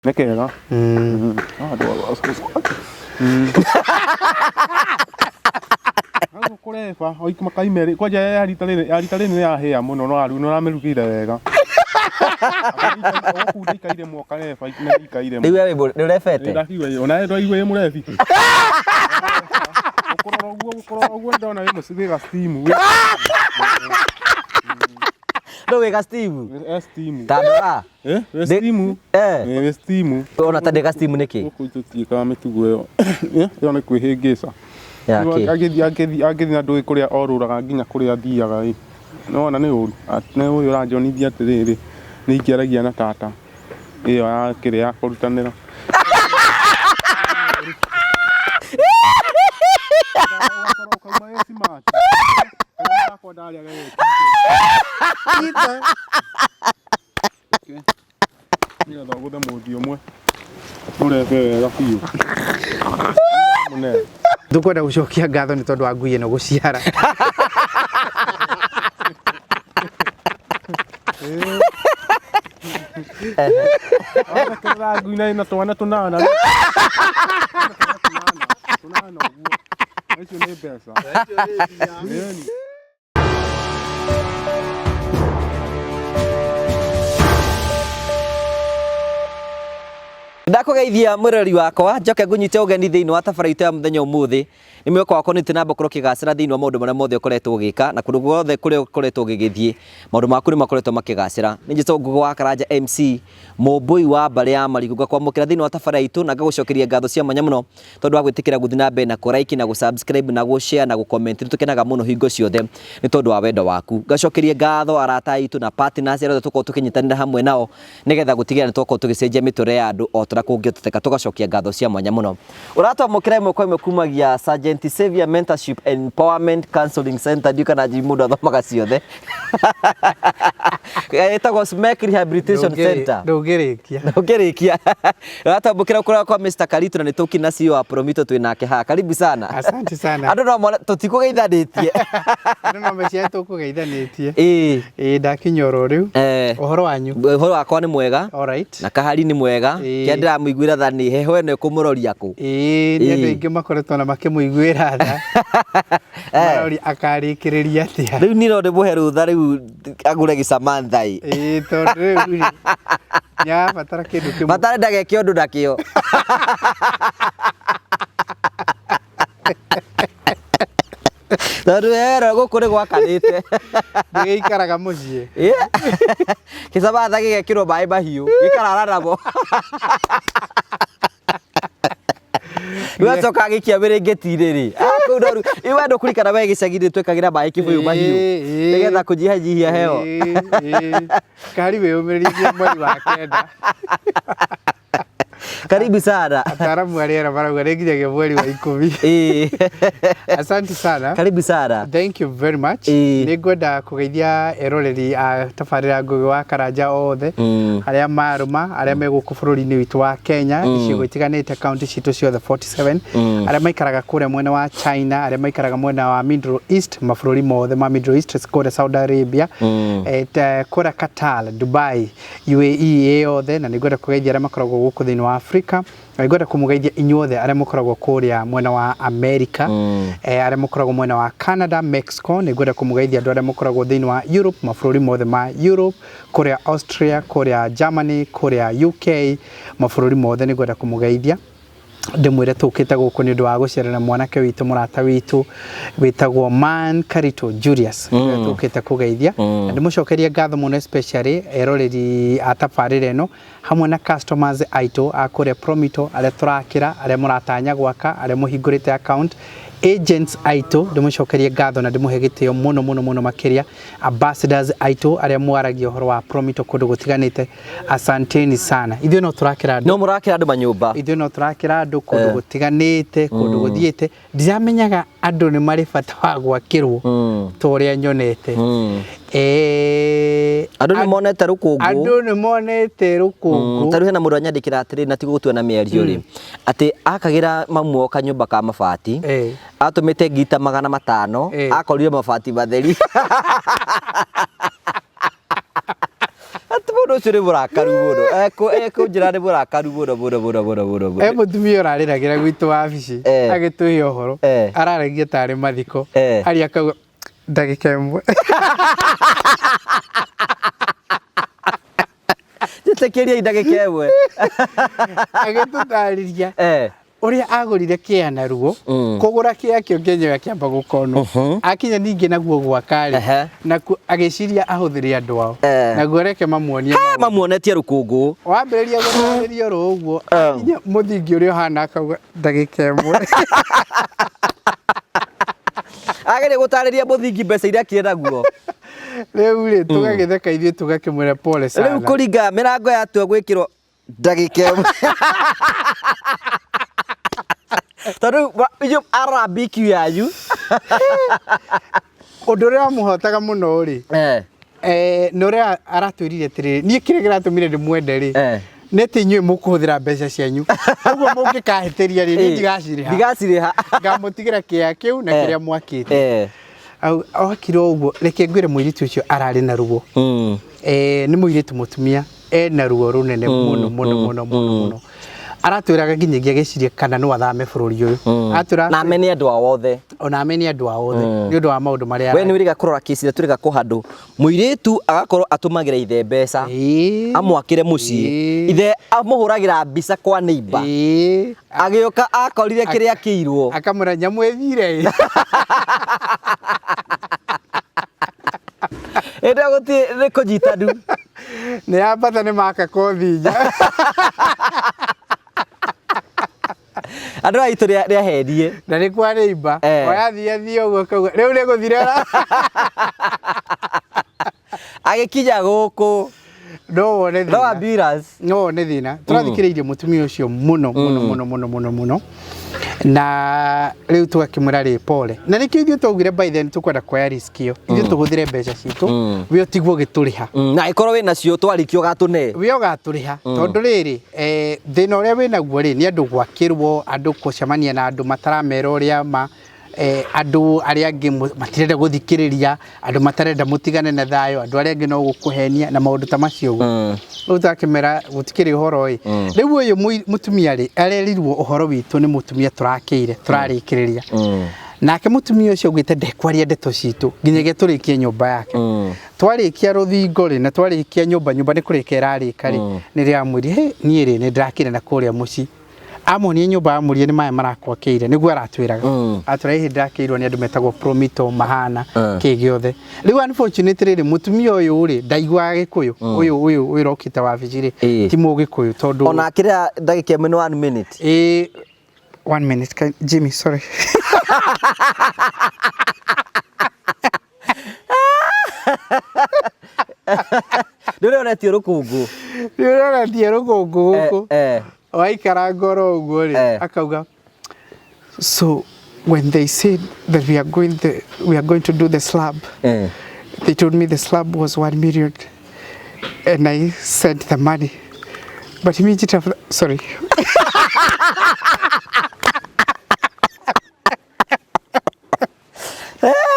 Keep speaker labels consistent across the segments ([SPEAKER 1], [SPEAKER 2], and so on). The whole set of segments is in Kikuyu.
[SPEAKER 1] Nĩ kega. Hau kũreba makai merĩ kwanja ya rita rĩrĩ ya rita rĩrĩ nĩ yahĩa mũno no rĩu nĩ ũramĩrugĩire wega. Ũgũkunda ikaire mwe ũkareba na ikaire
[SPEAKER 2] Rĩu we wĩ nĩ ũrebete?
[SPEAKER 1] Ndakiuga ona we ndwaigua wĩ mũrebi. Gũkũrora ũguo gũkũrora ũguo ndona wĩ mũci wĩ ga steam.
[SPEAKER 2] Ndũ wĩ ga steam?
[SPEAKER 1] Wĩ steam.
[SPEAKER 2] Ta ndora.
[SPEAKER 1] Eh, wĩ steam.
[SPEAKER 2] Eh.
[SPEAKER 1] Wĩ steam.
[SPEAKER 2] Ona ta ndĩ ga steam nĩkĩ?
[SPEAKER 1] Gũkũ tũtiĩkaga mĩtugo ĩyo. Eh, ĩyo nĩ kwĩhĩngĩca.
[SPEAKER 2] Ya kĩ?
[SPEAKER 1] Angĩthiĩ angĩthiĩ angĩthiĩ na ndũĩ kũrĩa orũraga nginya kũrĩa athiaga ĩ. Nĩwona nĩ ũru. Nĩ ũyũ ũranjonithia atĩrĩrĩ, nĩ ingĩaragia na tata. Ĩyo ya kĩrĩa ya kũrutanĩra. Ũgakorwo ũkauma wĩ smart. Arĩa marakwenda arĩa
[SPEAKER 3] Ita.
[SPEAKER 1] Nĩgetha ũgũthe mũthi ũmwe. Ũrebe wega biũ. Mũnene.
[SPEAKER 3] Tũkwenda gũcokia ngatho nĩ tondũ wa ngui ĩno gũciara.
[SPEAKER 1] Arekerera ngui na ĩna twana tũnana. Tũnana ũguo. Icio nĩ mbeca. Ĩni.
[SPEAKER 2] Ndakũgeithia mwĩroreri wakwa njoke ngũnyite ũgeni thĩinĩ wa tabara itũ ya mũthenya ũmũthĩ. Nĩ mwĩhoko wakwa nĩ ũthiĩ na mbere gũkorwo ũkĩgacĩra thĩinĩ wa maũndũ marĩa mothe ũkoretwo ũgĩka na kũndũ guothe kũrĩa ũkoretwo ũgĩgĩthiĩ maũndũ maku nĩ makoretwo makĩgacĩra. Nĩ njĩtagwo Ngũgĩ wa Karanja MC mũmbũi wa mbarĩ ya Marigũ. Ngakwamũkĩra thĩinĩ wa tabara itũ na ngagũcokeria ngatho cia mwanya mũno tondũ wa gwĩtĩkĩra gũthiĩ na mbere na kũ like na gũ subscribe na gũ share na gũ comment. Nĩ tũkenaga mũno hingo ciothe nĩ tondũ wa wendo waku. Ngacokeria ngatho arata aitũ na partners arĩa othe tũkoragwo tũkĩnyitanĩra hamwe nao nĩgetha gũtigĩrĩra nĩ twakorwo tũgĩcenjia mĩtũrĩre ya andũ o ta ũrĩa kũngĩhotekeka. Tũgacokia ngatho cia mwanya mũno. Ũratwamũkĩra ĩmwe kwa ĩmwe kumagia Sergeant Xavier Mentorship and Empowerment Counseling Center. Ndiũĩ kana njui mũndũ athomaga ciothe. Ĩtagwo SMEC Rehabilitation Center.
[SPEAKER 3] Ndũngĩrĩkia.
[SPEAKER 2] Ndũngĩrĩkia. Ũratwamũkĩra kũrĩa kwa Mr. Karitu na nĩ tũkina na CEO wa Promito twĩ nake haha. Karibu sana.
[SPEAKER 3] Asante sana.
[SPEAKER 2] Andũ no mone tũtikũgeithanĩtie.
[SPEAKER 3] Andũ no mecirie tũkũgeithanĩtie.
[SPEAKER 2] Ĩĩ.
[SPEAKER 3] Ĩĩ ndakinya oro rĩu.
[SPEAKER 2] Eh.
[SPEAKER 3] Ũhoro wanyu?
[SPEAKER 2] Ũhoro wakwa nĩ mwega.
[SPEAKER 3] Alright.
[SPEAKER 2] Na kahari nĩ mwega.
[SPEAKER 3] Ĩĩ.
[SPEAKER 2] Kĩrĩa ndĩramũiguĩra tha nĩ heho ĩno ĩkũmũroria kũ.
[SPEAKER 3] Ĩĩ nĩ andũ
[SPEAKER 2] Ĩĩ.
[SPEAKER 3] aingĩ makoretwo na makĩmũiguĩra tha. Maroria akarĩkĩrĩria atĩa.
[SPEAKER 2] Rĩu niĩ no ndĩmũhe rũtha rĩu agũre gĩcamantha ĩ.
[SPEAKER 3] Ĩĩ tondũ rĩu rĩ nĩ arabatara kĩndũ kĩmwe.
[SPEAKER 2] Bata ndageke ũndũ nakĩo. Tondũ wero gũkũ nĩ gwakanĩte.
[SPEAKER 3] Ndĩgĩikaraga mũciĩ.
[SPEAKER 2] Yeah. Gĩcamatha gĩgekĩrwo maĩ mahiũ gĩkarara namo. Rĩu gĩkia mĩrĩngĩti-inĩ rĩ. Ah, kũu no rĩu. Ĩ we ndũkũririkana we gĩcagi-inĩ twekagĩra maĩ kĩbũyũ mahiũ.
[SPEAKER 3] Ĩĩ, ĩĩ.
[SPEAKER 2] Nĩgetha kũnyihanyihia heho.
[SPEAKER 3] Ĩĩ, ĩĩ. Kari wĩyũmĩrĩrie mweri wa kenda.
[SPEAKER 2] Karibu sana.
[SPEAKER 3] Ataaramu a rĩera marauga nĩ nginyagia mweri wa ikũmi.
[SPEAKER 2] Ĩĩ.
[SPEAKER 3] Asante sana.
[SPEAKER 2] Karibu sana.
[SPEAKER 3] Thank you very much.
[SPEAKER 2] Ĩĩ.
[SPEAKER 3] Nĩ ngwenda kũgeithia eroreri a tabarĩra Ngũgĩ wa Karanja othe arĩa marũma arĩa me gũkũ bũrũri-inĩ witũ wa Kenya icigo itiganĩte kaunti citũ ciothe 47 arĩa maikaraga kũrĩa mwena wa China arĩa maikaraga mwena wa Middle East mabũrũri mothe ma Middle East kũrĩa Saudi Arabia kũrĩa Qatar Dubai UAE ĩ yothe na nĩngwenda kũgeithia arĩa makoragwo gũkũ thĩinĩ wa Afrika na nĩngwenda kũmũgeithia inyuothe arĩa mũkoragwo kũrĩa mwena wa America arĩa mũkoragwo mwena wa Canada Mexico nĩngwenda kũmũgeithia andũ arĩa mũkoragwo thĩinĩ wa Europe mabũrũri mothe ma Europe kũrĩa Austria kũrĩa Germany kũrĩa UK mabũrũri mothe nĩngwenda kũmũgeithia ndĩmwĩre tũkĩte gũkũ nĩ ũndũ wa gũcerera mwanake witũ mũrata witũ wĩtagwo Man Karito Julius nĩwe tũkĩte kũgeithia na ndĩmũcokerie ngatho mũno especially eroreri a tabarĩra ĩno hamwe na customers aitũ a kũrĩa Promito arĩa tũrakĩra arĩa mũratanya gwaka arĩa mũhingũrĩte account agents aitũ ndĩmũcokerie ngatho na ndĩmũhe gĩtĩo mũno mũno mũno makĩria ambassadors aitũ arĩa mwaragia ũhoro wa Promito kũndũ gũtiganĩte asanteni sana ithuĩ no tũrakĩra andũ
[SPEAKER 2] No mũrakĩra andũ manyũmba.
[SPEAKER 3] ithuĩ no tũrakĩra andũ kũndũ gũtiganĩte kũndũ gũthiĩte ndiramenyaga andũ nĩ marĩ bata wa gwakĩrwo ta ũrĩa nyonete
[SPEAKER 2] Andũ nĩ monete rũkũngũ.
[SPEAKER 3] Andũ nĩ monete rũkũngũ.
[SPEAKER 2] Ta rĩu hena mũndũ anyandĩkĩra atĩrĩ na ti gũgũtua na mĩario rĩ atĩ akagĩra mamu wao kanyũmba ka mabati atũmĩte ngita 500 akorire mabati matheri. Atĩ mũndũ Mũndũ ũcio nĩ mũrakaru mũno. Ekũnjĩra nĩ mũrakaru mũno mũno mũno mũno mũno
[SPEAKER 3] E
[SPEAKER 2] mũno.
[SPEAKER 3] mũtumia ũrarĩragĩra gwitũ wabici agĩtũhe ũhoro araragia tarĩ mathiko aria akauga ndagĩka ĩmwe.
[SPEAKER 2] Njĩtĩkĩriai ndagĩka ĩmwe.
[SPEAKER 3] Agĩtũtarĩria ũrĩa agũrire kĩa naruo kũgũra kĩa kĩo kĩenyewe akĩamba gũkonwo akinya ningĩ naguo gwaka rĩ nakuo agĩciria ahũthĩre andũ ao naguo reke mamuonie maũndũ.
[SPEAKER 2] Mamuonetie rũkũngũ.
[SPEAKER 3] Wambĩrĩria gũtarĩria oro ũguo akinya mũthingi ũrĩa ũhana akauga ndagĩka ĩmwe.
[SPEAKER 2] Ageria gũtarĩria mũthingi mbeca iria akire naguo.
[SPEAKER 3] Rĩu rĩ tũgagĩtheka ithuĩ tũgakĩmwĩra pole
[SPEAKER 2] Rĩu
[SPEAKER 3] sana.
[SPEAKER 2] kũringa mĩrango yatua gwĩkĩrwo ndagĩka ĩmwe. Tondũ rĩu inyuĩ arora BQ yanyu.
[SPEAKER 3] Ũndũ ũrĩa wamũhotaga mũno rĩ nĩ ũrĩa aratwĩrire atĩrĩrĩ niĩ kĩrĩa kĩratũmire ndĩmwende rĩ nĩ atĩ inyuĩ mũkũhũthĩra mbeca cianyu ũguo mũngĩkahĩtĩria rĩ niĩ ndigacirĩha
[SPEAKER 2] Ndigacirĩha.
[SPEAKER 3] Ngamũtigĩra kĩea kĩu na kĩrĩa mwakĩte. Okire ũguo reke ngwĩre mũirĩtu ũcio ararĩ na ruo. Nĩ mũirĩtu mũtumia ena ruo rũnene mũno mũno mũno mũno mũno. Aratwĩraga nginyagia agĩciria kana no athame bũrũri ũyũ. Atwĩraga
[SPEAKER 2] Na amene andũ ao othe.
[SPEAKER 3] Ona amene andũ ao othe nĩ ũndũ wa maũndũ marĩa
[SPEAKER 2] We nĩ wĩrĩga kũrora kĩci ĩrĩa twĩrĩga kũhandũ mũirĩtu agakorwo atũmagĩra ithe mbeca amwakĩre mũciĩ ithe amũhũragĩra mbica kwa neighbor agĩũka akorire kĩrĩa kĩirwo
[SPEAKER 3] akamwĩra nyamũ ĩthire ĩ.
[SPEAKER 2] Ĩndĩ gũtirĩ nĩ kũnyita ndu.
[SPEAKER 3] Nĩ yambata nĩ maka kothi nja.
[SPEAKER 2] Andũ aya aitũ nĩ ahenie.
[SPEAKER 3] Na nĩ kwa neighbor. Oyathiĩ athiĩ ũguo akauga rĩu nĩ gũthira.
[SPEAKER 2] Agĩkinya gũkũ
[SPEAKER 3] No wone
[SPEAKER 2] no
[SPEAKER 3] thĩna.
[SPEAKER 2] ambulance.
[SPEAKER 3] No wone thĩna. Tũrathikĩrĩirie mũtumia ũcio mũno mũno mũno mũno mũno mũno. Na rĩu tũgakĩmwĩra rĩ pole. Na nĩkĩo ithuĩ twaugire by then tũkwenda kuoya risk ĩyo. Ithuĩ tũhũthĩre mbeca citũ, we ũtigwo ũgĩtũrĩha.
[SPEAKER 2] Na ĩkorwo wĩ nacio twarĩkia ũgatũne.
[SPEAKER 3] We ũgatũrĩha. Tondũ rĩrĩ, thĩna ũrĩa wĩnaguo rĩ, nĩ andũ gwakĩrwo, andũ gũcemania na andũ mataramera ũrĩa ma, andũ arĩa angĩ matirenda gũthikĩrĩria, andũ matarenda mũtigane na thayũ, andũ arĩa angĩ no gũkũhenia na maũndũ ta macio ũguo. Rĩu twakĩmera gũtikĩrĩ ũhoro ĩ. Rĩu ũyũ mũtumia rĩ, arerirwo ũhoro witũ nĩ mũtumia tũrakĩire, tũrarĩkĩrĩria. Nake mũtumia ũcio augĩte ndekwaria ndeto citũ nginyagia tũrĩkie nyũmba yake. Twarĩkia rũthingo rĩ, na twarĩkia nyũmba, nyũmba nĩ kũrĩka ĩrarĩka rĩ, nĩrĩo amwĩrire, "Hĩ, niĩ rĩ, nĩ ndĩrakire na kũrĩa mũciĩ." Amuonie nyũmba amũrie nĩ maya marakwakĩire, nĩguo aratwĩraga. Atwĩra hihi ndĩrakĩirwo nĩ andũ metagwo Promito, Mahana, kĩ gĩothe. Rĩu unfortunately rĩ, mũtumia ũyũ rĩ, ndaiguaga Gĩkũyũ. Ũyũ ũyũ ũyũ ũrokĩte wabici rĩ, ti Mũgĩkũyũ tondũ
[SPEAKER 2] Ona akĩrĩra ndagĩka ĩmwe nĩ 1 minute.
[SPEAKER 3] Ĩĩ, 1 minute, Jimmy, sorry.
[SPEAKER 2] Nĩ ũrĩonetio rũkũngũ.
[SPEAKER 3] Nĩ ũrĩonetie rũkũngũ gũkũ. Waikara ngoro ũguo rĩ, akauga, so when they said that we are going to do the slab, they told me the slab was 1 million and I sent the money. But immediately after, sorry.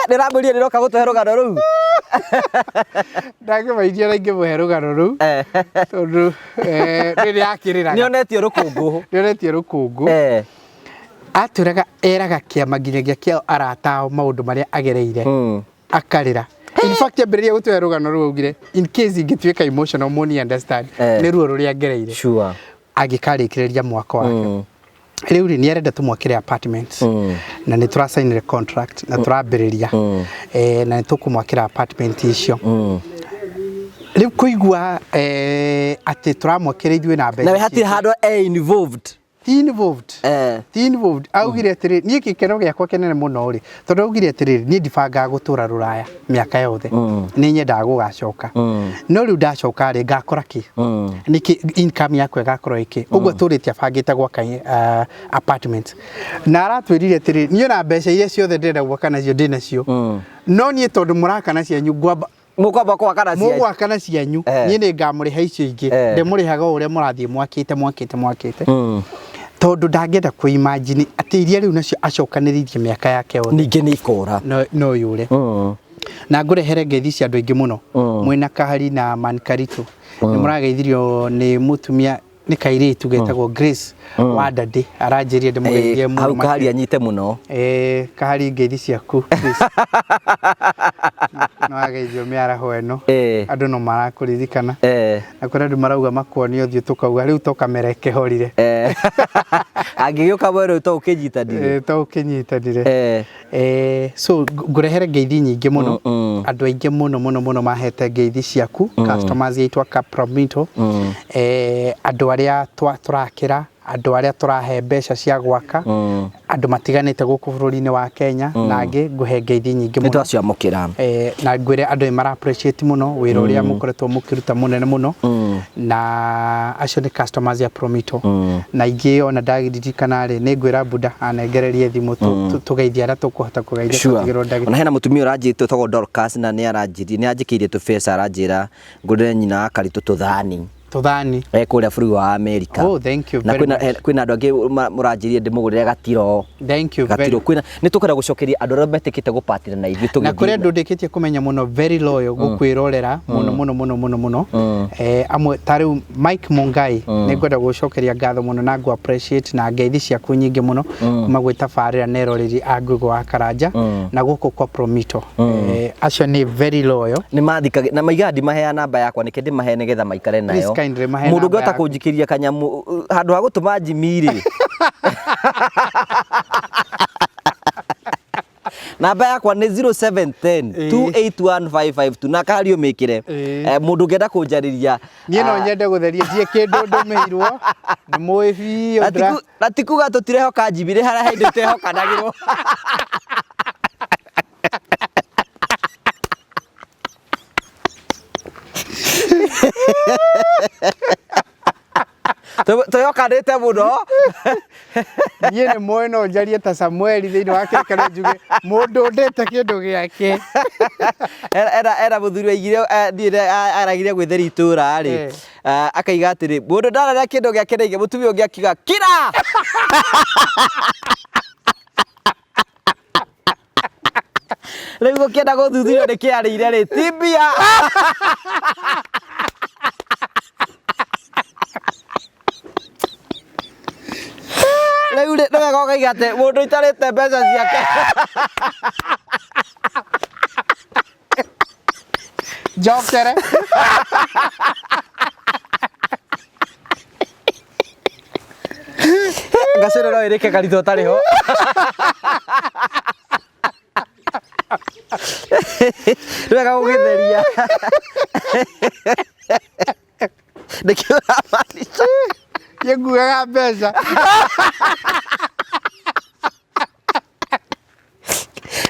[SPEAKER 2] Ndĩramwĩrire ndĩroka gũtũhe rũgano rũu.
[SPEAKER 3] Ndakĩmairia na ingĩmũhe rũgano rũu. Tondũ, rĩrĩa akĩrĩraga.
[SPEAKER 2] Nĩonetio rũkũngũ.
[SPEAKER 3] Nĩonetio rũkũngũ. Atwĩraga eraga kĩama nginyagia kĩa arata ao maũndũ marĩa agereire. Akarĩra. In fact, ambĩrĩria gũtũhe rũgano rũu augire, in case ingĩtuĩka emotional, mũni understand. Nĩ ruo rũrĩa ngereire. Angĩkarĩkĩrĩria mwaka wake. Rĩu rĩ, nĩ arenda tũmwakĩre apartments. Na nĩ tũrasainire contract na tũrambĩrĩria. Na nĩ tũkũmwakĩra apartment icio. Rĩu kũigua atĩ tũramwakĩra ithuĩ na mbeca
[SPEAKER 2] Na we hatirĩ
[SPEAKER 3] citũ.
[SPEAKER 2] handũ e involved.
[SPEAKER 3] Ti involved. Ti involved. Augire atĩrĩ, niĩ gĩkeno gĩakwa kĩnene mũno rĩ, tondũ augire atĩrĩrĩ, niĩ ndibangaga gũtũra rũraya mĩaka yothe. Nĩ nyendaga gũgacoka. No rĩu ndacoka rĩ, ngakora kĩ? Nĩkĩ income yakwa ĩgakorwo ĩkĩ? Ũguo atũrĩte abangĩte gwaka apartment. Na aratwĩrire atĩrĩrĩ, niĩ ona mbeca iria ciothe ndĩrenda gwaka nacio ndĩ nacio. No niĩ tondũ mũraka na cianyu ngwamba
[SPEAKER 2] Mũkwamba gwaka na cianyu.
[SPEAKER 3] Mũgwaka na cianyu. Niĩ nĩ ngamũrĩha icio ingĩ. Ndĩmũrĩhaga o ũrĩa mũrathiĩ mwakĩte, mwakĩte, mwakĩte. Tondũ ndangĩenda kũ imagine atĩ iria rĩu nacio acokanĩrĩirie mĩaka yake yothe.
[SPEAKER 2] Ningĩ nĩ ikora.
[SPEAKER 3] No, no yũre. Na ngũrehere ngeithi cia andũ aingĩ mũno. Mwĩna Kahari na Mankarito. Nĩ mũrageithirio nĩ mũtumia, nĩ kairĩtu getagwo Grace wa Ndadĩ, aranjĩrire ndĩmũgeithie mũno.
[SPEAKER 2] Hau kahari anyite mũno.
[SPEAKER 3] Kahari, ngeithi ciaku Grace. Nĩ wageithio mĩaraho ĩno. Andũ no marakũririkana. Na kũrĩ andũ marauga makuonie ũthiũ, tũkauga rĩu to kamera ĩkĩhorire.
[SPEAKER 2] Angĩgĩũka mwerũ to ũkĩnyitanire.
[SPEAKER 3] To ũkĩnyitanire. So ngũrehere ngeithi nyingĩ mũno. Andũ aingĩ mũno mũno mũno mahete ngeithi ciaku, customers aitũ a Capromito, andũ arĩa tũrakĩra, andũ arĩa tũrahe mbeca cia gwaka, andũ matiganĩte gũkũ bũrũri-inĩ wa Kenya, na angĩ ngũhe ngeithi nyingĩ
[SPEAKER 2] Nĩ
[SPEAKER 3] mũno.
[SPEAKER 2] Twaciamũkĩra.
[SPEAKER 3] Na ngwĩre andũ nĩ mara appreciate mũno wĩra ũrĩa mũkoretwo mũkĩruta mũnene mũno, na acio nĩ customers ya Promito. Na ingĩ ona ndaririkana rĩ, nĩ ngwĩra Buda anengererie thimũ tũgeithie arĩa tũkũhota kũgeithia. Tũtigĩrwo ndagĩka.
[SPEAKER 2] Ona hena mũtumia ũranjĩte ũtagwo Dorcas, na nĩ aranjĩrire, nĩ anjĩkĩire tũbeca, aranjĩra ngũrĩre nyina wa Karitũ tũthani.
[SPEAKER 3] Tũthani.
[SPEAKER 2] Kũrĩa bũrũri wa America.
[SPEAKER 3] Oh, thank you
[SPEAKER 2] Na
[SPEAKER 3] very
[SPEAKER 2] kwĩna
[SPEAKER 3] much.
[SPEAKER 2] Kwĩna andũ angĩ mũranjĩrire ndĩmũgũrĩre gatiro.
[SPEAKER 3] Thank you very
[SPEAKER 2] Gatiro kwĩna nĩ tũkwenda gũcokeria andũ arĩa metĩkĩte gũpatĩra na ithuĩ.
[SPEAKER 3] Na kũrĩ
[SPEAKER 2] Tũgĩthiĩ.
[SPEAKER 3] andũ ndĩkĩtie kũmenya mũno, very loyal, gũkwĩrorera mũno mũno mũno mũno mũno. Amwe ta rĩu Mike Mungai, nĩ ngwenda gũcokeria ngatho mũno na ngũ appreciate na ngeithi ciaku nyingĩ mũno kuma gwĩ tabarĩra na eroreri a Ngũgĩ wa Karanja na gũkũ kwa Promito. Acio nĩ very loyal.
[SPEAKER 2] Nĩ mathikagĩ na maigaga ndimahea namba yakwa nĩkĩ ndĩmahe nĩgetha maikare nayo.
[SPEAKER 3] Please kindly mahe
[SPEAKER 2] Mũndũ
[SPEAKER 3] namba
[SPEAKER 2] ũngĩhota
[SPEAKER 3] yaku.
[SPEAKER 2] kũnjikĩria kanyamũ handũ ha gũtũma njimi rĩ, namba yakwa nĩ 0710 281552, na kahari ũmĩkĩre. Mũndũ ũngĩenda kũnjarĩria.
[SPEAKER 3] Niĩ no nyende gũtheria ndiĩ kĩndũ ndũmĩirwo nĩ mũĩ biũ.
[SPEAKER 2] Na na ti kuga tũtirehoka njimi, nĩ harĩa hĩndĩ itehokanagĩrwo. Twĩhokanĩte mũno.
[SPEAKER 3] Niĩ nĩ mũĩ no njarie ta Samueli thĩinĩ wa kĩrĩkanĩro, njuge mũndũ ũndĩte kĩndũ gĩake.
[SPEAKER 2] Era mũthuri waigire niĩ aragire gwĩtheria itũra rĩ, akaiga atĩrĩ, mũndũ ndararĩa kĩndũ gĩake naige, mũtumia ũngĩ akiuga kira. Rĩu gũkĩenda gũthuthurio nĩ kĩarĩire rĩ, ti mbia. Rĩu rĩ, nĩ wega ũkaiga atĩ mũndũ itarĩte mbeca ciake.
[SPEAKER 3] Njokere.
[SPEAKER 2] Ngacĩrĩ no ĩrĩke karitũ ũtarĩ ho. Nĩ wega gũgĩtheria. Nĩkĩo ũramaanisha?
[SPEAKER 3] Niĩ nguaga mbeca.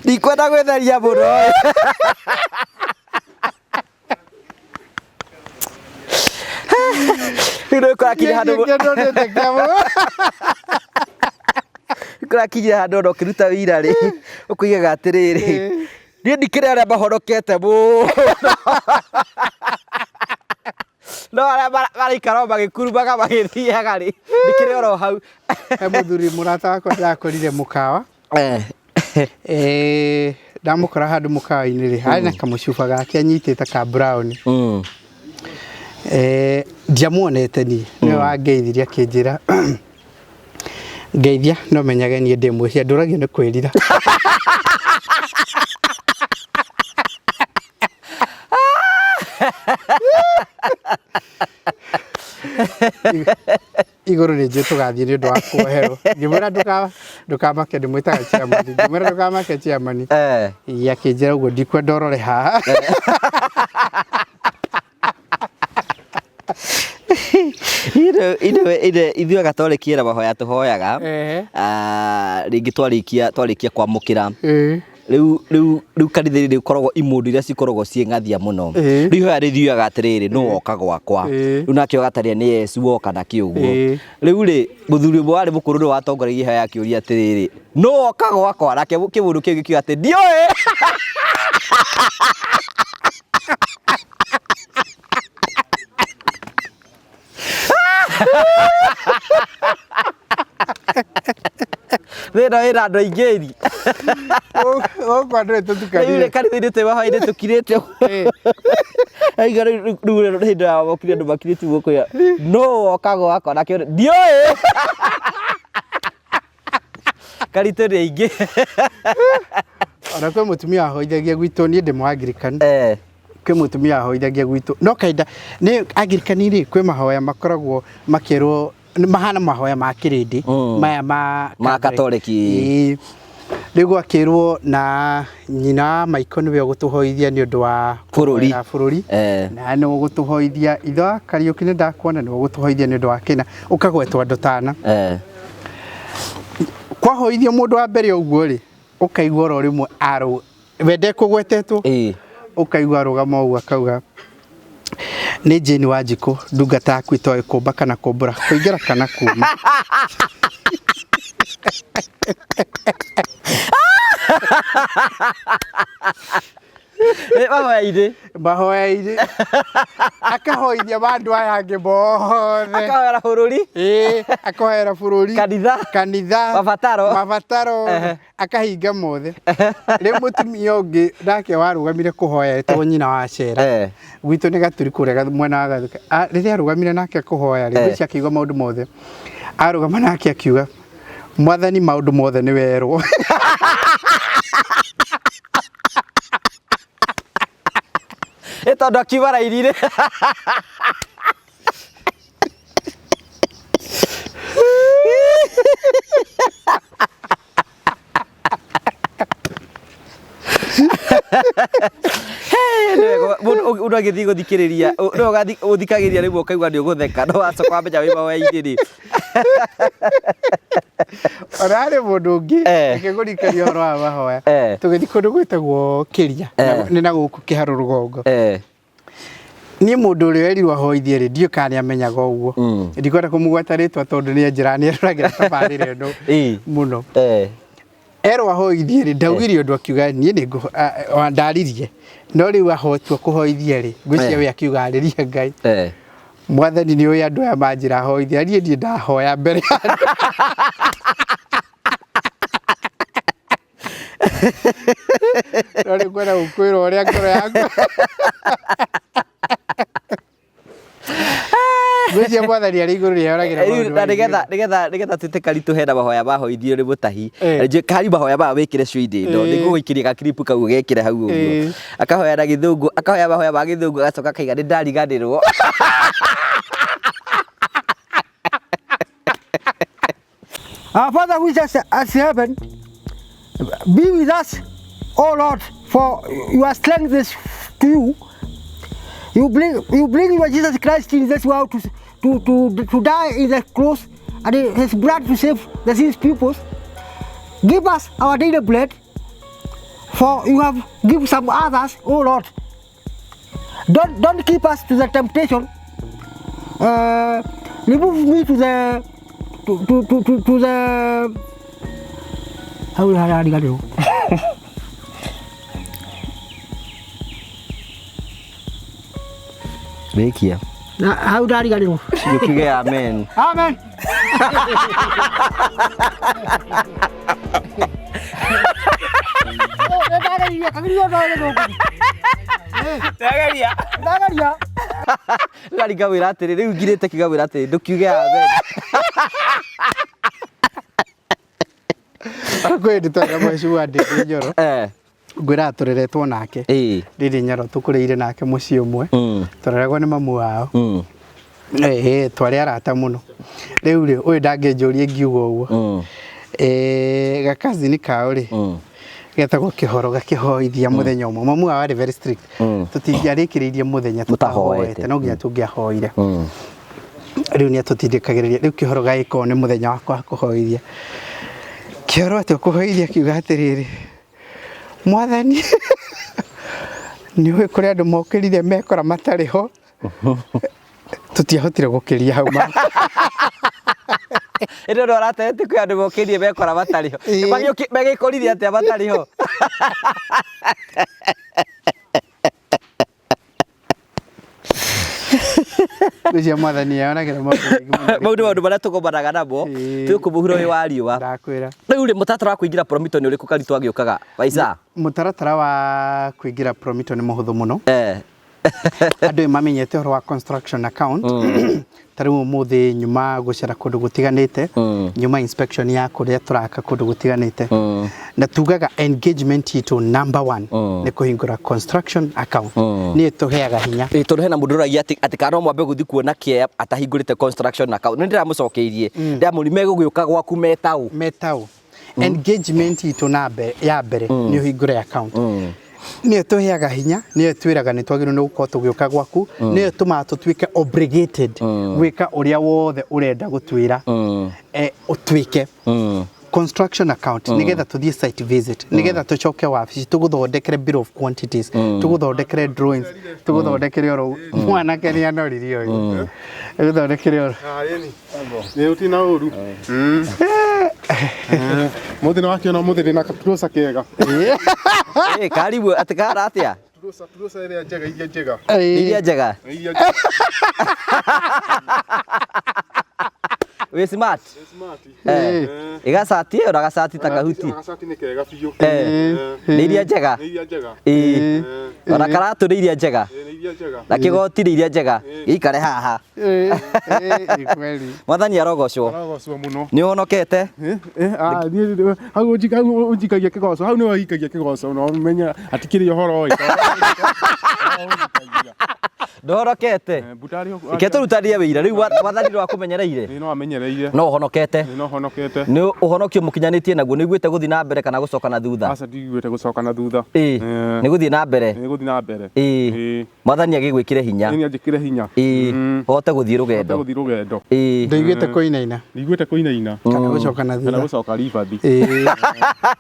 [SPEAKER 2] Ndikwenda gwĩtheria mũno. Rĩu nĩ kũrakinya handũ
[SPEAKER 3] Niĩ kĩndũ ndĩte kĩamũ.
[SPEAKER 2] Kũrakinyire handũ ona ũkĩruta wĩira rĩ, ũkũigaga atĩrĩrĩ, niĩ ndikĩrĩ arĩa mahonokete mũno, no arĩa maraikara o magĩkurumaga magĩthiaga rĩ, ndikĩrĩ oro hau.
[SPEAKER 3] He mũthuri mũrata wakwa ndĩrakorire mũkawa. Ndamũkora handũ mũkawa-inĩ rĩ, harĩ na kamũcuba gake anyitĩte ka brown. Ndiamuonete niĩ, nĩwe wangeithirie akĩnjĩra ngeithia no menyage niĩ ndĩ mwĩhia, ndũragio nĩ kwĩrira. Igũrũ nĩ njũĩ tũgathiĩ nĩ ũndũ wa kuoherwo. Ngĩmwĩra ndũkamake, ndĩmwĩtaga chairman. Ngĩmwĩra ndũkamake chairman. Ĩĩ, akĩnjĩra ũguo ndikwenda ũrore haha.
[SPEAKER 2] Ithuĩ Gatoreki ĩra mahoya tũhoyaga. Rĩngĩ twarĩkia kwamũkĩra, rĩu kanitha-inĩ nĩ gũkoragwo imũndũ iria cikoragwo ciĩ ng'athia mũno. Rĩu ihoya rĩthiaga atĩrĩrĩ, nũ woka gwakwa? Rĩu nake ũgatarĩria nĩ Yesu woka na kĩ ũguo. Rĩu rĩ, mũthuri ũmwe warĩ mũkũrũ nĩwe watongoragia ihoya akĩũria atĩrĩrĩ, nũ woka gwakwa? Nake kĩmũndũ kĩu gĩkiuga atĩ ndiũĩ. Thĩna wĩna andũ aingĩ ri.
[SPEAKER 3] Gũkũ andũ nĩ
[SPEAKER 2] Rĩu
[SPEAKER 3] tũtukanire.
[SPEAKER 2] rĩ, kanitha-inĩ twĩ mahoya-inĩ tũkirĩte. Aiga rĩu rĩu hĩndĩ ya mokire andũ makirĩte ũguo kwĩra no woka gwakwa nake ndiũĩ. Karitũ nĩ aingĩ.
[SPEAKER 3] Ona kwĩ mũtumia wahoithagia gwitũ, niĩ ndĩ Mũangirikani. Kwĩ mũtumia wahoithagia gwitũ, no kahinda nĩ Angirikani rĩ, kwĩ mahoya makoragwo makĩrwo mahana mahoya ma kĩrĩndĩ maya ma
[SPEAKER 2] Ma Katoliki.
[SPEAKER 3] Ĩĩ. Rĩu gwakĩrwo na nyina wa Maiko nĩwe ũgũtũhoithia nĩ ũndũ wa
[SPEAKER 2] Bũrũri.
[SPEAKER 3] kũhoera bũrũri. Na nĩwe ũgũtũhoithia ithe wa Kariũki, nĩ ndakuona, nĩwe ũgũtũhoithia nĩ ũndũ wa kĩna, ũkagwetwo andũ tana. Kwahoithio mũndũ wa mbere ũguo rĩ, ũkaigua oro rĩmwe arũ we ndekũgwetetwo, ũkaigua arũgama ũguo akauga, nĩ Jane Wanjikũ, ndungata yaku itoĩ kũmba kana kũmbũra, kũingĩra kana kuma.
[SPEAKER 2] Mahoya-inĩ.
[SPEAKER 3] Mahoya-inĩ. Akahoithia andũ aya angĩ mothe.
[SPEAKER 2] Akahoera bũrũri.
[SPEAKER 3] Ĩĩ, akahoera bũrũri.
[SPEAKER 2] Kanitha.
[SPEAKER 3] Kanitha.
[SPEAKER 2] Mabataro.
[SPEAKER 3] Mabataro. Akahinga mothe. Rĩu mũtumia ũngĩ nake warũgamire kũhoya etagwo nyina wa Cera. Gwitũ nĩ Gaturi kũrĩa mwena wa Gathuka. Rĩrĩa arũgamire nake kũhoya rĩ, ngwĩciria akĩigua maũndũ mothe. Arũgama nake akiuga, Mwathani maũndũ mothe nĩ werwo.
[SPEAKER 2] Ĩ tondũ akiuma raini-inĩ. Mũndũ agĩthiĩ gũthikĩrĩria, no ũthikagĩrĩria rĩmwe ũkaigua nĩ ũgũtheka, no wacoka wamenya wĩ mahoya-inĩ rĩ.
[SPEAKER 3] Ona harĩ mũndũ ũngĩ, reke ngũririkanie ũhoro wa mahoya. Tũgĩthiĩ kũndũ gwĩtagwo Kĩria, nĩ na gũkũ Kĩharũ rũgongo. Niĩ mũndũ ũrĩa werirwo ahoithie rĩ, ndiũĩ kana nĩ amenyaga ũguo. Ndikwenda kũmũgweta rĩtwa tondũ nĩ anjĩraga nĩ eroragĩra tabarĩra ĩno mũno. Erwo ahoithie rĩ, ndaugire ũndũ akiuga niĩ nĩ ndaririe. No rĩu ahotua kũhoithia rĩ, ngwĩciria we akiuga arĩrie Ngai. Mwathani nĩ ũĩ andũ aya manjĩra hoithia, niĩ ndirĩ ndahoya mbere ya andũ. No nĩ ngwenda gũkwĩra ũrĩa ngoro yaku ngwĩciria Mwathani arĩ igũrũ nĩeroragĩra maũndũ
[SPEAKER 2] Na nĩgetha nĩgetha nĩgetha twĩte Karitũ hena mahoya mahoithio nĩ mũtahi. Njũĩ kari mahoya maya wĩkĩre show-inĩ ĩno, nĩngũgũikĩria ga clip kau ũgekĩre hau ũguo. Akahoya na gĩthũngũ, akahoya mahoya ma gĩthũngũ agacoka akaiga nĩ ndariganĩrwo.
[SPEAKER 4] Our Father which art in heaven, be with us, O Lord, for your strength is to you. You bring your Jesus Christ in this world to die in the cross and his blood to save the sins pupils. Give us our daily bread, for you have given some others, O Lord. Don't keep us to the temptation. Remove me to the to the how will I go?
[SPEAKER 2] Rikia.
[SPEAKER 4] How do I go?
[SPEAKER 2] You can get amen.
[SPEAKER 4] Amen.
[SPEAKER 2] Ndagaria.
[SPEAKER 4] Ndagaria.
[SPEAKER 2] Rĩu ngawĩra atĩrĩ, rĩu ngirĩte kĩgawĩra atĩrĩ, ndũkiuge amen.
[SPEAKER 3] Kwĩ hĩndĩ twarĩ na mheshimiwa Ndindi Nyoro. Ngwĩraga tũreretwo nake. Ndindi Nyoro tũkũrĩire nake mũciĩ ũmwe. Tũreragwo nĩ mamu wao. Twarĩ arata mũno. Rĩu rĩ, ũyũ ndangĩnjũria ingiuga ũguo. Gakazini kao rĩ, getagwo Kĩhoro gakĩhoithia mũthenya ũmwe. Mamu wao arĩ very strict. Tũtingĩarĩkĩrĩirie mũthenya tũtahoete, no nginya tũngĩahoire. Rĩu nĩ atũtindĩkagĩrĩria. Rĩu Kĩhoro gagĩkorwo nĩ mũthenya wakwa wa kũhoithia. Kĩhoro atĩ ũkũhoithia akiuga atĩrĩrĩ, Mwathani nĩ ũĩ kũrĩ andũ mokĩrire mekora matarĩ ho. Tũtiahotire gũkĩria hau ma.
[SPEAKER 2] Ĩno no aratete kwĩ andũ mokĩrire mekora matarĩ ho. Magĩkorire atĩa matarĩ ho?
[SPEAKER 3] Ngwĩciria Mwathani eyonagĩra maũndũ maingĩ mũno.
[SPEAKER 2] Mau nĩ maũndũ marĩa tũgomanaga namo. Twĩ gũkũ mũhuro ũyũ wa riũa.
[SPEAKER 3] Ndakwĩra.
[SPEAKER 2] Rĩu rĩ, mũtaratara wa kũingĩra Promito nĩ ũrĩkũ Karitũ agĩũkaga? Waica.
[SPEAKER 3] Mũtaratara wa kũingĩra Promito nĩ mũhũthũ mũno. Andũ nĩ mamenyete ũhoro wa construction account. Ta rĩu ũmũthĩ nyuma gũcera kũndũ gũtiganĩte, nyuma inspection ya kũrĩa tũraka kũndũ gũtiganĩte, na tugaga engagement itũ number one nĩ kũhingũra construction account, nĩ ĩtũheaga hinya.
[SPEAKER 2] Ĩ, tondũ hena mũndũ ũragia atĩ kana no mwambe gũthiĩ kuona kĩea atahingũrĩte construction account. Nĩ ndĩramũcokeirie ndĩramũri megũgĩũka gwaku metaũ.
[SPEAKER 3] Metau engagement itũ na mbere ya mbere nĩ ũhingũre account, nĩyo ĩtũheaga hinya, nĩyo ĩtwĩraga nĩ twagĩrĩirwo nĩ gũkorwo tũgĩũka gwaku, nĩyo ĩtũmaga tũtuĩke obligated gwĩka ũrĩa wothe ũrenda gũtwĩra ũtuĩke. Construction account nigetha tuthiĩ site visit, nigetha tucoke wabici tũgũthondekere bill of quantities, tũgũthondekere drawings, tũgũthondekere oro mwanake nĩ anoririe ũyũ, tũgũthondekere oro.
[SPEAKER 1] Nĩ ũtina ũru mũthĩ nĩ wakĩona mũthĩ ndĩna katuroca kega.
[SPEAKER 2] Ĩ, karibu atĩ kara atĩa?
[SPEAKER 1] Turoca ĩrĩa njega, iria njega.
[SPEAKER 2] Iria njega.
[SPEAKER 1] Iria njega.
[SPEAKER 2] Wĩ smart.
[SPEAKER 1] Smart.
[SPEAKER 2] Eh, ĩgacati ĩyo na gacati ta kahuti.
[SPEAKER 1] Gacati nĩ kega biũ.
[SPEAKER 2] Nĩ iria njega.
[SPEAKER 1] Nĩ iria njega.
[SPEAKER 2] Ĩ, ona karatũ nĩ iria njega.
[SPEAKER 1] Nĩ iria njega.
[SPEAKER 2] Na kĩgoti nĩ iria njega gĩikare haha.
[SPEAKER 3] Ĩ kweli.
[SPEAKER 2] Mwathani arogocwo.
[SPEAKER 1] Arogocwo mũno.
[SPEAKER 2] Nĩ ũhonokete.
[SPEAKER 1] Hau ũnjikagia kĩgoco, hau nĩwe ũikagia kĩgoco na ũmenye hatikĩrĩ ũhoro ĩ.
[SPEAKER 2] Ndũhonokete. Reke tũrutanie wĩira rĩu wathani nĩ wakũmenyereire.
[SPEAKER 1] Nĩ no amenyereire.
[SPEAKER 2] No ũhonokete.
[SPEAKER 1] Nĩ no honokete.
[SPEAKER 2] Nĩ ũhonokio mũkinyanĩtie naguo, nĩ iguĩte gũthiĩ na mbere kana gũcoka na thutha?
[SPEAKER 1] Aca, ndiguĩte gũcoka na thutha.
[SPEAKER 2] Ĩ, nĩ gũthiĩ na mbere.
[SPEAKER 1] Nĩ gũthiĩ na mbere.
[SPEAKER 2] Ĩ, mwathani agĩgwĩkĩre hinya.
[SPEAKER 1] Nĩ anjĩkĩre hinya.
[SPEAKER 2] Ĩ, ũhote gũthiĩ rũgendo.
[SPEAKER 1] Gũthiĩ rũgendo.
[SPEAKER 2] Ĩ.
[SPEAKER 3] Ndaiguĩte kũinaina.
[SPEAKER 1] Ndiguĩte kũinaina.
[SPEAKER 3] Kana gũcoka na
[SPEAKER 1] kana
[SPEAKER 3] thutha.
[SPEAKER 1] Gũcoka ribathi.
[SPEAKER 3] Ĩ,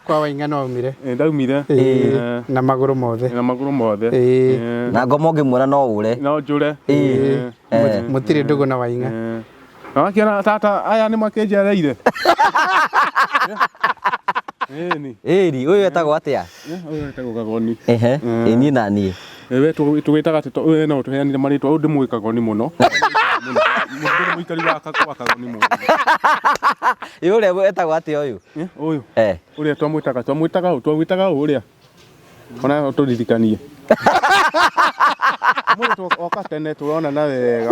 [SPEAKER 3] kwa Waing'a waumire.
[SPEAKER 1] Ndaumire.
[SPEAKER 3] Ĩ, na magũrũ mothe.
[SPEAKER 1] Na magũrũ mothe.
[SPEAKER 3] Ĩ.
[SPEAKER 2] Na ngoma ũngĩmuona no ũre.
[SPEAKER 1] No njũre.
[SPEAKER 2] Ĩ.
[SPEAKER 3] Mũtirĩ ndũgũ na Waing'a.
[SPEAKER 1] Na wakĩona tata aya nĩ makĩnjereire. Ĩni.
[SPEAKER 2] Ĩri, ũyũ etagwo atĩa?
[SPEAKER 1] Ũyũ etagwo Kagoni.
[SPEAKER 2] Ehe, ĩ niĩ na niĩ.
[SPEAKER 1] We tũgĩtaga atĩ we no tũheanire marĩtwa, ũyũ ndĩmũĩ Kagoni mũno. Ndĩrĩ mũikari wa Kagoni mũno.
[SPEAKER 2] Ĩ, ũrĩa etagwo atĩa ũyũ?
[SPEAKER 1] Ũyũ.
[SPEAKER 2] Eh.
[SPEAKER 1] Ũrĩa twamwĩtaga ũ ũrĩa. Ona tũririkanie. Mũndũ oka tene tũronana wega.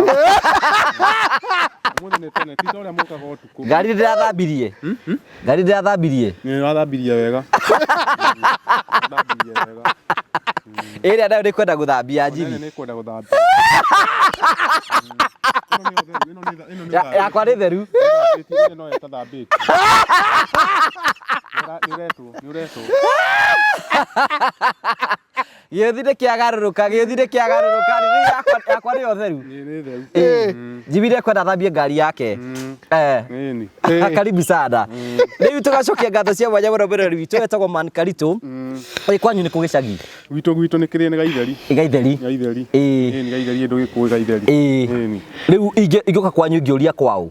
[SPEAKER 1] Mũthĩ nĩ tene, ti ta ũrĩa mũkaga ũtukũ.
[SPEAKER 2] Ngari ndĩrathambirie. Ngari ndĩrathambirie.
[SPEAKER 1] Nĩ wathambirie wega. Wathambirie wega.
[SPEAKER 2] Ĩrĩa nayo nĩ kwenda gũthambia
[SPEAKER 1] Nene
[SPEAKER 2] njithi.
[SPEAKER 1] nĩ kwenda gũthambia. Ĩno nĩ ũtheru, ĩno nĩ
[SPEAKER 2] Yakwa nĩ theru.
[SPEAKER 1] Ĩthambĩtie, ĩno no ĩtathambĩtio. Nĩ ũretwo, nĩ ũretwo.
[SPEAKER 2] Gĩũthi nĩ kĩagarũrũka, gĩũthi nĩ kĩagarũrũka. Rĩu yakwa nĩyo theru.
[SPEAKER 1] Nĩ theru.
[SPEAKER 2] Njibire kwenda thambie ngari yake. Eh.
[SPEAKER 1] Ĩni.
[SPEAKER 2] Karibu sana. Rĩu tũgacokia ngatho cia mwanya mũno mwĩroreri witũ etagwo Man Karitũ. Ĩ, kwanyu nĩ kũ gĩcagi?
[SPEAKER 1] Gwitũ nĩ kĩrĩa nĩ Gaitheri.
[SPEAKER 2] Gaitheri.
[SPEAKER 1] Gaitheri.
[SPEAKER 2] Ĩ.
[SPEAKER 1] Ĩni Gaitheri ĩndũ gĩkũĩ Gaitheri.
[SPEAKER 2] Ĩ.
[SPEAKER 1] Ĩni.
[SPEAKER 2] Rĩu ingĩũka kwanyu ingĩũria kwaũ?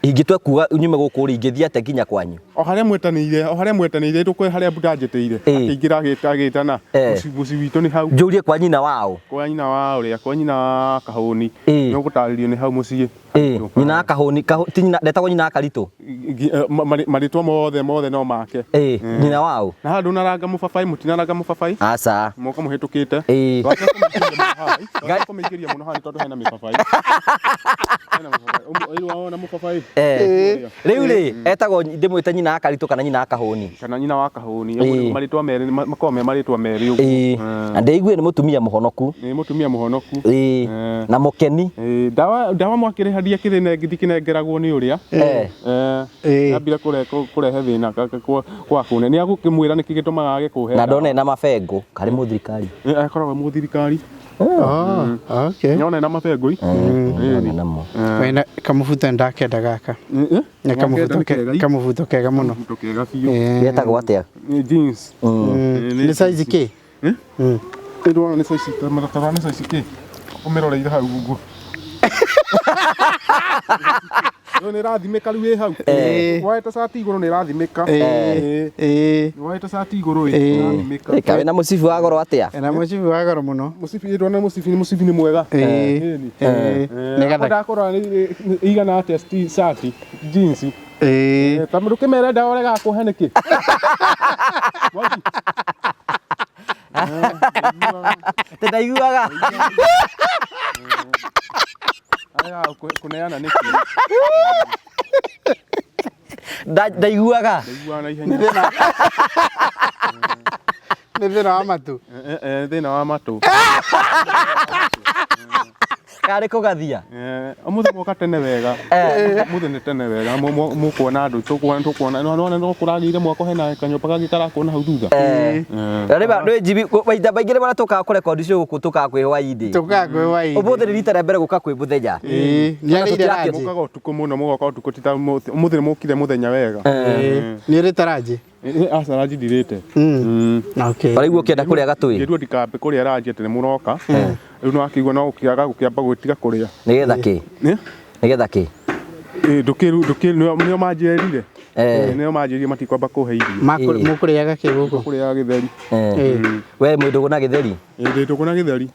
[SPEAKER 2] Ingĩtua kuga nyume gũkũ rĩ, ingĩthiĩ atĩa nginya kwanyu?
[SPEAKER 1] O harĩa mwetanĩire, o harĩa mwetanĩire ndũkwe harĩa ndanjĩtĩire. Akĩingĩra agĩtana. Mũciĩ witũ nĩ hau.
[SPEAKER 2] Njũrie kwa nyina wao.
[SPEAKER 1] Kwa nyina wa ũrĩa, kwa nyina wa Kahũni.
[SPEAKER 2] Ĩ.
[SPEAKER 1] Nĩ ũgũtarĩrio nĩ hau mũciĩ.
[SPEAKER 2] Ĩ, nyina wa Kahũni, ti nyina, ndetagwo nyina wa Karitũ.
[SPEAKER 1] Marĩtwa mothe no make.
[SPEAKER 2] Ĩ, nyina wao.
[SPEAKER 1] Na haha ndũnaranga mũbabaĩ, mũtinaranga mũbabaĩ?
[SPEAKER 2] Aca.
[SPEAKER 1] Moka mũhĩtũkĩte.
[SPEAKER 2] Ĩ.
[SPEAKER 1] Wacha kũmĩingĩria mũno haha nĩ tondũ hena mĩbabaĩ. Hena mũbabaĩ. Ũyũ wona mũbabaĩ?
[SPEAKER 2] Eh. Rĩu rĩ, etagwo ndĩmwĩte nyina wa Karitũ kana nyina wa Kahũni?
[SPEAKER 1] Kana nyina wa Kahũni.
[SPEAKER 2] Ĩ.
[SPEAKER 1] Marĩtwa merĩ makoragwo me marĩtwa merĩ ũguo.
[SPEAKER 2] Ĩ. Na ndĩigue nĩ mũtumia mũhonoku.
[SPEAKER 1] Nĩ mũtumia mũhonoku.
[SPEAKER 2] Ĩ. Na mũkeni.
[SPEAKER 1] Ĩ, ndawa mwakĩrĩha ndiakĩnengeragwo nĩ ũrĩa. Ambire kũrehe thĩna kwa kũne. Nĩ agũkĩmwĩra nĩkĩ gĩtũmaga age kũhe.
[SPEAKER 2] Na ndona ena mabengo, karĩ mũthirikari.
[SPEAKER 1] Akoragwo mũthirikari.
[SPEAKER 3] Oh, okay.
[SPEAKER 1] Nĩona ena mabengo.
[SPEAKER 2] Nĩona namo.
[SPEAKER 3] Wena kamũbuto ndakenda gaka. Nĩ kamũbuto kega mũno.
[SPEAKER 1] Kamũbuto kega biũ.
[SPEAKER 2] Getagwo atĩa?
[SPEAKER 1] Nĩ jeans.
[SPEAKER 3] Nĩ size kĩ?
[SPEAKER 1] Ndĩrona nĩ size, tarora nĩ size kĩ? Ũmĩroreire hau ũguo. Ĩyo nĩ ĩrathimĩka rĩu ĩ hau. Woete cati igũrũ nĩ ĩrathimĩka. Woete cati igũrũ ĩ ĩrathimĩka.
[SPEAKER 2] Ĩ, kaĩ na mũcibi wa goro atĩa?
[SPEAKER 3] Na mũcibi wa goro mũno.
[SPEAKER 1] Mũcibi ndona mũcibi, mũcibi nĩ mwega.
[SPEAKER 3] Ĩ. Nĩ gathaka.
[SPEAKER 1] Ndakũrora nĩ igana atĩa cati jeans.
[SPEAKER 3] Ĩ.
[SPEAKER 1] Ta ndũkĩmere ndawa ũregaga kũhe nĩkĩ?
[SPEAKER 2] Te ndaiguaga.
[SPEAKER 1] Aregaga kũneana nĩkĩ?
[SPEAKER 2] Ndaiguaga.
[SPEAKER 1] Ndaiguaga na ihenya.
[SPEAKER 3] Nĩ thĩna wa matũ.
[SPEAKER 1] Eh, eh, thĩna wa matũ.
[SPEAKER 2] Karĩ kũgathia.
[SPEAKER 1] Eh, ũmũthĩ mwoka tene wega. Ũmũthĩ nĩ tene wega. Mũkuona andũ tũkuona tũkuona. No nĩwona no kũragĩire mwako hena kanyũmba kangĩ karakuona hau thutha.
[SPEAKER 2] Eh. Na rĩma nĩ njibi maita maingĩ nĩ marĩa tũkaga kũrekondi cio gũkũ tũkaga kwĩ hwainĩ.
[SPEAKER 3] Tũkaga kwĩ hwainĩ.
[SPEAKER 2] Ũmũthĩ nĩ rita rĩa mbere gũka kwĩ mũthenya.
[SPEAKER 3] Ĩĩ, nĩ arĩire ranji.
[SPEAKER 1] Mũkaga ũtukũ mũno, mũgoka ũtukũ ti ta ũmũthĩ nĩ mũkire mũthenya wega.
[SPEAKER 3] Ĩĩ, nĩ ũrĩte ranji?
[SPEAKER 1] Aca ranji ndirĩte. Mm.
[SPEAKER 3] Okay.
[SPEAKER 2] Ũraigua ũkĩenda kũrĩa gatũĩ?
[SPEAKER 1] Ngĩrwo ndikambe kũrĩa ranji atĩ nĩ mũroka. Rĩu nĩwakĩigua no gũkĩaga gũkĩamba gwĩtiga kũrĩa.
[SPEAKER 2] Nĩgetha kĩ? Nĩgetha kĩ?
[SPEAKER 1] Ndũkĩru ndũkĩru nĩo manjĩrire. Nĩo manjĩrire matikwamba kũhe irio.
[SPEAKER 3] Mũkũrĩaga kĩ gũkũ?
[SPEAKER 1] Kũrĩaga gĩtheri.
[SPEAKER 2] We mwĩ ndũgũ na gĩtheri?
[SPEAKER 1] Ndĩ ndũgũ na gĩtheri.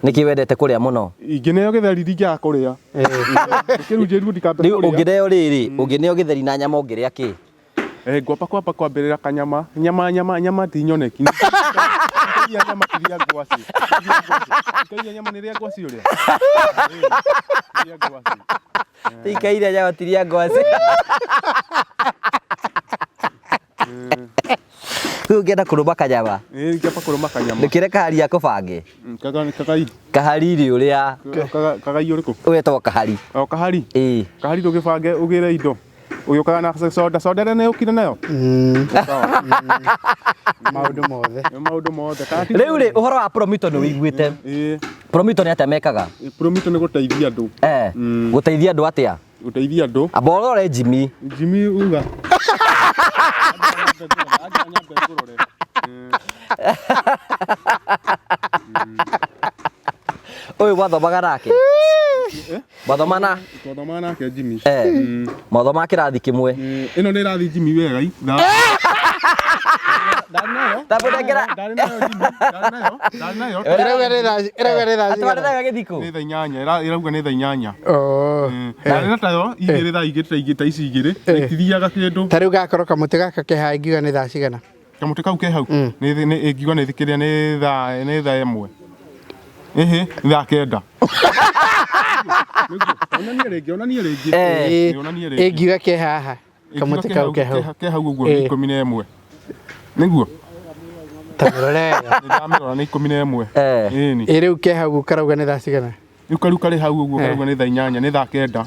[SPEAKER 2] Nĩkĩ wendete kũrĩa mũno?
[SPEAKER 1] Ingĩneo gĩtheri ndingĩaga kũrĩa. Ndũkĩru njĩrwo ndikambe
[SPEAKER 2] Rĩu
[SPEAKER 1] kũrĩa.
[SPEAKER 2] ũngĩneo rĩrĩ, ũngĩneo gĩtheri na nyama ũngĩrĩa kĩ?
[SPEAKER 1] Ngwamba kwamba kwambĩrĩra kanyama nyama nyama nyama ti nyoneki. Iria nyama tiria ngwacĩ. Iria nyama nĩ rĩa ngwacĩ ũrĩa. Rĩa ngwacĩ.
[SPEAKER 2] Tikaire nyama tiria ngwacĩ. Rĩu ũngĩenda kũrũma kanyama.
[SPEAKER 1] Ingĩamba kũrũma kanyama.
[SPEAKER 2] Ndũkĩre kahari ya kũbange.
[SPEAKER 1] Kagai.
[SPEAKER 2] Kahari rĩ ũrĩa.
[SPEAKER 1] Kagai ũrĩkũ?
[SPEAKER 2] Wetagwo kahari.
[SPEAKER 1] O kahari.
[SPEAKER 2] Ĩĩ.
[SPEAKER 1] Kahari ndũgĩbange ũgĩre indo. Ũgĩũkaga na soda, soda ĩrĩa nĩ ũkire nayo?
[SPEAKER 3] Maũndũ mothe.
[SPEAKER 1] Maũndũ mothe.
[SPEAKER 2] Rĩu rĩ ũhoro wa Promito nĩ wĩiguĩte. Promito nĩ atĩa mekaga?
[SPEAKER 1] Promito nĩ gũteithia andũ.
[SPEAKER 2] Gũteithia andũ atĩa?
[SPEAKER 1] Gũteithia andũ.
[SPEAKER 2] Amba ũrore Jimmy.
[SPEAKER 1] Jimmy uga.
[SPEAKER 2] Ũyũ mwathomaga nake? Mwathoma na?
[SPEAKER 1] Twathomaga nake Jimmy.
[SPEAKER 2] Mwathomaga kĩrathi kĩmwe.
[SPEAKER 1] Ĩno nĩ ĩrathiĩ Jimmy wega i.
[SPEAKER 2] Ndamũnengera.
[SPEAKER 1] Ndarĩ nayo Jimmy. Ndarĩ nayo.
[SPEAKER 3] Ĩrauga nĩ thaa ĩrauga nĩ thaa cigana?
[SPEAKER 2] Atwarĩ nayo gĩthikũ?
[SPEAKER 1] Nĩ thaa inyanya. Ĩrauga nĩ thaa inyanya. Ndarĩ na tayo igĩrĩ thaa igĩrĩ ta ici igĩrĩ. Itithiaga kĩndũ.
[SPEAKER 3] Ta rĩu gakorwo kamũtĩ gaka ke haha ingiuga nĩ thaa cigana?
[SPEAKER 1] Kamũtĩ kau ke hau? Nĩ ingiuga nĩ kĩrĩa nĩ thaa nĩ thaa ĩmwe. Ĩhĩ, thaa kenda. Onania rĩngĩ, onania rĩngĩ. Onania rĩngĩ.
[SPEAKER 3] Ingiuga ke haha. Kamũtĩ kau ke hau.
[SPEAKER 1] Ke hau ũguo nĩ 11. Nĩguo?
[SPEAKER 3] Ta mĩrore wega.
[SPEAKER 1] Nĩndamĩrora nĩ 11. Ĩni.
[SPEAKER 3] Ĩ rĩu ke hau karauga nĩ thaa cigana?
[SPEAKER 1] Rĩu kariu karĩ hau ũguo karauga nĩ thaa inyanya, nĩ thaa kenda.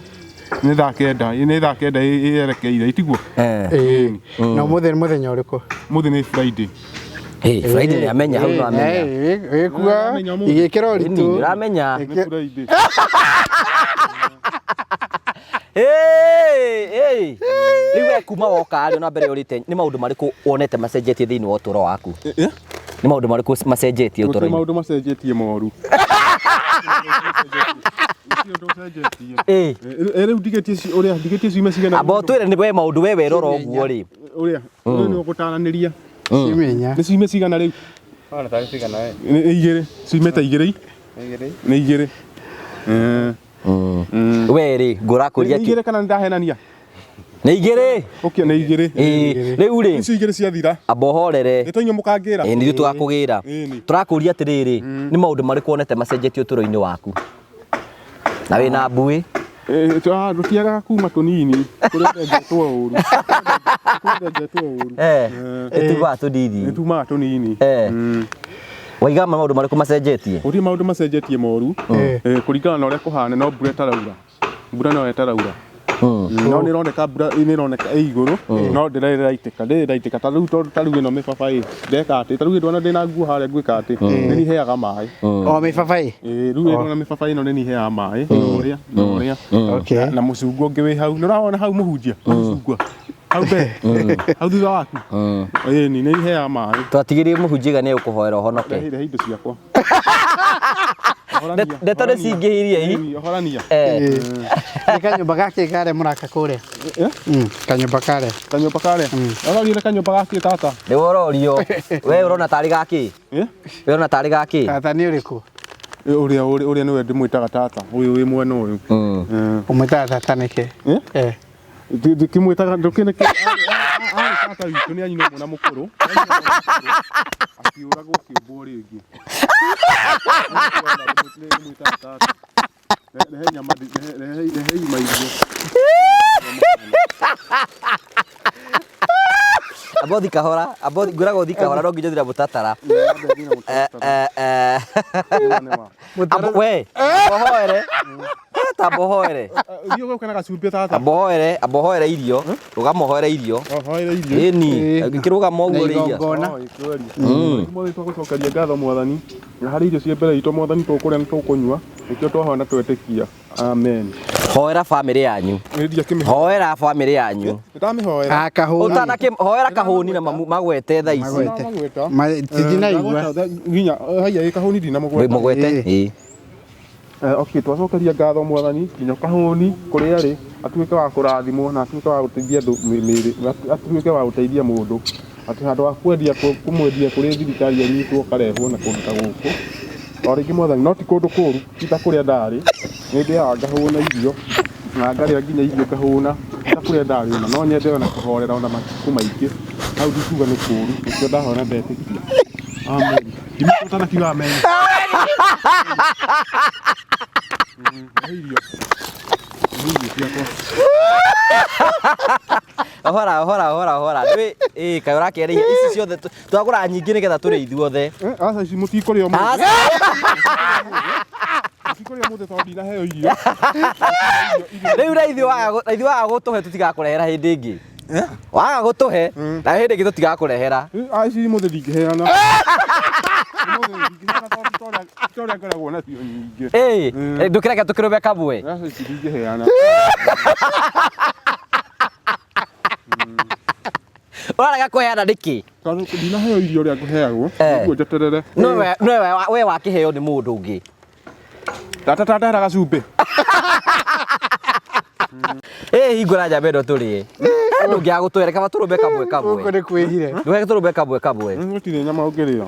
[SPEAKER 1] Nĩ thaa kenda, nĩ thaa kenda yerekeire, itiguo?
[SPEAKER 3] Ĩĩ. Na ũmũthĩ nĩ mũthenya ũrĩkũ?
[SPEAKER 1] Ũmũthĩ nĩ Friday.
[SPEAKER 2] Friday nĩ amenya hau no amenya.
[SPEAKER 3] Wĩkua igĩkĩra ũritũ.
[SPEAKER 2] Nĩũramenya.
[SPEAKER 1] Nĩ Friday.
[SPEAKER 2] Rĩu we kuma woka rĩ ona mbere ũrĩte nĩ maũndũ marĩkũ wonete macenjetie thĩinĩ wa ũtũũro waku? Nĩ maũndũ marĩkũ macenjetie
[SPEAKER 1] Gũtirĩ
[SPEAKER 2] ũtũũro-inĩ?
[SPEAKER 1] maũndũ macenjetie moru. Gũtirĩ ũndũ ũcenjetie. Rĩu ndigĩtie ũrĩa ndigĩtie ciumia cigana.
[SPEAKER 2] Amba ũtwĩre nĩ we maũndũ we werora ũguo rĩ.
[SPEAKER 1] Ũrĩa ũrĩa nĩ ũgũtaranĩria.
[SPEAKER 3] Ciumia inya.
[SPEAKER 1] Nĩ ciumia cigana rĩu? Nĩ igĩrĩ. Ciumia ta igĩrĩ. Nĩ igĩrĩ.
[SPEAKER 2] We rĩ ngũrakũria
[SPEAKER 1] Nĩ igĩrĩ kana nĩ ndahenania?
[SPEAKER 2] Nĩ igĩrĩ.
[SPEAKER 1] Okay, nĩ igĩrĩ.
[SPEAKER 2] Rĩu rĩ.
[SPEAKER 1] Icio igĩrĩ ciathira.
[SPEAKER 2] Amba ũhorere.
[SPEAKER 1] Nĩ tũinyuĩ mũkangĩra.
[SPEAKER 2] Ĩĩ nĩ ithuĩ tũgakũgĩra. Tũrakũria atĩrĩrĩ, nĩ maũndũ marĩkũ wonete macenjetie ũtũũro-inĩ waku? Na wĩna mbuĩ?
[SPEAKER 1] Tũtiagaga kuma tũnini kũrĩa thenjetwo ũru. Kũrĩa thenjetwo ũru.
[SPEAKER 2] Nĩ tumaga tũnini.
[SPEAKER 1] Nĩ tumaga tũnini.
[SPEAKER 2] Waiga maũndũ marĩkũ macenjetie?
[SPEAKER 1] Gũtirĩ maũndũ macenjetie moru. Kũringana na ũrĩa kũhana no mbura ĩtaraura. Mbura no ĩtaraura. No nĩ ĩroneka mbura nĩ ĩroneka ĩ igũrũ no ndĩraitĩka ndĩraitĩka ta rĩu tondũ ta rĩu ĩno mĩbabaĩ ndeka atĩ ta rĩu ndona ndĩna nguo harĩa ngwĩka atĩ nĩ niheaga maĩ.
[SPEAKER 3] O mĩbabaĩ?
[SPEAKER 1] Ĩĩ rĩu ndona mĩbabaĩ ĩno nĩ niheaga maĩ na ũrĩa na ũrĩa.
[SPEAKER 3] Okay.
[SPEAKER 1] Na mũcungwa ũngĩ wĩ hau nĩ ũrawona hau mũhunjia mũcungwa hau mbere hau thutha waku. Ĩĩ nĩ niheaga maĩ.
[SPEAKER 2] Twatigĩrie mũhunjia nĩ ũkũhoera ũhonoke.
[SPEAKER 1] Rehe indo ciakwa.
[SPEAKER 2] Ndeto nĩ cingĩhirie i.
[SPEAKER 1] Horania.
[SPEAKER 3] Nĩ kanyũmba gake karĩa mũraka kũrĩa? Kanyũmba karĩa.
[SPEAKER 1] Kanyũmba karĩa? Ũrorio nĩ kanyũmba gakĩ tata?
[SPEAKER 2] Nĩ ũrorio. We ũrona tarĩ gakĩ? We ũrona tarĩ gakĩ?
[SPEAKER 3] Tata nĩ ũrĩkũ?
[SPEAKER 1] Ũrĩa ũrĩa nĩwe ndĩmwĩtaga tata. Ũyũ wĩ mwena ũyũ.
[SPEAKER 3] Ũmwĩtaga tata nĩkĩ?
[SPEAKER 1] Ndĩkĩmwĩtaga ndũkĩnĩkĩ. Arĩ tata witũ nĩ anyina mwana mũkũrũ. Nĩ anyina mwana mũkũrũ, akiũragwo akĩũmbwo rĩngĩ. Nĩmwĩtaga tata. Rehe nyama, rehe ima irio.
[SPEAKER 2] Ambothi kahora, ambothi ngwĩraga ũthi kahora no nginya ũthi na mũtatara. Eh, eh, eh. Ambo we, ambohoere. Ta ambohoere.
[SPEAKER 1] Thiĩ ũgoke na gacumbĩ tata.
[SPEAKER 2] Ambohoere, ambohoere irio. Rũgama ũhoere irio.
[SPEAKER 1] Hoere irio.
[SPEAKER 2] Ĩni, ngĩkĩrũgama ũguo
[SPEAKER 3] Na
[SPEAKER 2] rĩ iria.
[SPEAKER 3] igongona.
[SPEAKER 1] Mwathani twagũcokeria ngatho mwathani na harĩ irio ciĩ mbere itũ mwathani tũkũrĩa na tũkũnyua nĩkĩo twahoya na twetĩkia amen.
[SPEAKER 2] Hoera bamĩrĩ yanyu.
[SPEAKER 1] Nĩ ndiakĩmĩhoera.
[SPEAKER 2] Hoera bamĩrĩ yanyu.
[SPEAKER 1] Nĩndamĩhoera.
[SPEAKER 3] Ah, kahũni.
[SPEAKER 2] Ũtanakĩ hoera kahũni na mamu magwete thaa ici.
[SPEAKER 3] Magwete.
[SPEAKER 1] Ndamagweta.
[SPEAKER 3] Tindinaigua.
[SPEAKER 1] Nginya haiya ĩ kahũni ndinamũgweta.
[SPEAKER 2] Mũgwete. Ĩĩ.
[SPEAKER 1] Okay, twacokeria ngatho mwathani nginya kahũni kũrĩa arĩ atuĩke wa kũrathimwo na atuĩke wa gũteithia andũ mĩĩrĩ, atuĩke wa gũteithia mũndũ atĩ handũ ha kwendia kũmwendia kũrĩ thirikari anyitwo akarehwo na kũndũ ta gũkũ. O rĩngĩ mwathani no ti kũndũ kũru ti ta kũrĩa ndarĩ, nĩ ndĩaga ngahũna irio na ngarĩa nginya irio ngahũna ti ta kũrĩa ndarĩ ona no nyende ona kũhorera ona matukũ maingĩ hau ndikuga nĩ kũru nĩkĩo ndahoya na ndetĩkia. Amen. Ndimũkũtana kiuga amen. Rehe irio. Rehe irio ciakwa.
[SPEAKER 2] Hora hora hora hora. Ndĩ ĩ kaĩ ũrakĩarĩia ici ciothe twagũra nyingĩ nĩgetha tũrĩe ithuothe.
[SPEAKER 1] Aca ici mũtikũrĩa ũmũthĩ.
[SPEAKER 2] Aca.
[SPEAKER 1] Mũtikũrĩa ũmũthĩ tondũ ndinaheo irio.
[SPEAKER 2] Rĩu raithi waga raithi waga gũtũhe tũtigakũrehera hĩndĩ ĩngĩ. Waga gũtũhe na hĩndĩ ĩngĩ tũtigakũrehera.
[SPEAKER 1] Ah, ici ũmũthĩ ndingĩheana. Ũmũthĩ ndingĩheana tondũ ta ũrĩa ngoragwo nacio nyingĩ.
[SPEAKER 2] Ĩ ndũkĩreke tũkĩrũme kamwe.
[SPEAKER 1] Aca ici ndingĩheana.
[SPEAKER 2] Ũrarega kũheana nĩkĩ?
[SPEAKER 1] Tondũ ndinaheo irio ũrĩa ngũheagwo, nĩguo njeterere.
[SPEAKER 2] No we wakĩheo nĩ mũndũ ũngĩ.
[SPEAKER 1] Tata tata ndehera gacumbĩ.
[SPEAKER 2] Ĩ hingũra njamba ĩno tũrĩe. Ndũngĩaga gũtũhe kaba tũrũme kamwe kamwe.
[SPEAKER 3] Gũkũ nĩ kwĩhire.
[SPEAKER 2] Ndũgeke tũrũme kamwe kamwe.
[SPEAKER 1] Gũtirĩ nyama ũngĩrĩa.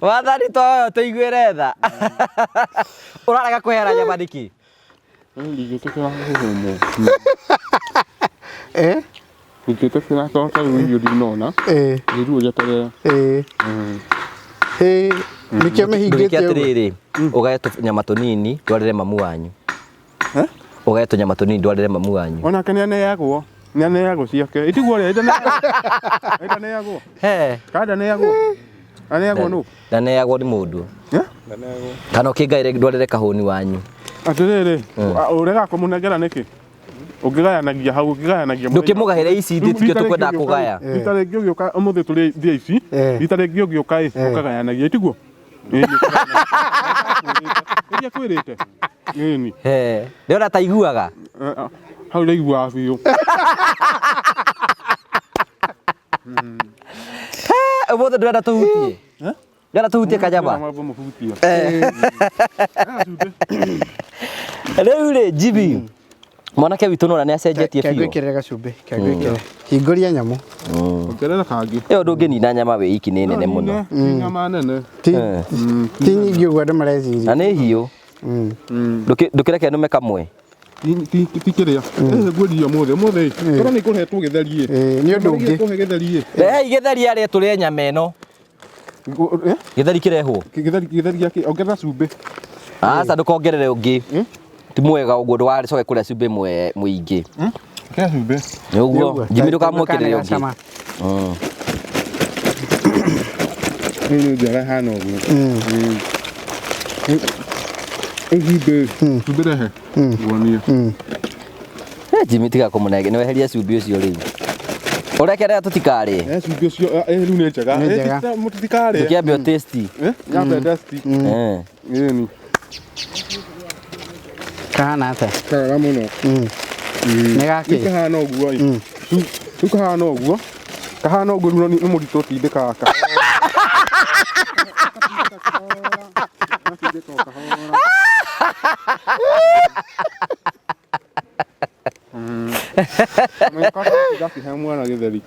[SPEAKER 2] Wathani twahoya ũtũiguĩre tha. Ũrarega kũheana nyama nĩkĩ?
[SPEAKER 1] Ndingĩtĩkĩra kũhũmwo.
[SPEAKER 3] Eh?
[SPEAKER 1] Ndingĩtĩkĩra tondũ ta rĩu irio ndinona. Nĩguo njeterere.
[SPEAKER 3] Nĩkĩo
[SPEAKER 2] Ndũgĩke
[SPEAKER 3] mĩhingĩte ũguo.
[SPEAKER 2] atĩrĩrĩ, ũgae tũnyama tũnini ndwarĩre mamu wanyu. Ũgae tũnyama tũnini ndwarĩre mamu wanyu.
[SPEAKER 1] Onake nĩ aneagwo. Nĩ aneagwo ciake. Itiguo ũrĩa ĩtaneagwo.
[SPEAKER 2] He.
[SPEAKER 1] Kana ndaneagwo. Aneagwo nũ?
[SPEAKER 2] Ndaneagwo nĩ mũndũ. Kana ũkĩngaĩre ndwarĩre kahũni wanyu.
[SPEAKER 1] Atĩrĩrĩ, ũrega kũmũnengera nĩkĩ? Ũngĩgayanagia hau, ũngĩgayanagia.
[SPEAKER 2] Ndũkĩmũgaĩre ici ithuĩ tikĩo tũkwendaga kũgaya.
[SPEAKER 1] Rita rĩngĩ ũgĩũka ũmũthĩ tũrĩ thia ici. Rita rĩngĩ ũgĩũka ĩ, ũkagayanagia itiguo? Ĩĩ kwĩrĩte. Ĩni.
[SPEAKER 2] He. Ndĩrona ta iguaga.
[SPEAKER 1] Hau ndaiguaga biũ.
[SPEAKER 2] Ũmũthĩ ndũrenda tũhutie. Ndũrenda tũhutie kanyama.
[SPEAKER 1] Mambo mũhutie.
[SPEAKER 2] Rĩu rĩ Jimmy, mwanake witũ nona nĩ acenjetie
[SPEAKER 3] Ke
[SPEAKER 2] biũ.
[SPEAKER 3] ngwĩkĩrĩre gacumbĩ. Ke ngwĩkĩre. Hingũria nyamũ.
[SPEAKER 1] Ongerera kangĩ.
[SPEAKER 2] Ĩyo ndũngĩnina nyama wĩ iki nĩ nene mũno.
[SPEAKER 1] Ti nyama nene.
[SPEAKER 3] Ti ti nyingĩ ũguo andũ mareciria.
[SPEAKER 2] Na nĩ hiũ. Ndũkĩreke nũme kamwe.
[SPEAKER 1] Ti kĩrĩa. Ngwendirie ũmũthĩ. Ũmũthĩ toro nĩ ngũhetwo gĩtheri ĩ.
[SPEAKER 3] Nĩ ũndũ ũngĩ.
[SPEAKER 1] Kũhe gĩtheri ĩ.
[SPEAKER 2] Rehei gĩtheri arĩe tũrĩe nyama ĩno. Gĩtheri kĩrehwo.
[SPEAKER 1] Gĩtheri gĩtheri gĩake ongerera cumbĩ.
[SPEAKER 2] Aca ndũkongerere ũngĩ. Ti mwega ũguo ndũgacoke kũrĩa cumbĩ mũingĩ.
[SPEAKER 1] Kĩa cumbĩ.
[SPEAKER 2] Nĩ ũguo. Jimmy ndũkamwĩkĩrĩre ũngĩ.
[SPEAKER 3] Gacama.
[SPEAKER 1] Nĩ njega ĩhana ũguo. Cumbĩ. Cumbĩ rehe. Nguonie.
[SPEAKER 2] Jimmy tiga kũmũnenge nĩ weherie cumbĩ ũcio rĩu. Ũreke rĩa tũtikarĩe.
[SPEAKER 1] Cumbĩ ũcio rĩu nĩ njega.
[SPEAKER 3] Nĩ njega.
[SPEAKER 1] Mũtikarĩe.
[SPEAKER 2] Ndũkĩambe ũ taste.
[SPEAKER 1] Nyambe taste. Ĩni.
[SPEAKER 3] Kahana atĩa?
[SPEAKER 1] Kega mũno.
[SPEAKER 3] Nĩ
[SPEAKER 1] Rĩu
[SPEAKER 3] gakĩ?
[SPEAKER 1] kahana ũguo ĩ. Rĩu kahana ũguo. Kahana ũguo rĩu nĩ mũritũ ũtindĩkaga kahora. Gatindĩka o kahora. Gakĩhe mwana gĩtheri.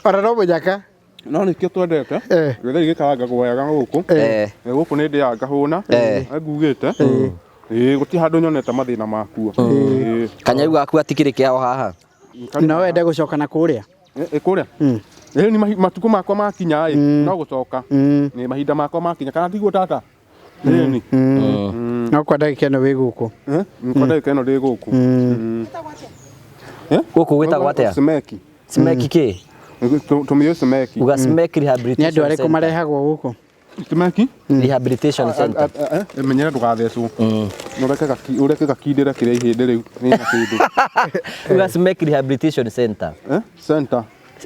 [SPEAKER 3] Ona no mũnyaka.
[SPEAKER 1] No nĩkĩo twendete. Gĩtheri gĩkarangagwo wega gũkũ. Gũkũ nĩ ndĩaga ngahũna. Ngugĩte. Ĩĩ, gũtirĩ handũ nyonete mathĩna makuo. Ĩĩ.
[SPEAKER 2] Kanyau gaku gatikĩrĩ kĩao haha.
[SPEAKER 3] Na wende gũcoka na kũrĩa?
[SPEAKER 1] Ĩ kũrĩa? Ĩĩ, ni matukũ makwa makinya ĩ, no gũcoka. Nĩ mahinda makwa makinya, kana tiguo tata? Ĩni.
[SPEAKER 3] No kwa ndagĩka ĩno wĩ gũkũ?
[SPEAKER 1] Kwa ndagĩka ĩno ndĩ gũkũ.
[SPEAKER 2] Gũkũ gwĩtagwo atĩa?
[SPEAKER 1] Cemeki.
[SPEAKER 2] Cemeki kĩ?
[SPEAKER 1] Tũmĩũĩ Cemeki.
[SPEAKER 2] Uga Cemeki
[SPEAKER 3] Nĩ
[SPEAKER 2] Rehabilitation
[SPEAKER 3] andũ arĩkũ
[SPEAKER 2] Center.
[SPEAKER 3] marehagwo gũkũ?
[SPEAKER 1] Cemeki?
[SPEAKER 2] Rehabilitation Center.
[SPEAKER 1] Menyera ndũgathecwo. Ũreke gakindĩre kĩrĩa ihĩndĩ rĩu rĩna kĩndũ.
[SPEAKER 2] Uga Cemeki Rehabilitation Center.
[SPEAKER 1] Center.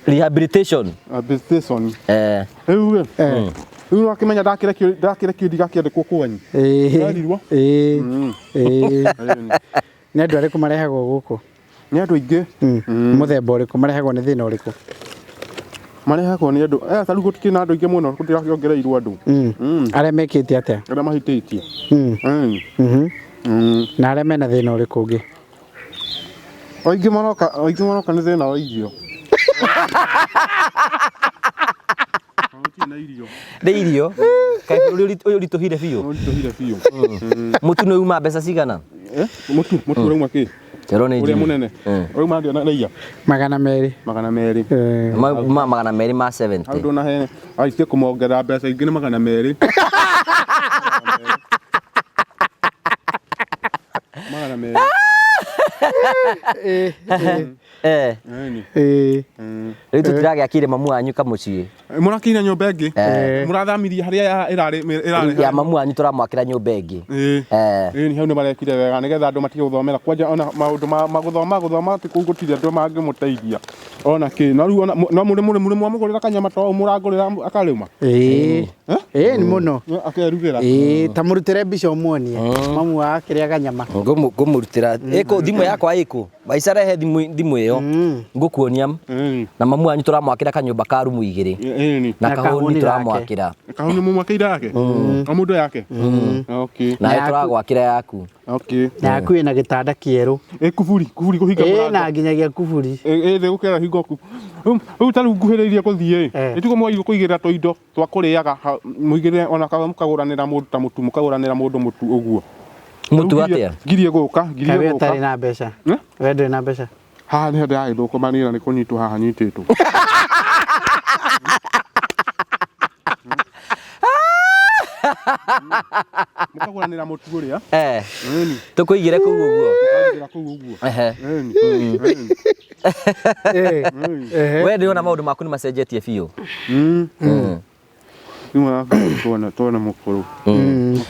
[SPEAKER 2] Rehabilitation.
[SPEAKER 1] Rehabilitation.
[SPEAKER 2] Eh.
[SPEAKER 1] Rĩu rĩ. Rĩu wakĩmenya ndakĩrekio ndigakĩandĩkwo kwanyu. Nderirwo.
[SPEAKER 3] Ĩĩ. Nĩ andũ arĩkũ marehagwo gũkũ?
[SPEAKER 1] Nĩ andũ aingĩ.
[SPEAKER 3] Mũthemba ũrĩkũ marehagwo, nĩ thĩna ũrĩkũ?
[SPEAKER 1] Marehagwo nĩ andũ. Ta rĩu gũtikĩrĩ na andũ aingĩ mũno, gũtirakĩongereirwo andũ.
[SPEAKER 3] Arĩa mekĩte atĩa?
[SPEAKER 1] Arĩa mahĩtĩtie.
[SPEAKER 3] Na arĩa mena thĩna ũrĩkũ ũngĩ?
[SPEAKER 1] Aingĩ maroka nĩ thĩna wa irio. Gũtirĩ na irio.
[SPEAKER 2] Nĩ irio. Kaĩ bũrũri ũyũ ũritũhire biũ?
[SPEAKER 1] Ũritũhire biũ.
[SPEAKER 2] Mũtu nĩ uma mbeca cigana?
[SPEAKER 1] Mũtu ũrauma kĩ?
[SPEAKER 2] Kĩro nĩ
[SPEAKER 1] Ũrĩa
[SPEAKER 2] njini.
[SPEAKER 1] mũnene. Ũrauma ndĩa na raiya?
[SPEAKER 3] 200.
[SPEAKER 1] 200.
[SPEAKER 2] Ma 200 ma 70.
[SPEAKER 1] Hau ndũnahe aicie kũmongerera mbeca ingĩ nĩ 200. 200.
[SPEAKER 2] Eh. Rĩu tũtiragĩakire mamu wanyu kamũciĩ.
[SPEAKER 1] Mũrakĩire nyũmba ĩngĩ. Mũrathamirie harĩa ĩrarĩ
[SPEAKER 2] ya mamu wanyu, tũramwakĩra nyũmba ĩngĩ.
[SPEAKER 1] Ĩĩ, hau nĩ marekire wega nĩgetha andũ matige gũthomera kwanja, ona maũndũ ma gũthoma atĩ kũu gũtirĩ andũ mangĩmũteithia ona kĩ. No rĩu ona no mũrĩ mũrĩ mwamũgũrĩra kanyama to mũrangũrĩra akarĩma.
[SPEAKER 3] Ĩĩ. Ĩĩ, nĩ mũno.
[SPEAKER 1] Akerugĩra.
[SPEAKER 3] Ĩĩ, ta mũrutĩre mbica ũmuonie mamu wa akĩrĩa kanyama.
[SPEAKER 2] Ngũmũrutĩra ĩkũ thimũ yakwa, ĩkũ maica, rehe thimũ ĩyo ngũkuonia. Na mamu wanyu tũramwakĩra kanyũmba ka rumu 2.
[SPEAKER 1] Ĩni.
[SPEAKER 2] Na kahũni tũramwakĩra.
[SPEAKER 1] Kahũni mũmwakĩire yake, o mũndũ yake? Okay.
[SPEAKER 2] Nawe tũragwakĩra yaku.
[SPEAKER 1] Okay.
[SPEAKER 3] Na yaku ĩna gĩtanda kĩerũ.
[SPEAKER 1] Ĩ kuburi, kuburi kũhinga
[SPEAKER 3] mũrango. Ĩ na nginyagia kuburi.
[SPEAKER 1] Ĩ thĩ gũkĩra hingo ku. Rĩu ta rĩu nguhĩrĩirie gũthiĩ ĩ. Nĩtiguo mwagĩrĩirwo kũigĩrĩra tũindo twa kũrĩaga, mũigĩrĩre ona mũkagũranĩra mũndũ ta mũtu, mũkagũranĩra mũndũ mũtu ũguo.
[SPEAKER 2] Mũtu atĩa?
[SPEAKER 1] Ngirie gũka, ngirie
[SPEAKER 3] gũka. Ũtarĩ na mbeca? We ndũrĩ na mbeca?
[SPEAKER 1] Haha nĩho ndĩragĩthũkũmanĩra, nĩ kũnyitwo haha nyitĩtwo. Mũkagũranĩra mũtu ũrĩa.
[SPEAKER 2] Tũkũigĩre kũu ũguo.
[SPEAKER 1] Mũkaigĩra kũu ũguo.
[SPEAKER 2] We ndĩrona maũndũ maku nĩ macenjetie biũ.
[SPEAKER 1] Twana mũkũrũ.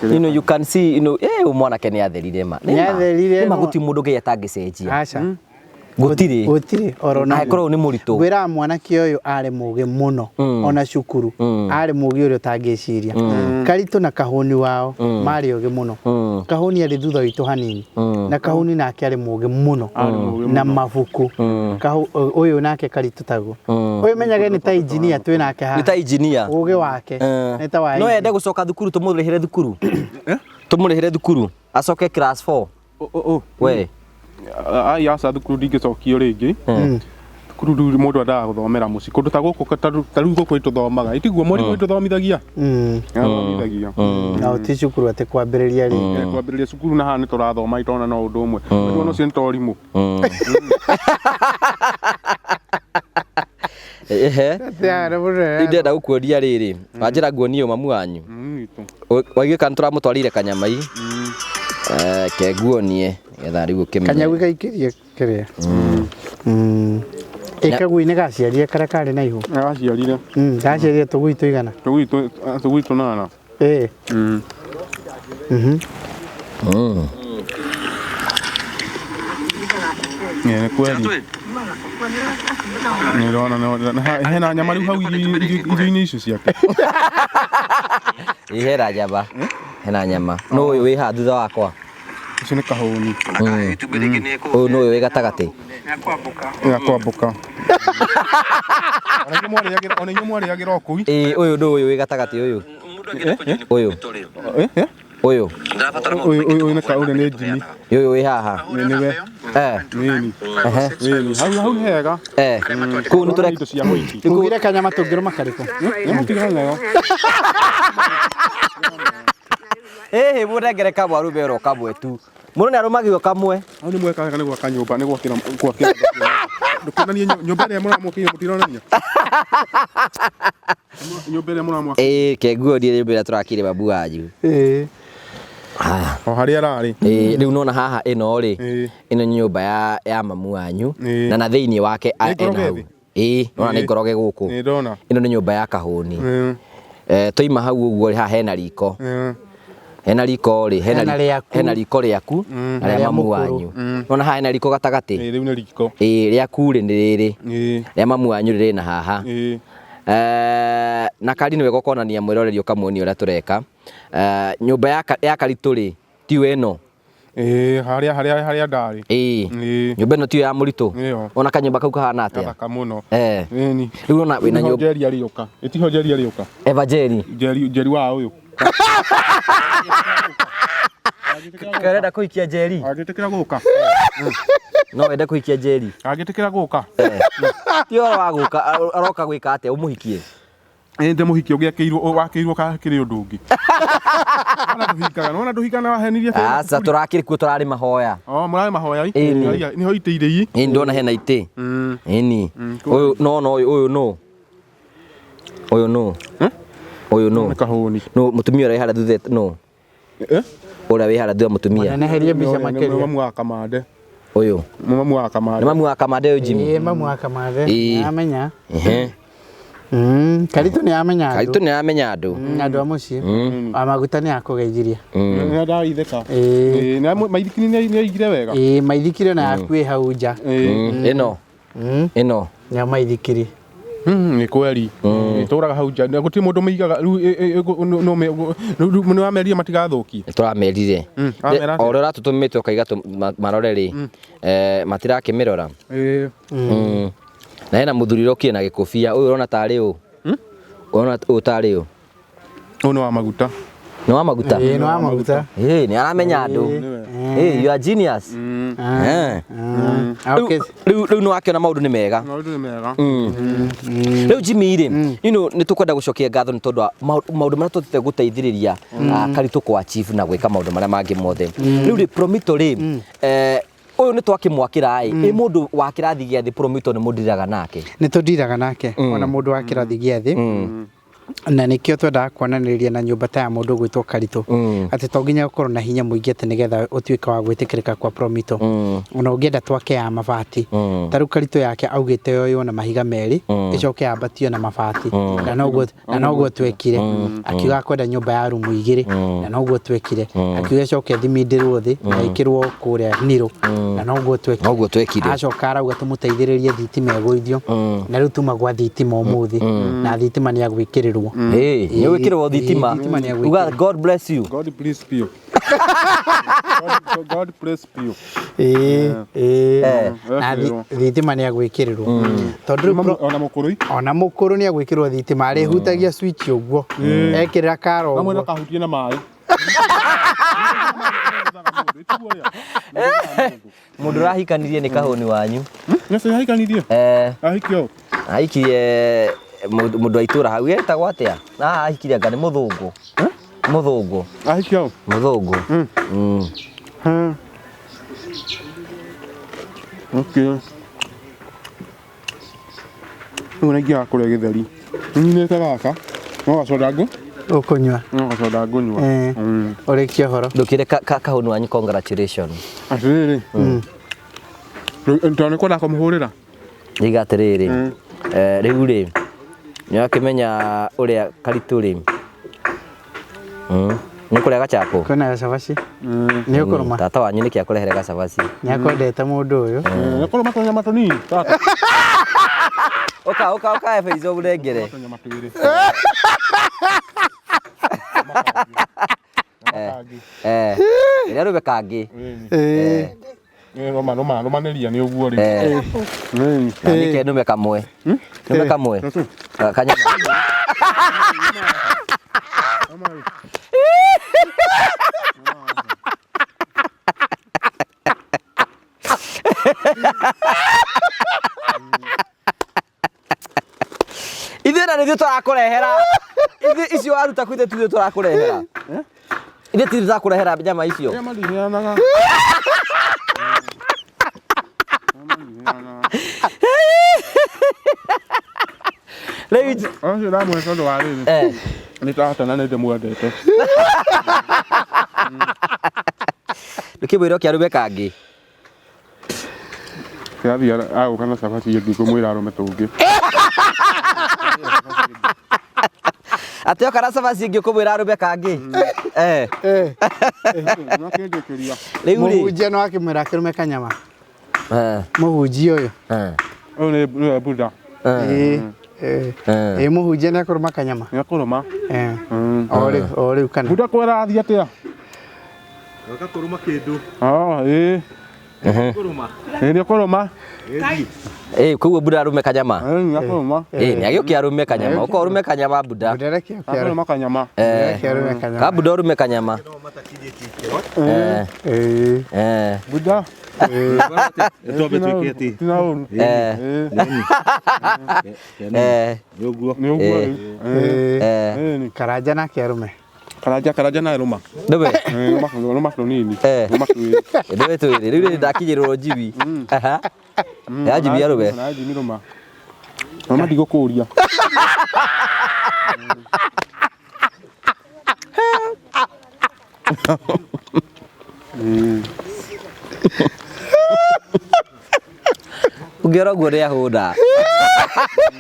[SPEAKER 2] You know, you can see, you know, mwanake nĩ atherire ma.
[SPEAKER 3] Nĩ atherire.
[SPEAKER 2] Nĩ ma, gũtirĩ mũndũ Ngai atangĩcenjia.
[SPEAKER 3] Aca.
[SPEAKER 2] Gũtirĩ.
[SPEAKER 3] Gũtirĩ oro na.
[SPEAKER 2] Angĩkorwo nĩ mũritũ.
[SPEAKER 3] Ngwĩraga mwanake ũyũ arĩ mũgĩ mũno, ona cukuru arĩ mũgĩ ũrĩa ũtangĩciria. Karitũ na kahũni wao marĩ ogĩ mũno. Kahũni arĩ thutha witũ hanini, na kahũni nake arĩ mũgĩ mũno na mabuku. Ũyũ nake Karitũ taguo. Ũyũ menyage nĩ ta engineer twĩ nake haha.
[SPEAKER 2] Nĩ ta engineer.
[SPEAKER 3] Ũgĩ wake nĩ ta wa.
[SPEAKER 2] No ende gũcoka thukuru, tũmũrĩhĩre thukuru? Tũmũrĩhĩre thukuru acoke class 4? We.
[SPEAKER 1] Ai, aca, thukuru ndingĩcokio rĩngĩ. Thukuru rĩu mũndũ endaga gũthomera mũciĩ, kũndũ ta gũkũ, ta rĩu gũkũ tũthomaga, itiguo mwarimũ itũthomithagia? Athomithagia.
[SPEAKER 3] Na ti cukuru atĩ kwambĩrĩria rĩngĩ.
[SPEAKER 1] Kwambĩrĩria cukuru na haha nĩ tũrathoma itona no ũndũ ũmwe. Ũndũ ũcio nĩ torimũ.
[SPEAKER 2] Ehe. Ndĩrenda gũkuonia rĩrĩ, wanjĩra nguonie mamu wanyu. Waigĩka nĩ tũramũtwarĩire kanyamai. Ke nguonie getha rĩu ũkĩmenye.
[SPEAKER 3] Kanyau gaikĩrie kĩrĩa. Ĩ kagui nĩ gaciarire karĩa karĩ na ihu?
[SPEAKER 1] Gaciarire.
[SPEAKER 3] Gaciarire tũgui tũigana?
[SPEAKER 1] Tũgui tũnana.
[SPEAKER 3] Ĩ.
[SPEAKER 1] Nĩ kweli. Nĩndĩrona hena nyama rĩu hau irio-inĩ icio ciake.
[SPEAKER 2] Ĩ hena nyama. Hena nyama. No ũyũ wĩ haha thutha wakwa?
[SPEAKER 1] Ũcio nĩ kahũni.
[SPEAKER 2] Ũyũ nĩ ũyũ wĩ gatagatĩ?
[SPEAKER 1] Ya kwambũka. Ona inyuĩ mwarĩagĩra o kũu.
[SPEAKER 2] Ĩ ũyũ nĩ ũyũ wĩ gatagatĩ ũyũ? Ũyũ. Ũyũ.
[SPEAKER 1] Ũyũ nĩ kaũrĩa nĩ Jimmy.
[SPEAKER 2] Ũyũ wĩ haha?
[SPEAKER 1] Nĩwe. Nĩni. Nĩni. Hau nĩ hega.
[SPEAKER 2] Kũu nĩ tũreka
[SPEAKER 1] indo cia mũingĩ.
[SPEAKER 3] Ugire kanyama tũngĩrũma karĩkũ?
[SPEAKER 1] Nyama tigana nayo.
[SPEAKER 2] Ĩhĩ, mũnengere kamwe arume oro kamwe tu. Mũndũ nĩ arũmagio kamwe.
[SPEAKER 1] Hau nĩ mweka wega nĩ gwaka nyũmba, nĩ gwakĩra gwakĩra. Ndũkĩonanie nyũmba ĩrĩa mũramwakĩire mũtironania. Nyũmba ĩrĩa mũramwakĩire.
[SPEAKER 2] Ĩĩ, kenguonie nyũmba ĩrĩa tũrakĩire babu wanyu.
[SPEAKER 3] Ĩĩ.
[SPEAKER 2] Haya.
[SPEAKER 1] O harĩa ararĩ.
[SPEAKER 2] Ĩĩ, rĩu nona haha ĩno rĩ,
[SPEAKER 1] Ĩĩ.
[SPEAKER 2] ĩno nĩ nyũmba ya mamu wanyu
[SPEAKER 1] Ĩĩ.
[SPEAKER 2] na na thĩinĩ wake
[SPEAKER 1] Nĩ ngoroge
[SPEAKER 2] ena hau.
[SPEAKER 1] thĩ?
[SPEAKER 2] Ĩĩ, nona nĩ
[SPEAKER 1] Ĩĩ.
[SPEAKER 2] ngoroge gũkũ.
[SPEAKER 1] Nĩ ndona.
[SPEAKER 2] Ĩno nĩ nyũmba ya kahũni.
[SPEAKER 1] Ĩĩ.
[SPEAKER 2] Twaima hau ũguo rĩ, haha hena riko.
[SPEAKER 1] Ĩĩ.
[SPEAKER 2] Hena riko rĩ,
[SPEAKER 3] Hena rĩaku.
[SPEAKER 2] hena riko rĩaku na rĩa
[SPEAKER 3] Rĩa
[SPEAKER 2] mamu
[SPEAKER 3] mũkũrũ.
[SPEAKER 2] wanyu. Nona haha hena riko gatagatĩ.
[SPEAKER 1] Ĩĩ, rĩu nĩ riko.
[SPEAKER 2] Ĩĩ, rĩaku rĩ nĩ rĩrĩ.
[SPEAKER 1] Ĩĩ.
[SPEAKER 2] Rĩa mamu wanyu rĩrĩ na haha.
[SPEAKER 1] Ĩĩ.
[SPEAKER 2] Na kari nĩ wega ũkonania mwĩroreri ũkamuonia ũrĩa tũreka. Nyũmba ya Karitũ rĩ, tiyo ĩno.
[SPEAKER 1] Ĩĩ, harĩa harĩa harĩa ndarĩ.
[SPEAKER 2] Ĩĩ.
[SPEAKER 1] Ĩĩ.
[SPEAKER 2] Nyũmba ĩno tiyo ya mũritũ.
[SPEAKER 1] Nĩyo.
[SPEAKER 2] Ona kanyũmba kau kahana atĩa?
[SPEAKER 1] Gathaka mũno.
[SPEAKER 2] Eh.
[SPEAKER 1] Ĩni.
[SPEAKER 2] Rĩu ona wĩna
[SPEAKER 1] Nĩho
[SPEAKER 2] nyũmba
[SPEAKER 1] Njeri arĩũka. Ĩtiho Njeri arĩũka.
[SPEAKER 2] Eva Njeri.
[SPEAKER 1] Njeri Njeri wa ũyũ.
[SPEAKER 2] Ũrenda kũhikia Njeri?
[SPEAKER 1] Angĩtĩkĩra gũka.
[SPEAKER 2] No wende kũhikia Njeri?
[SPEAKER 1] Angĩtĩkĩra gũka.
[SPEAKER 2] Ti ũhoro wa gũka, aroka gwĩka atĩa ũmũhikie?
[SPEAKER 1] Ĩ ndĩmũhikie ũgĩakĩirwo wakĩirwo kakĩrĩ ũndũ ũngĩ. Wona ndũhingaga, wona ndũhingaga wahenirie
[SPEAKER 2] Aca tũrakĩrĩ kuo tũrarĩ mahoya.
[SPEAKER 1] Oh, mũrarĩ mahoya i?
[SPEAKER 2] Ĩni.
[SPEAKER 1] Haiya, Nĩho itĩ irĩ i?
[SPEAKER 2] Ĩni ndona hena itĩ. Ĩni. Ũyũ no no ũyũ nũ? Ũyũ nũ? Ũyũ nũ?
[SPEAKER 1] Nĩ kahũni.
[SPEAKER 2] Nũ mũtumia ũrĩa wĩ harĩa thutha nũ?
[SPEAKER 1] Eh?
[SPEAKER 2] Ũrĩa wĩ harĩa thutha mũtumia.
[SPEAKER 3] Neneherie mbica
[SPEAKER 1] Nĩ
[SPEAKER 3] makĩria.
[SPEAKER 1] mamu wa Kamande.
[SPEAKER 2] Ũyũ.
[SPEAKER 1] Nĩ mamu wa
[SPEAKER 2] Nĩ
[SPEAKER 1] Kamande.
[SPEAKER 2] mamu wa Kamande ũyũ Jimmy.
[SPEAKER 3] Ĩĩ, mamu wa Kamande.
[SPEAKER 2] Ĩĩ.
[SPEAKER 3] Nĩamenya.
[SPEAKER 2] Ehe.
[SPEAKER 3] Karitũ nĩamenya andũ.
[SPEAKER 2] Karitũ nĩ aramenya andũ.
[SPEAKER 3] Andũ a mũciĩ. Wa maguta nĩ akũgeithirie.
[SPEAKER 1] Nĩ ndaitheka.
[SPEAKER 3] Ĩĩ.
[SPEAKER 1] Ĩĩ, nĩ maithikiri nĩ aigire wega.
[SPEAKER 3] Ĩĩ, maithikiri ona yaku ĩ hau nja.
[SPEAKER 1] Ĩĩ.
[SPEAKER 2] Ĩno. Ĩno.
[SPEAKER 3] Nĩyo maithikiri.
[SPEAKER 1] Nĩ kweri. Ĩtũraga hau nja. Na Gũtirĩ mũndũ mĩigaga rĩu nĩ wamerire matigathũkie.
[SPEAKER 2] Nĩ tũramerire.
[SPEAKER 1] Wamera
[SPEAKER 2] O ũrĩa ũratũtũmĩte ũkaiga marore rĩ, matirakĩmĩrora.
[SPEAKER 1] Ĩĩ.
[SPEAKER 2] Na hena mũthuri ũrokire na gĩkũbia. Ũyũ ũrona tarĩ ũ? Ũrona ũyũ tarĩ ũ?
[SPEAKER 1] Ũyũ nĩ wa maguta.
[SPEAKER 2] Nĩ wa maguta?
[SPEAKER 3] Ĩĩ, nĩ wa maguta.
[SPEAKER 2] Ĩĩ, nĩ aramenya andũ. Ĩĩ, you are genius. Eh.
[SPEAKER 3] Okay.
[SPEAKER 2] Rĩu rĩu nĩ wakĩona maũndũ nĩ mega.
[SPEAKER 1] Maũndũ nĩ mega.
[SPEAKER 2] Rĩu Jimmy rĩ, nĩ tũkwenda gũcokia ngatho nĩ tondũ wa maũndũ marĩa tũhotete gũteithĩrĩria Karitũ kũ achieve na gwĩka maũndũ marĩa mangĩ mothe. Rĩu rĩ, Promito rĩ, ũyũ nĩ twakĩmwakĩra ĩ, ĩ mũndũ wa kĩrathi gĩa thĩ Promito nĩ mũndiraga nake.
[SPEAKER 3] Nĩ tũndiraga nake ona mũndũ wa kĩrathi gĩa thĩ na nĩkĩo twendaga kuonanĩrĩria na nyũmba ta ya mũndũ ũgwĩtwo Karitũ atĩ to nginya ũkorwo na hinya mũingĩ atĩ nĩgetha ũtuĩke wa gwĩtĩkĩrĩka kwa Promito. Ona ũngĩenda twake ya mabati, ta rĩu Karitũ yake augĩte yoywo na mahiga merĩ ĩcoke yambatio na mabati, na noguo twekire. Akiuga akwenda nyũmba ya rumu igĩrĩ, na noguo twekire. Akiuga ĩcoke ĩthimindĩrwo thĩ na ĩkĩrwo kũrĩa niro, na noguo twekire.
[SPEAKER 2] Noguo twekire.
[SPEAKER 3] Acoka arauga tũmũteithĩrĩrie thitima ĩgũithio, na rĩu tuma gwa thitima ũmũthĩ, na thitima nĩ agwĩkĩrĩrwo.
[SPEAKER 2] Ĩĩ, nĩ gwĩkĩrĩrwo thitima.
[SPEAKER 3] Thitima nĩ agwĩkĩrĩrwo.
[SPEAKER 2] Uga God bless you.
[SPEAKER 1] God bless you. God bless you.
[SPEAKER 3] Ĩĩ, ĩĩ. Na
[SPEAKER 1] Ekĩrĩrwo.
[SPEAKER 3] thitima nĩ agwĩkĩrĩrwo tondũ rĩu
[SPEAKER 1] Ona mũkũrũ.
[SPEAKER 3] Ona mũkũrũ nĩ agwĩkĩrwo thitima, arĩhutagia switch ũguo, ekĩrĩra kara
[SPEAKER 1] Kamwe
[SPEAKER 3] ũguo.
[SPEAKER 1] ndakahutie na maĩ.
[SPEAKER 2] Mũndũ ũrahikanirie nĩ kahũni wanyu.
[SPEAKER 1] Nĩcio ahikanirie. Ahikio.
[SPEAKER 2] Ahikirie mũndũ wa itũra hau etagwo atĩa? Na ahikirie anga nĩ mũthũngũ. Mũthũngũ.
[SPEAKER 1] Ahikio.
[SPEAKER 2] Mũthũngũ.
[SPEAKER 1] Okay. Rĩu nĩ ingĩaga kũrĩa gĩtheri. Nyinĩte gaka. No gacoda ngũ.
[SPEAKER 3] Ũkũnyua.
[SPEAKER 1] No gacoda ngũnyua.
[SPEAKER 3] Ũrĩkie ũhoro.
[SPEAKER 2] Ndũkĩre kahũni wanyu congratulations.
[SPEAKER 1] Atĩrĩrĩ. Tondũ nĩ kwenda kũmũhũrĩra.
[SPEAKER 2] Ndiga atĩrĩrĩ. Rĩu rĩ, nĩ wakĩmenya ũrĩa Karitũ rĩ. Nĩ kũrĩa gachapo.
[SPEAKER 3] Kwĩna gacabaci. Nĩ ũkũrũma.
[SPEAKER 2] Tata wanyu nĩkĩ akũrehere gacabaci.
[SPEAKER 3] Nĩ akwendete mũndũ ũyũ.
[SPEAKER 1] Nĩ kũrũma tũnyama tũnini. Tata.
[SPEAKER 2] Ũka ũka ũka Ebeizo ũnengere.
[SPEAKER 1] Tũnyama twĩrĩ.
[SPEAKER 2] Ĩrĩa rũbe kangĩ.
[SPEAKER 1] Rũma rũma rũmanĩria nĩ ũguo rĩ.
[SPEAKER 2] Na nĩke nũme kamwe. Nũme kamwe. Kanyama. Ithuĩ na nĩthuĩ tũrakũrehera. Ithuĩ icio waruta kwĩ ithuĩ tũrakũrehera. Ithe tiri takũrehera nyama icio.
[SPEAKER 1] Nyama ndiheanaga. Nyama ndiheanaga.
[SPEAKER 2] Rĩu
[SPEAKER 1] Ũcio ndamũhe tondũ wa rĩrĩ. Nĩ tata na nĩ ndĩmwendete.
[SPEAKER 2] Ndũkĩmwĩra oke arũme kangĩ.
[SPEAKER 1] Kĩrathiĩ agũka na cabaci ĩngĩ ngũmwĩra arũme tũngĩ.
[SPEAKER 2] Atĩ oka na cabaci ĩngĩ ũkũmwĩra arũme kangĩ.
[SPEAKER 1] Nakĩnjĩkĩria.
[SPEAKER 2] Rĩu rĩ.
[SPEAKER 3] Mũhunjia no akĩmwĩra akĩrũme kanyama. Mũhunjia ũyũ.
[SPEAKER 1] Ũyũ nĩ nĩwe Buddha.
[SPEAKER 3] Ĩĩ. Ĩĩ mũhunjia nĩ akũrũma kanyama.
[SPEAKER 1] Nĩ akũrũma.
[SPEAKER 3] O rĩu o rĩu kana.
[SPEAKER 1] Buddha kwera athiĩ atĩa?
[SPEAKER 5] Goka kũrũma kĩndũ.
[SPEAKER 1] Ah, ĩĩ.
[SPEAKER 5] Kũrũma.
[SPEAKER 1] Ĩĩ nĩ akũrũma.
[SPEAKER 2] Koguo Buddha arũme kanyama.
[SPEAKER 1] Ĩĩ nĩ akũrũma.
[SPEAKER 2] Nĩ agĩũke arũme kanyama. Ũka ũrũme kanyama Buddha.
[SPEAKER 3] Buddha reke oke arũme.
[SPEAKER 1] Akũrũma kanyama.
[SPEAKER 3] Reke arũme kanyama.
[SPEAKER 2] Ka Buddha ũrũme kanyama.
[SPEAKER 3] Ĩĩ.
[SPEAKER 1] Buddha.
[SPEAKER 5] Twambe twĩke atĩ.
[SPEAKER 1] Tina ũru.
[SPEAKER 5] Nĩ ũguo.
[SPEAKER 1] Nĩ ũguo rĩu. Ĩĩ.
[SPEAKER 3] Karanja nake arũme.
[SPEAKER 1] Karanja karanja na rũma.
[SPEAKER 2] Ndũwe.
[SPEAKER 1] Rũma rũma tũnini. Rũma twĩrĩ.
[SPEAKER 2] Ndũwe twĩrĩ. Rĩu rĩrĩ ndakinyĩrĩrwo njibi. Aha. Ya njibi arũme.
[SPEAKER 1] Na njibi rũma. Rũma ndigũkũria.
[SPEAKER 2] Ũngĩona ũguo nĩ ahũna.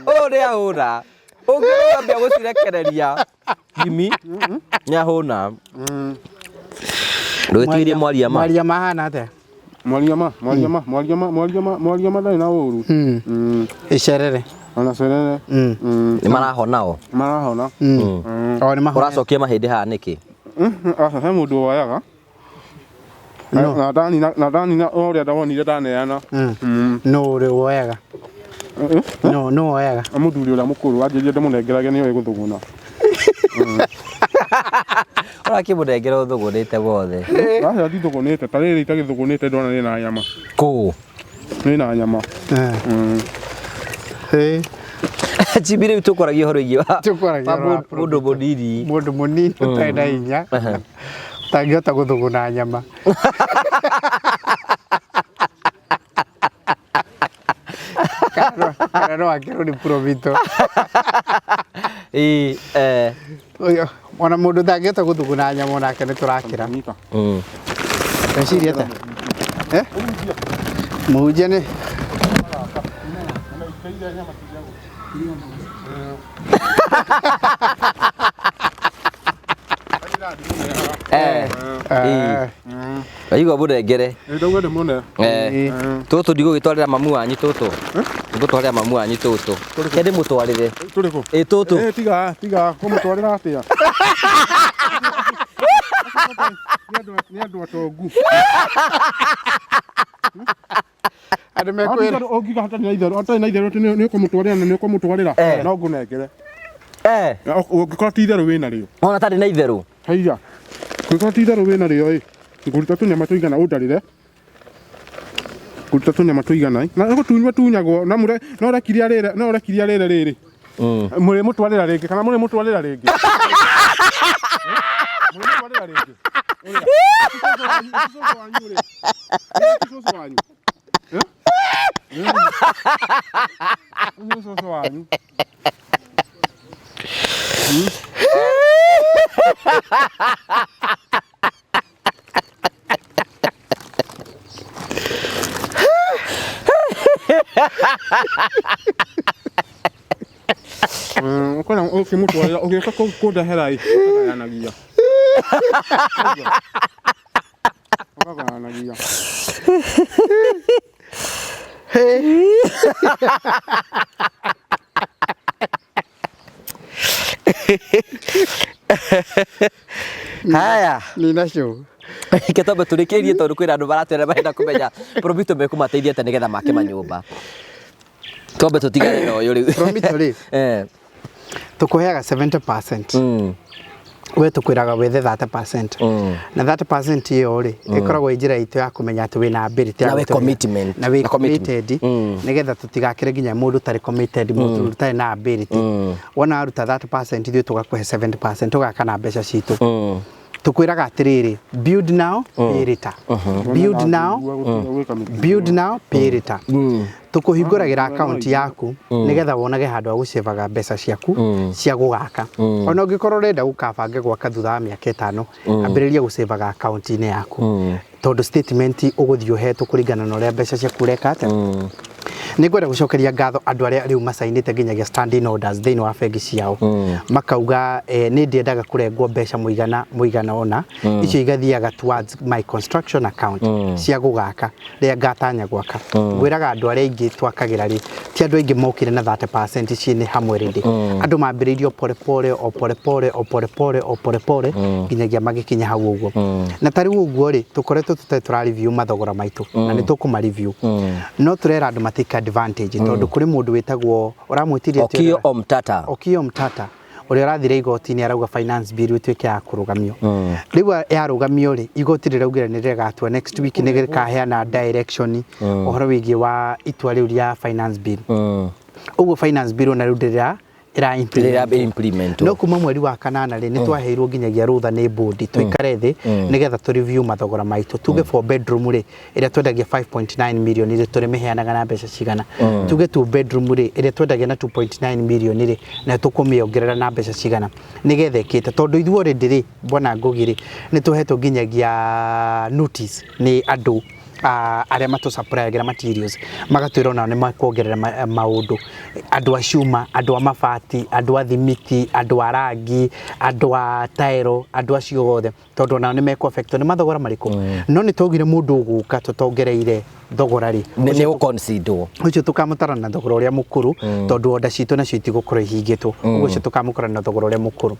[SPEAKER 2] Ũyũ nĩ ahũna. Ũngĩona ambia gũcirekereria. Jimmy nĩ ahũna. Ndũgĩtuĩrie mwaria ma.
[SPEAKER 3] Mwaria ma ahana atĩa?
[SPEAKER 1] Mwaria ma, mwaria ma, mwaria ma, mwaria ma, mwaria ma ndarĩ na ũru.
[SPEAKER 3] Icerere.
[SPEAKER 1] Ona cerere.
[SPEAKER 2] Nĩ marahona o.
[SPEAKER 1] Marahona.
[SPEAKER 3] O nĩ mahona.
[SPEAKER 2] Ũracokia mahĩndĩ haha nĩkĩ?
[SPEAKER 1] Aca he mũndũ woyaga. Na ndanina na ndanina o ũrĩa ndawonire ndaneana.
[SPEAKER 3] No ũrĩ woyaga. No no woyaga.
[SPEAKER 1] Mũthuri ũrĩa mũkũrũ anjĩrire ndĩmũnengerage nĩoĩ gũthũgũna.
[SPEAKER 2] Ũrakĩmũnengera ũthũgũnĩte wothe.
[SPEAKER 1] Aca ndithũgũnĩte ta rĩrĩ itagĩthũgũnĩte ndona rĩ na nyama.
[SPEAKER 2] Kũ?
[SPEAKER 1] Rĩ na nyama.
[SPEAKER 2] Jimmy rĩu tũkwaragia ũhoro wĩgiĩ wa
[SPEAKER 3] Tũkwaragia ũhoro wa
[SPEAKER 2] mũndũ mũnini.
[SPEAKER 3] Mũndũ mũnini ũtarĩ na hinya. Ũtangĩhota gũthũgũna nyama. Kana no akĩrwo nĩ Promito.
[SPEAKER 2] Ĩĩ.
[SPEAKER 3] Ona mũndũ ũtangĩhota gũthũgũna nyama onake nĩ tũrakĩra. Weciria atĩa? Mũhunjia nĩ
[SPEAKER 2] Waigua mũnengere.
[SPEAKER 1] Ndauga ndĩmũne.
[SPEAKER 2] Tũtũ ndigũgĩtwarĩra mamu wanyu tũtũ. Ngũtwarĩra mamu wanyu tũtũ. Ke ndĩmũtwarĩre.
[SPEAKER 1] Tũrĩkũ?
[SPEAKER 2] Ĩ tũtũ.
[SPEAKER 1] Tiga tiga kũmũtwarĩra atĩa? Nĩ andũ atongu.
[SPEAKER 3] Andũ mekwĩra.
[SPEAKER 1] Ũngiuga hatarĩ na itherũ, hatarĩ na itherũ atĩ nĩ ũkũmũtwarĩra na nĩ ũkũmũtwarĩra, no ngũnengere. Ũngĩkorwo ti itherũ wĩna rĩo.
[SPEAKER 2] Ona hatarĩ na itherũ.
[SPEAKER 1] Haiya. Ũngĩkorwo ti itherũ wĩna rĩo ĩ, ngũruta tũnyama tũigana ũndarĩre. Ngũruta tũnyama tũigana ĩ. Na gũtunywo tunyagwo na mũre no ũrekirie rĩrĩ, no ũrekirie rĩrĩ rĩrĩ. Mũrĩmũtwarĩra rĩngĩ kana mũrĩmũtwarĩra rĩngĩ? Mũrĩmũtwarĩra rĩngĩ? Ũrĩa. Ti cũcũ wanyu rĩ. Ti cũcũ wanyu. Ũcio cũcũ wanyu. Ũkona ũkĩmũtwarĩra ũgĩũka kũndehera ĩ, ũkagayanagia. Ũkagayanagia.
[SPEAKER 2] Haya.
[SPEAKER 3] Nina show.
[SPEAKER 2] Reke twambe tũrĩkĩrie tondũ kwĩna andũ maratwĩra marenda kũmenya Promito mekũmateithia atĩa nĩgetha make manyũmba. Twambe tũtigane na ũyũ rĩu.
[SPEAKER 3] Promito rĩ. Tũkũheaga 70%. We tũkwĩraga wethe 30%. Na 30% ĩyo rĩ, ĩkoragwo ĩ njĩra itũ ya kũmenya atĩ wĩna ability ya
[SPEAKER 2] Na wĩ
[SPEAKER 3] gũtũrĩra.
[SPEAKER 2] commitment.
[SPEAKER 3] Na wĩ
[SPEAKER 2] Na commitment.
[SPEAKER 3] committed nĩgetha tũtigakĩre nginya mũndũ ũtarĩ committed, mũndũ ũtarĩ na ability. Wona waruta 30% ithuĩ tũgakũhe 70% tũgaka na mbeca citũ. Tukwiraga atiriri, build now, pay later. Build now, build now, pay later. Tukuhingũragĩra akaunti yaku nĩgetha wonage handũ ha gũcevaga mbeca ciaku cia gũgaka. Ona ũngĩkorwo ũrenda gũkabange gwaka thutha wa mĩaka 5, ambĩrĩria gũcevaga akaunti-inĩ yaku, tondũ statement ũgũthiĩ ũhetwo kũringana na ũrĩa mbeca ciaku ũreka atĩa. Nĩ ngwenda gũcokeria ngatho andũ arĩa rĩu macainĩte nginyagia standing orders thĩinĩ wa bengi ciao, makauga nĩ ndĩendaga kũrengwo mbeca mũigana mũigana ũna, icio igathiaga towards my construction account cia gũgaka rĩrĩa ngatanya gwaka. Ngwĩraga andũ arĩa aingĩ twakagĩra rĩ, ti andũ aingĩ mokire na 30% ciĩ hamwe rĩndĩ. Andũ mambĩrĩirie o pole pole, o pole pole, o pole pole, o pole pole, nginyagia magĩkinya hau ũguo. Na ta rĩu ũguo rĩ, tũkoretwo tũtarĩ tũra review mathogora maitũ, na nĩ tũkũma review, no tũrera andũ matake advantage, tondũ kũrĩ mũndũ wĩtagwo ũramwĩtirie atĩa?
[SPEAKER 2] Okio Omtata.
[SPEAKER 3] Okio Mtata ũrĩa ũrathire igoti-inĩ arauga finance bill ĩtuĩke ya kũrũgamio. Rĩu yarũgamio rĩ, igoti rĩraugire nĩ rĩgatua next week, nĩ rĩkaheana direction ũhoro wĩgiĩ wa itua rĩu rĩa finance bill. Ũguo finance bill ona rĩu ndĩrĩa ĩra
[SPEAKER 2] Rĩrĩa
[SPEAKER 3] implement.
[SPEAKER 2] Implement.
[SPEAKER 3] No kuma mweri wa kanana rĩ, nĩ twaheirwo nginyagia rũtha nĩ board tũikare thĩ nĩgetha tũ review mathogora maitũ, tuge four bedroom rĩ, ĩrĩa twendagia 5.9 million rĩ, tũrĩmĩheanaga na mbeca cigana? Tuge two bedroom rĩ, ĩrĩa twendagia na 2.9 million rĩ, na tũkũmĩongerera na mbeca cigana, nĩgetha ĩkĩte, tondũ ithuĩ already rĩ, bwana Ngugi rĩ, nĩ tũhetwo nginyagia notice nĩ andũ arĩa matũsupplyagĩra materials, magatwĩra onao nĩ makuongerera maũndũ, andũ a cuma, andũ a mabati, andũ a thimiti, andũ a rangi, andũ a taero, andũ acio othe, tondũ onao nĩ mekũ affect nĩ mathogora marĩkũ. No nĩ twaugire mũndũ ũgũka tũtongereire thogora rĩ,
[SPEAKER 2] Nĩ gũconsiderwo.
[SPEAKER 3] Ũcio tũkamũtara na thogora ũrĩa mũkũrũ, tondũ order citũ nacio itigũkorwo ihingĩtwo. Ũguo ũcio tũkamũkora na thogora ũrĩa mũkũrũ.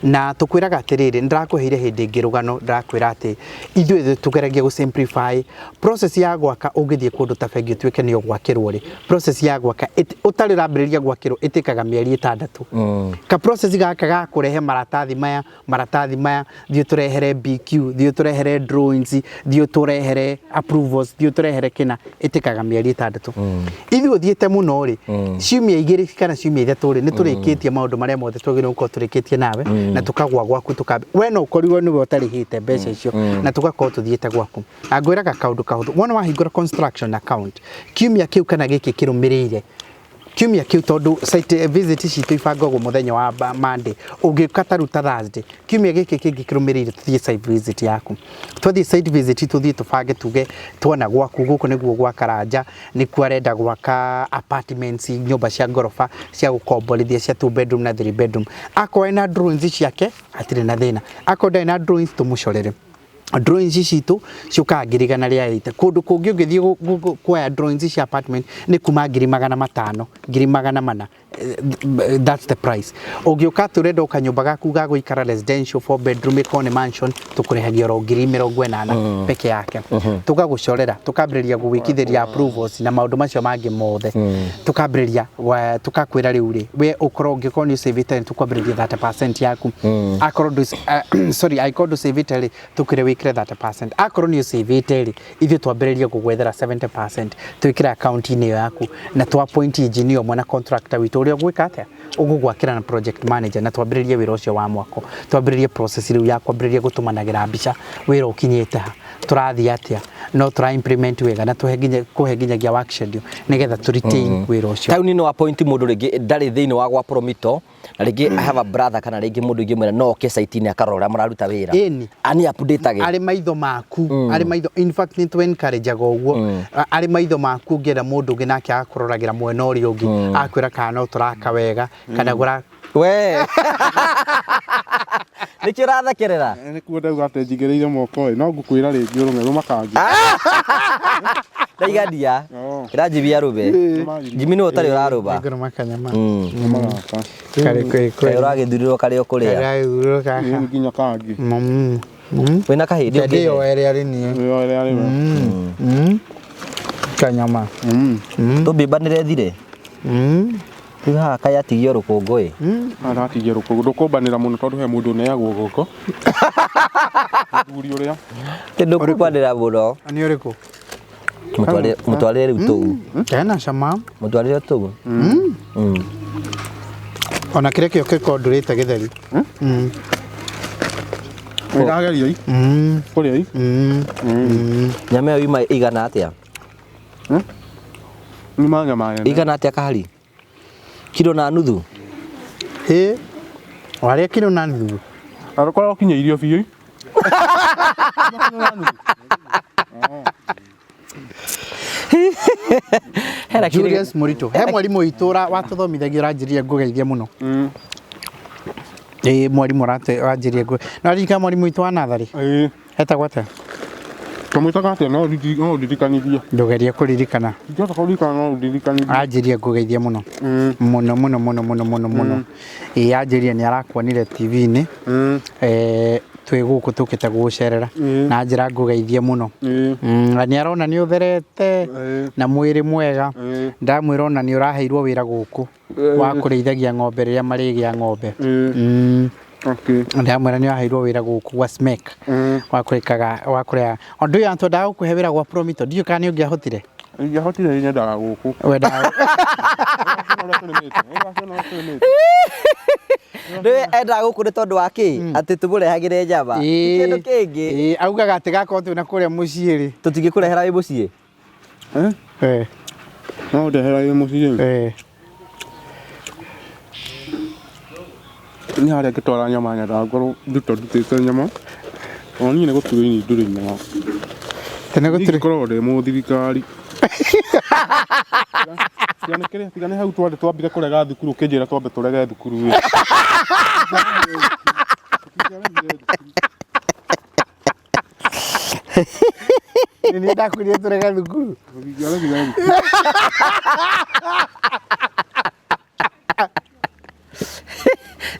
[SPEAKER 3] Na tũkwĩraga atĩrĩrĩ, nĩ ndĩrakũheire hĩndĩ ĩngĩ rũgano, ndĩrakwĩra atĩ ithuĩ tũgeragia gũ simplify process ya gwaka. Ũngĩthiĩ kũndũ ta bengi ũtuĩke nĩ ũgwakĩrwo rĩ, process ya gwaka ũtarĩ ũrambĩrĩria gwakĩrwo ĩtĩkaga mĩeri 6. Ka process gaka ga kũrehe maratathi maya, maratathi maya, thiĩ ũtũrehere BQ, thiĩ ũtũrehere drawings, thiĩ ũtũrehere approvals, thiĩ ũtũrehere kĩna, ĩtĩkaga mĩeri 6. Ithuĩ ũthiĩte mũno rĩ, ciumia 2 kana ciumia 3 rĩ, nĩ tũrĩkĩtie maũndũ marĩa mothe twagĩrĩirwo gũkorwo tũrĩkĩtie nawe, na tũkagwa gwaku we no ũkorirwo nĩwe ũtarĩhĩte mbeca icio, na tũgakorwo tũthiĩte gwaku. Na ngwĩraga kaũndũ kahũthũ, wona wahingũra construction account, kiumia kĩu kana gĩkĩ kĩrũmĩrĩire kiumia kĩu, tondũ site visit citũ ibangagwo mũthenya wa Monday, ũngĩũka ta rĩu ta Thursday, kiumia gĩkĩ kĩngĩ kĩrũmĩrĩire tũthiĩ site visit yaku. Twathiĩ site visit, tũthiĩ tũbange, tuge tuona gwaku gũkũ nĩguo gwa Karanja, nĩkuo arenda gwaka apartments, nyũmba cia ngoroba cia gũkomborithia cia two bedroom na three bedroom. Akorwo ena drawings ciake, hatirĩ na thĩna. Akorwo ndarĩ na drawings, tũmũcorere drawings citũ, ciũkaga 180,000. Kũndũ kũngĩ ũngĩthiĩ kuoya drawings cia apartment nĩ kuma 500,000, 400,000. That's the price. Ũngĩũka atĩ ũrenda kanyũmba gaku ga gũikara, residential, four bedroom, ĩkorwo nĩ mansion, tũkũrĩhagia oro 80,000 peke yake. Tũgagũcorera, tũkambĩrĩria gũgwĩkithĩria approvals na maũndũ macio mangĩ mothe. Tũkambĩrĩria tũkakwĩra rĩu rĩ, we ũkorwo ũngĩkorwo nĩ ũcĩvĩte, tũkwambĩrĩria 30% yaku. Akorwo ndũ sorry, angĩkorwo ndũcĩvĩte rĩ, tũkwĩre wĩkĩre 30%. Akorwo nĩ ũcĩvĩte rĩ, ithuĩ twambĩrĩrie gũgwethera 70%, twĩkĩre akaunti-inĩ ĩyo yaku, na twa appoint engineer ũmwe na contractor witũ ũrĩa ũgwĩka atĩa, ũgũgwakĩra, na project manager, na twambĩrĩrie wĩra ũcio wa mwako. Twambĩrĩrie process rĩu ya kwambĩrĩria gũtũmanagĩra mbica, wĩra ũkinyĩte ha, tũrathiĩ atĩa, no tũra implement wega, na tũhe nginya kũhe nginyagia work schedule nĩgetha tũ retain wĩra ũcio.
[SPEAKER 2] Taũni no appoint mũndũ rĩngĩ ndarĩ thĩinĩ wa gwa Promito, na rĩngĩ I have a brother kana rĩngĩ mũndũ ingĩmwĩra no oke site-inĩ akarora ũrĩa mũraruta wĩra?
[SPEAKER 3] Ĩni.
[SPEAKER 2] Ani update age.
[SPEAKER 3] Arĩ maitho maku, arĩ maitho. In fact, nĩ tũ encourage ũguo, arĩ maitho maku. Ũngĩenda mũndũ ũngĩ nake agakũroragĩra mwena ũrĩa ũngĩ, akwĩra kana no tũraka wega kana gũra.
[SPEAKER 2] We nĩkĩ ũrathekerera?
[SPEAKER 1] Nĩkuo ndauga atĩ njigĩrĩire moko ĩ, no ngũkwĩra rĩngĩ ũrũme rũma kangi.
[SPEAKER 2] Ndaigania.
[SPEAKER 1] Oh.
[SPEAKER 2] Kĩranjibia rũbe. Jimmy nĩwe ũtarĩ ũrarũba.
[SPEAKER 3] Ngũrũma kanyama.
[SPEAKER 1] Rũma gaka.
[SPEAKER 3] Karĩ kwĩ
[SPEAKER 2] Kaĩ ũragĩthurirwo karĩ o kũrĩa?
[SPEAKER 3] Karĩ gaka.
[SPEAKER 1] Ĩ, nginya kangi.
[SPEAKER 2] Wĩna kahĩndĩ
[SPEAKER 3] Ndĩyo
[SPEAKER 2] ũngĩhe?
[SPEAKER 3] ĩrĩa arĩ niĩ.
[SPEAKER 1] Ĩyo ĩrĩa arĩ we.
[SPEAKER 3] Kanyama.
[SPEAKER 2] Tũmbĩmbanĩre thire. Rĩu haha kaĩ atigio rũkũngũ ĩ.
[SPEAKER 1] Aratigia rũkũngũ, ndũkũmbanĩra mũno, tondũ he mũndũ ũneagwo gũkũ, mũthuri ũrĩa.
[SPEAKER 2] Tĩ ndũkũmbanĩra mũno.
[SPEAKER 3] Nĩ ũrĩkũ?
[SPEAKER 2] Mũtwarĩre rĩu tũu.
[SPEAKER 3] Kena cama.
[SPEAKER 2] Mũtwarĩre tũu.
[SPEAKER 3] Ona kĩrĩa kĩo kĩkorwo ndũrĩte gĩtheri.
[SPEAKER 1] Nĩndageria i. Kũrĩa i.
[SPEAKER 2] Nyama ĩyo yuma igana atĩa?
[SPEAKER 1] Nyuma nyama nene.
[SPEAKER 2] Igana atĩa kahari? Kiro na nuthu.
[SPEAKER 3] Ĩ warĩa kiro na nuthu.
[SPEAKER 1] Arũkorwo ũkinyĩirio biũ i.
[SPEAKER 2] Hena kĩrĩ-
[SPEAKER 3] Julius Mũritũ he mwarimũ witũ watũthomithagia ũranjĩrire ngũgeithie mũno. Ĩ mwarimũ ũranjĩrire ngũ no ririkana mwarimũ witũ wa natharĩ
[SPEAKER 1] Ĩĩ.
[SPEAKER 3] etagwo atĩa?
[SPEAKER 1] Kamwĩtaga atĩa no no ũndirikanirie.
[SPEAKER 3] Ndũgerie kũririkana.
[SPEAKER 1] Ingĩhota kũririkana no ũndirikanirie.
[SPEAKER 3] Anjĩrire ngũgeithie mũno mũno mũno mũno mũno mũno mũno. Ĩ anjĩrire nĩ arakuonire TV-inĩ twĩ gũkũ tũkĩte gũgũcerera na njĩra ngũgeithie mũno.
[SPEAKER 1] Ĩĩ.
[SPEAKER 3] Na nĩ arona nĩ ũtherete
[SPEAKER 1] Ĩĩ.
[SPEAKER 3] na mwĩrĩ mwega.
[SPEAKER 1] Ĩĩ.
[SPEAKER 3] Ndamwĩra ona nĩ ũraheirwo wĩra gũkũ wa kũrĩithagia ng'ombe rĩrĩa marĩgĩa ng'ombe.
[SPEAKER 1] Ĩĩ. Okay.
[SPEAKER 3] Ndamwĩra nĩ waheirwo wĩra gũkũ gwa SMEC wa kũrĩkaga wa kũrĩa ũndũ ũyũ twendaga gũkũhe wĩra gwa Promito ndiũĩ kana nĩ ũngĩahotire.
[SPEAKER 1] Ingĩahotire nyendaga gũkũ.
[SPEAKER 3] Wendaga
[SPEAKER 2] Nĩwe endaga gũkũ nĩ tondũ wa kĩ? Atĩ tũmũrehagĩre nyama. Ti kĩndũ kĩngĩ.
[SPEAKER 3] Ĩĩ, augaga atĩ gakorwo twĩ na kũrĩa mũciĩ rĩ.
[SPEAKER 2] Tũtingĩkũrehera wĩ mũciĩ.
[SPEAKER 3] Eh,
[SPEAKER 1] No ndehera wĩ mũciĩ.
[SPEAKER 3] eh.
[SPEAKER 1] Nĩ harĩa ngĩtwara nyama nyendaga ngorwo nduta ndutĩte nyama. Ona niĩ nĩ gũturwo ini ndurĩ nyama.
[SPEAKER 3] Tene gũtirĩ.
[SPEAKER 1] Ngoragwo ndĩ mũthirikari. Tiga nĩ kĩrĩa, tiga nĩ hau twarĩ twambire kũrega thukuru ũkĩnjĩra twambe tũrege thukuru ĩ.
[SPEAKER 3] Nĩ niĩ ndakwĩrire tũrege thukuru.
[SPEAKER 1] Tũtingĩaregire thukuru.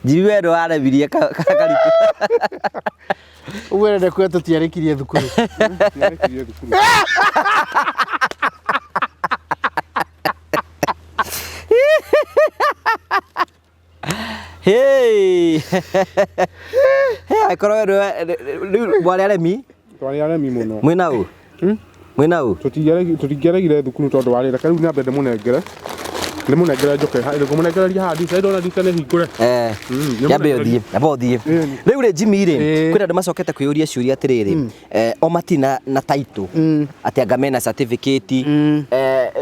[SPEAKER 2] Njiri we ndwaremirie karitũ.
[SPEAKER 3] Ũguo ũrenda kuga tũtiarĩkirie thukuru.
[SPEAKER 1] Tũtiarĩkirie thukuru.
[SPEAKER 2] Hey! Hey, angĩkorwo we nĩwe rĩu mwarĩ aremi
[SPEAKER 1] Twarĩ aremi mũno.
[SPEAKER 2] mwĩna ũ? Mwĩna ũ?
[SPEAKER 1] Tũtingĩaregire thukuru tondũ warĩ reke rĩu nyambe ndĩmũnengere. Ndĩmũnengere njoke ngũmũnengereria haha ndirica ndona ndirica nĩ hingũre.
[SPEAKER 2] Eh, yambe ũthiĩ, yamba ũthiĩ.
[SPEAKER 1] Ĩni.
[SPEAKER 2] Rĩu rĩ Jimmy rĩ,
[SPEAKER 3] Ĩĩ.
[SPEAKER 2] kwĩna andũ macokete kwĩyũria ciũria atĩrĩrĩ, o matirĩ na title, atĩ anga mena certificate,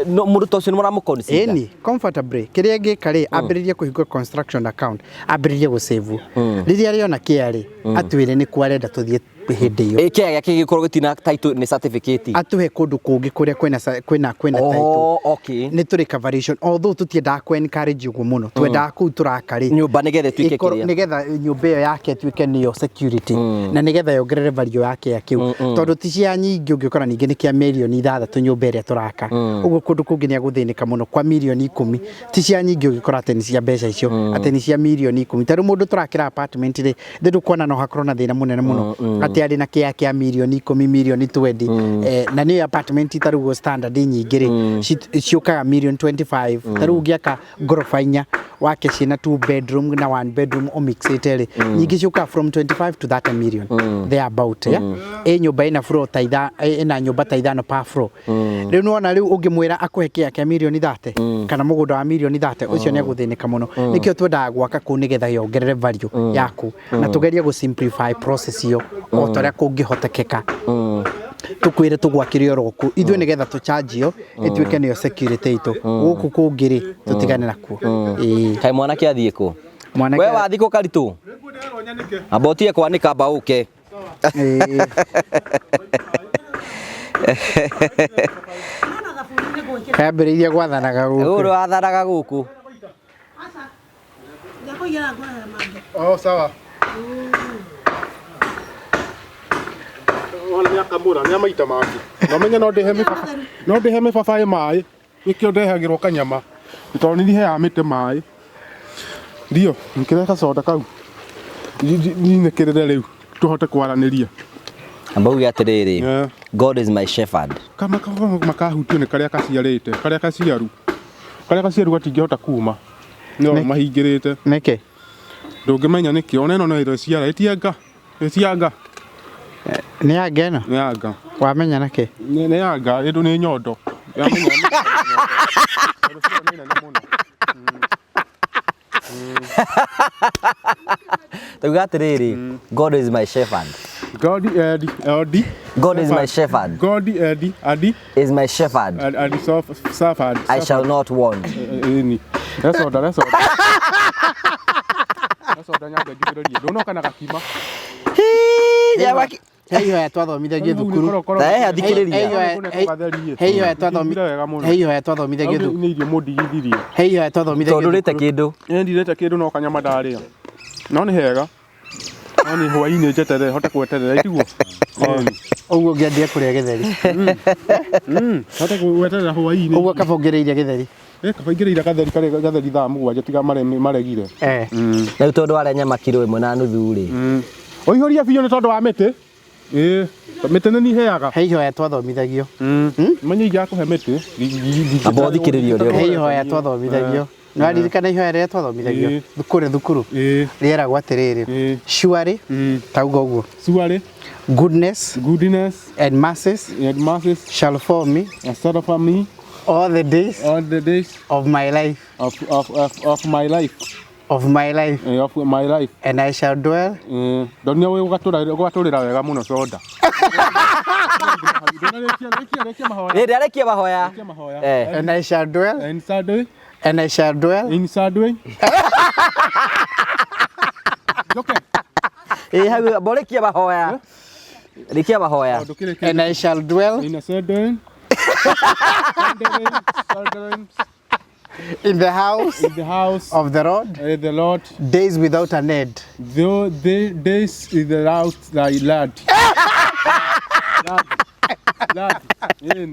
[SPEAKER 2] no mũndũ ta ũcio nĩ mũramũ consider?
[SPEAKER 3] Ĩni, comfortably. Kĩrĩa angĩka rĩ, ambĩrĩrie kũhingũra construction account, ambĩrĩrie gũsave. Rĩrĩa arĩona kĩa rĩ, atwĩre nĩ kũ arenda tũthiĩ hĩndĩ ĩyo.
[SPEAKER 2] Ĩ kĩa gĩake gĩkorwo gĩtina title nĩ certificate.
[SPEAKER 3] Atũhe kũndũ kũngĩ kũrĩa kwĩna kwĩna kwĩna title.
[SPEAKER 2] Oh, okay.
[SPEAKER 3] Nĩ tũrĩ coveration although tũtiendaga kũ encourage ũguo mũno twendaga kũu tũraka rĩ
[SPEAKER 2] Nyũmba nĩgetha ĩtuĩke
[SPEAKER 3] ĩkorwo-
[SPEAKER 2] kĩrĩa.
[SPEAKER 3] nĩgetha nyũmba ĩyo yake ĩtuĩke nĩyo security na nĩgetha yongerere value yake ya kĩu tondũ ti cia nyingĩ ũngĩkora ningĩ nĩ kĩa mirioni ithathatũ nyũmba ĩrĩa tũraka ũguo kũndũ kũngĩ nĩ agũthĩnĩka mũno kwa mirioni ikũmi ti cia nyingĩ ũngĩkora atĩ nĩ cia mbeca icio atĩ nĩ cia mirioni ikũmi ta rĩu mũndũ tũrakĩra apartment rĩ thĩ ndũkuona no hakorwo na thĩna mũnene mũno atĩ arĩ na kĩa kĩa mirioni ikũmi mirioni 20 na nĩyo apartment ta rĩu ũguo standard nyingĩ rĩ ciũkaga mirioni 25 ta rĩu ũngĩaka ngoroba inya wake ciĩna two bedroom na one bedroom ũmixĩte rĩ nyingĩ ciũkaga from 25 to 30 million there about yeah? Ĩ nyũmba ĩna floor ta ĩna nyũmba ta ithano per floor rĩu nĩwona rĩu ũngĩmwĩra akũhe kĩa kĩa mirioni 30 kana mũgũnda wa mirioni 30 ũcio nĩ egũthĩnĩka mũno nĩkĩo twendaga gwaka kũu nĩgetha yongerere value yaku na tũgerie gũ simplify process ĩyo o ta ũrĩa kũngĩhotekeka tũkwĩre tũgwakĩre oro kũu ithuĩ nĩgetha tũchanjio ĩtuĩke nĩyo security itũ gũkũ kũngĩ rĩ tũtigane nakuo. Ĩĩ.
[SPEAKER 2] Kaĩ mwanake athiĩ kũ?
[SPEAKER 3] Mwanake-
[SPEAKER 2] We wathiĩ kũ karitũ? Amba ũtige kwanĩka amba ũke.
[SPEAKER 3] Ĩĩ. Kambĩrĩirie gwathanaga
[SPEAKER 2] Ũyũ
[SPEAKER 3] gũkũ.
[SPEAKER 2] wathanaga gũkũ.
[SPEAKER 1] Oh, sawa. Ona nĩ akamũra nĩ amaita mangĩ. No menye no ndĩhe mĩbaba. No ndĩhe mĩbabaĩ maĩ. Nĩkĩo ndehagĩrwo kanyama. Tondũ nĩ heaga mĩtĩ maĩ. Ndio, nkĩre gacoda kau. Nyinĩkĩrĩre rĩu tũhote kwaranĩria.
[SPEAKER 2] Amba uge atĩrĩrĩ,
[SPEAKER 1] Yeah.
[SPEAKER 2] God is my shepherd.
[SPEAKER 1] Kama kama makahutio nĩ karĩa kaciarĩte, karĩa kaciaru. Karĩa kaciaru gatingĩhota kuma. No mahingĩrĩte.
[SPEAKER 3] Nĩkĩ?
[SPEAKER 1] Ndũngĩmenya nĩkĩ. Ona ĩno no ĩreciara ĩtianga. Ĩtianga.
[SPEAKER 3] Nĩ anga ĩno?
[SPEAKER 1] Nĩ anga.
[SPEAKER 3] Wamenya nakĩ?
[SPEAKER 1] Nĩ anga, ĩndũ nĩ nyondo. Yamenya nĩ nyondo. Tondũ cio nĩ nene mũno.
[SPEAKER 2] Tauga atĩrĩrĩ, God is my shepherd.
[SPEAKER 1] God Edi Odi.
[SPEAKER 2] God is my shepherd.
[SPEAKER 1] God Edi Adi
[SPEAKER 2] Is my shepherd.
[SPEAKER 1] Adi suffered.
[SPEAKER 2] I shall not want.
[SPEAKER 1] Ini. Resoda resoda. Resoda nyambe ngithĩrĩrie. Ndũnoka na gakima.
[SPEAKER 2] Hii, nyamaki.
[SPEAKER 3] He ihoya twathomithagio thukuru.
[SPEAKER 2] Ta ehe, thikĩrĩria.
[SPEAKER 3] He ihoya twathomi- he ihoya twathomithagio thukuru.
[SPEAKER 1] Nĩ irio mũndigithirie.
[SPEAKER 3] He ihoya twathomithagio
[SPEAKER 2] Tondũ ũrĩte
[SPEAKER 3] thukuru.
[SPEAKER 2] kĩndũ.
[SPEAKER 1] Nĩ ndirĩte kĩndũ no kanyama ndarĩa. No nĩ hega. No nĩ hwaĩ-inĩ njeterere hote gweterera itiguo.
[SPEAKER 3] Ũguo ũngĩambia kũrĩa gĩtheri.
[SPEAKER 1] Hote gweterera hwaĩ-inĩ.
[SPEAKER 3] Ũguo kaba ũngĩrĩire gĩtheri.
[SPEAKER 1] Eh, kaba ingĩrĩire gatheri karĩ gatheri thaa 7 tiga maregire.
[SPEAKER 3] Eh.
[SPEAKER 2] Na rĩu tondũ warĩa nyama kiro 1.5 rĩ.
[SPEAKER 1] Ũihũria biũ nĩ tondũ wa mĩtĩ. Ĩĩ, mĩtĩ nĩ niheaga.
[SPEAKER 3] He ihoya twathomithagio.
[SPEAKER 1] Menye ingĩakũhe mĩtĩ.
[SPEAKER 2] Amba ũthikĩrĩrie ũrĩa
[SPEAKER 3] He ihoya twathomithagio. Nĩ waririkana ihoya rĩrĩa twathomithagio
[SPEAKER 1] Ĩĩ.
[SPEAKER 3] kũrĩa thukuru?
[SPEAKER 1] Ĩĩ.
[SPEAKER 3] Rĩeragwo atĩrĩrĩ.
[SPEAKER 1] Ĩĩ.
[SPEAKER 3] Surely, tauga ũguo.
[SPEAKER 1] Surely,
[SPEAKER 3] Goodness
[SPEAKER 1] goodness
[SPEAKER 3] and mercies
[SPEAKER 1] and mercies
[SPEAKER 3] shall follow me
[SPEAKER 1] and sort of me
[SPEAKER 3] all the days
[SPEAKER 1] all the days
[SPEAKER 3] of my life,
[SPEAKER 1] of my life.
[SPEAKER 3] of my life,
[SPEAKER 1] Of my life.
[SPEAKER 3] and I shall dwell.
[SPEAKER 1] Ndonire wĩ ũgatũrĩra wega mũno soda. Rĩkia mahoya.
[SPEAKER 2] Rĩrĩ arĩkia mahoya.
[SPEAKER 1] Rĩkia mahoya.
[SPEAKER 2] Eh.
[SPEAKER 3] And I shall dwell,
[SPEAKER 1] In Saturday,
[SPEAKER 3] and I shall dwell
[SPEAKER 1] in Saturday. Joke.
[SPEAKER 2] Ĩ hau amba ũrĩkie mahoya. Rĩkia mahoya.
[SPEAKER 1] Ndũkĩrĩkie.
[SPEAKER 3] and I shall dwell
[SPEAKER 1] In a Saturday. Saturday, Saturday,
[SPEAKER 3] in the house
[SPEAKER 1] in the house
[SPEAKER 3] of the Lord
[SPEAKER 1] the Lord.
[SPEAKER 3] days without an end.
[SPEAKER 1] Though the days is the route like lad. Lad. Lad. In.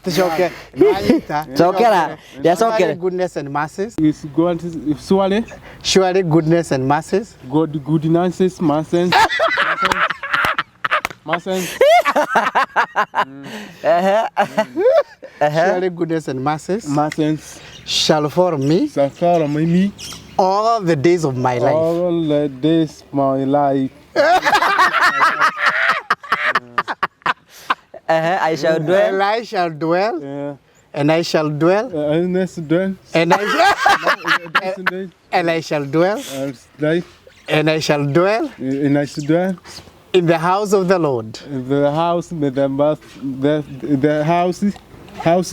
[SPEAKER 3] Tucoke. Nĩwanyita?
[SPEAKER 2] Cokera. Ndĩacokere.
[SPEAKER 3] Surely goodness and mercies.
[SPEAKER 1] Is going to surely
[SPEAKER 3] Surely goodness and mercies
[SPEAKER 1] God goodness mercies. Mercies.
[SPEAKER 3] Surely goodness and mercies
[SPEAKER 1] Mercies.
[SPEAKER 3] shall follow me
[SPEAKER 1] Shall follow me
[SPEAKER 3] all the days of my life.
[SPEAKER 1] all the days my life.
[SPEAKER 2] Ehe, I shall dwell.
[SPEAKER 3] And I shall dwell,
[SPEAKER 1] Yeah.
[SPEAKER 3] and I shall dwell,
[SPEAKER 1] And this dwell.
[SPEAKER 3] and I shall, and I shall dwell,
[SPEAKER 1] Life.
[SPEAKER 3] and I shall dwell
[SPEAKER 1] And I shall dwell
[SPEAKER 3] in the house of the Lord,
[SPEAKER 1] in the house with the the house house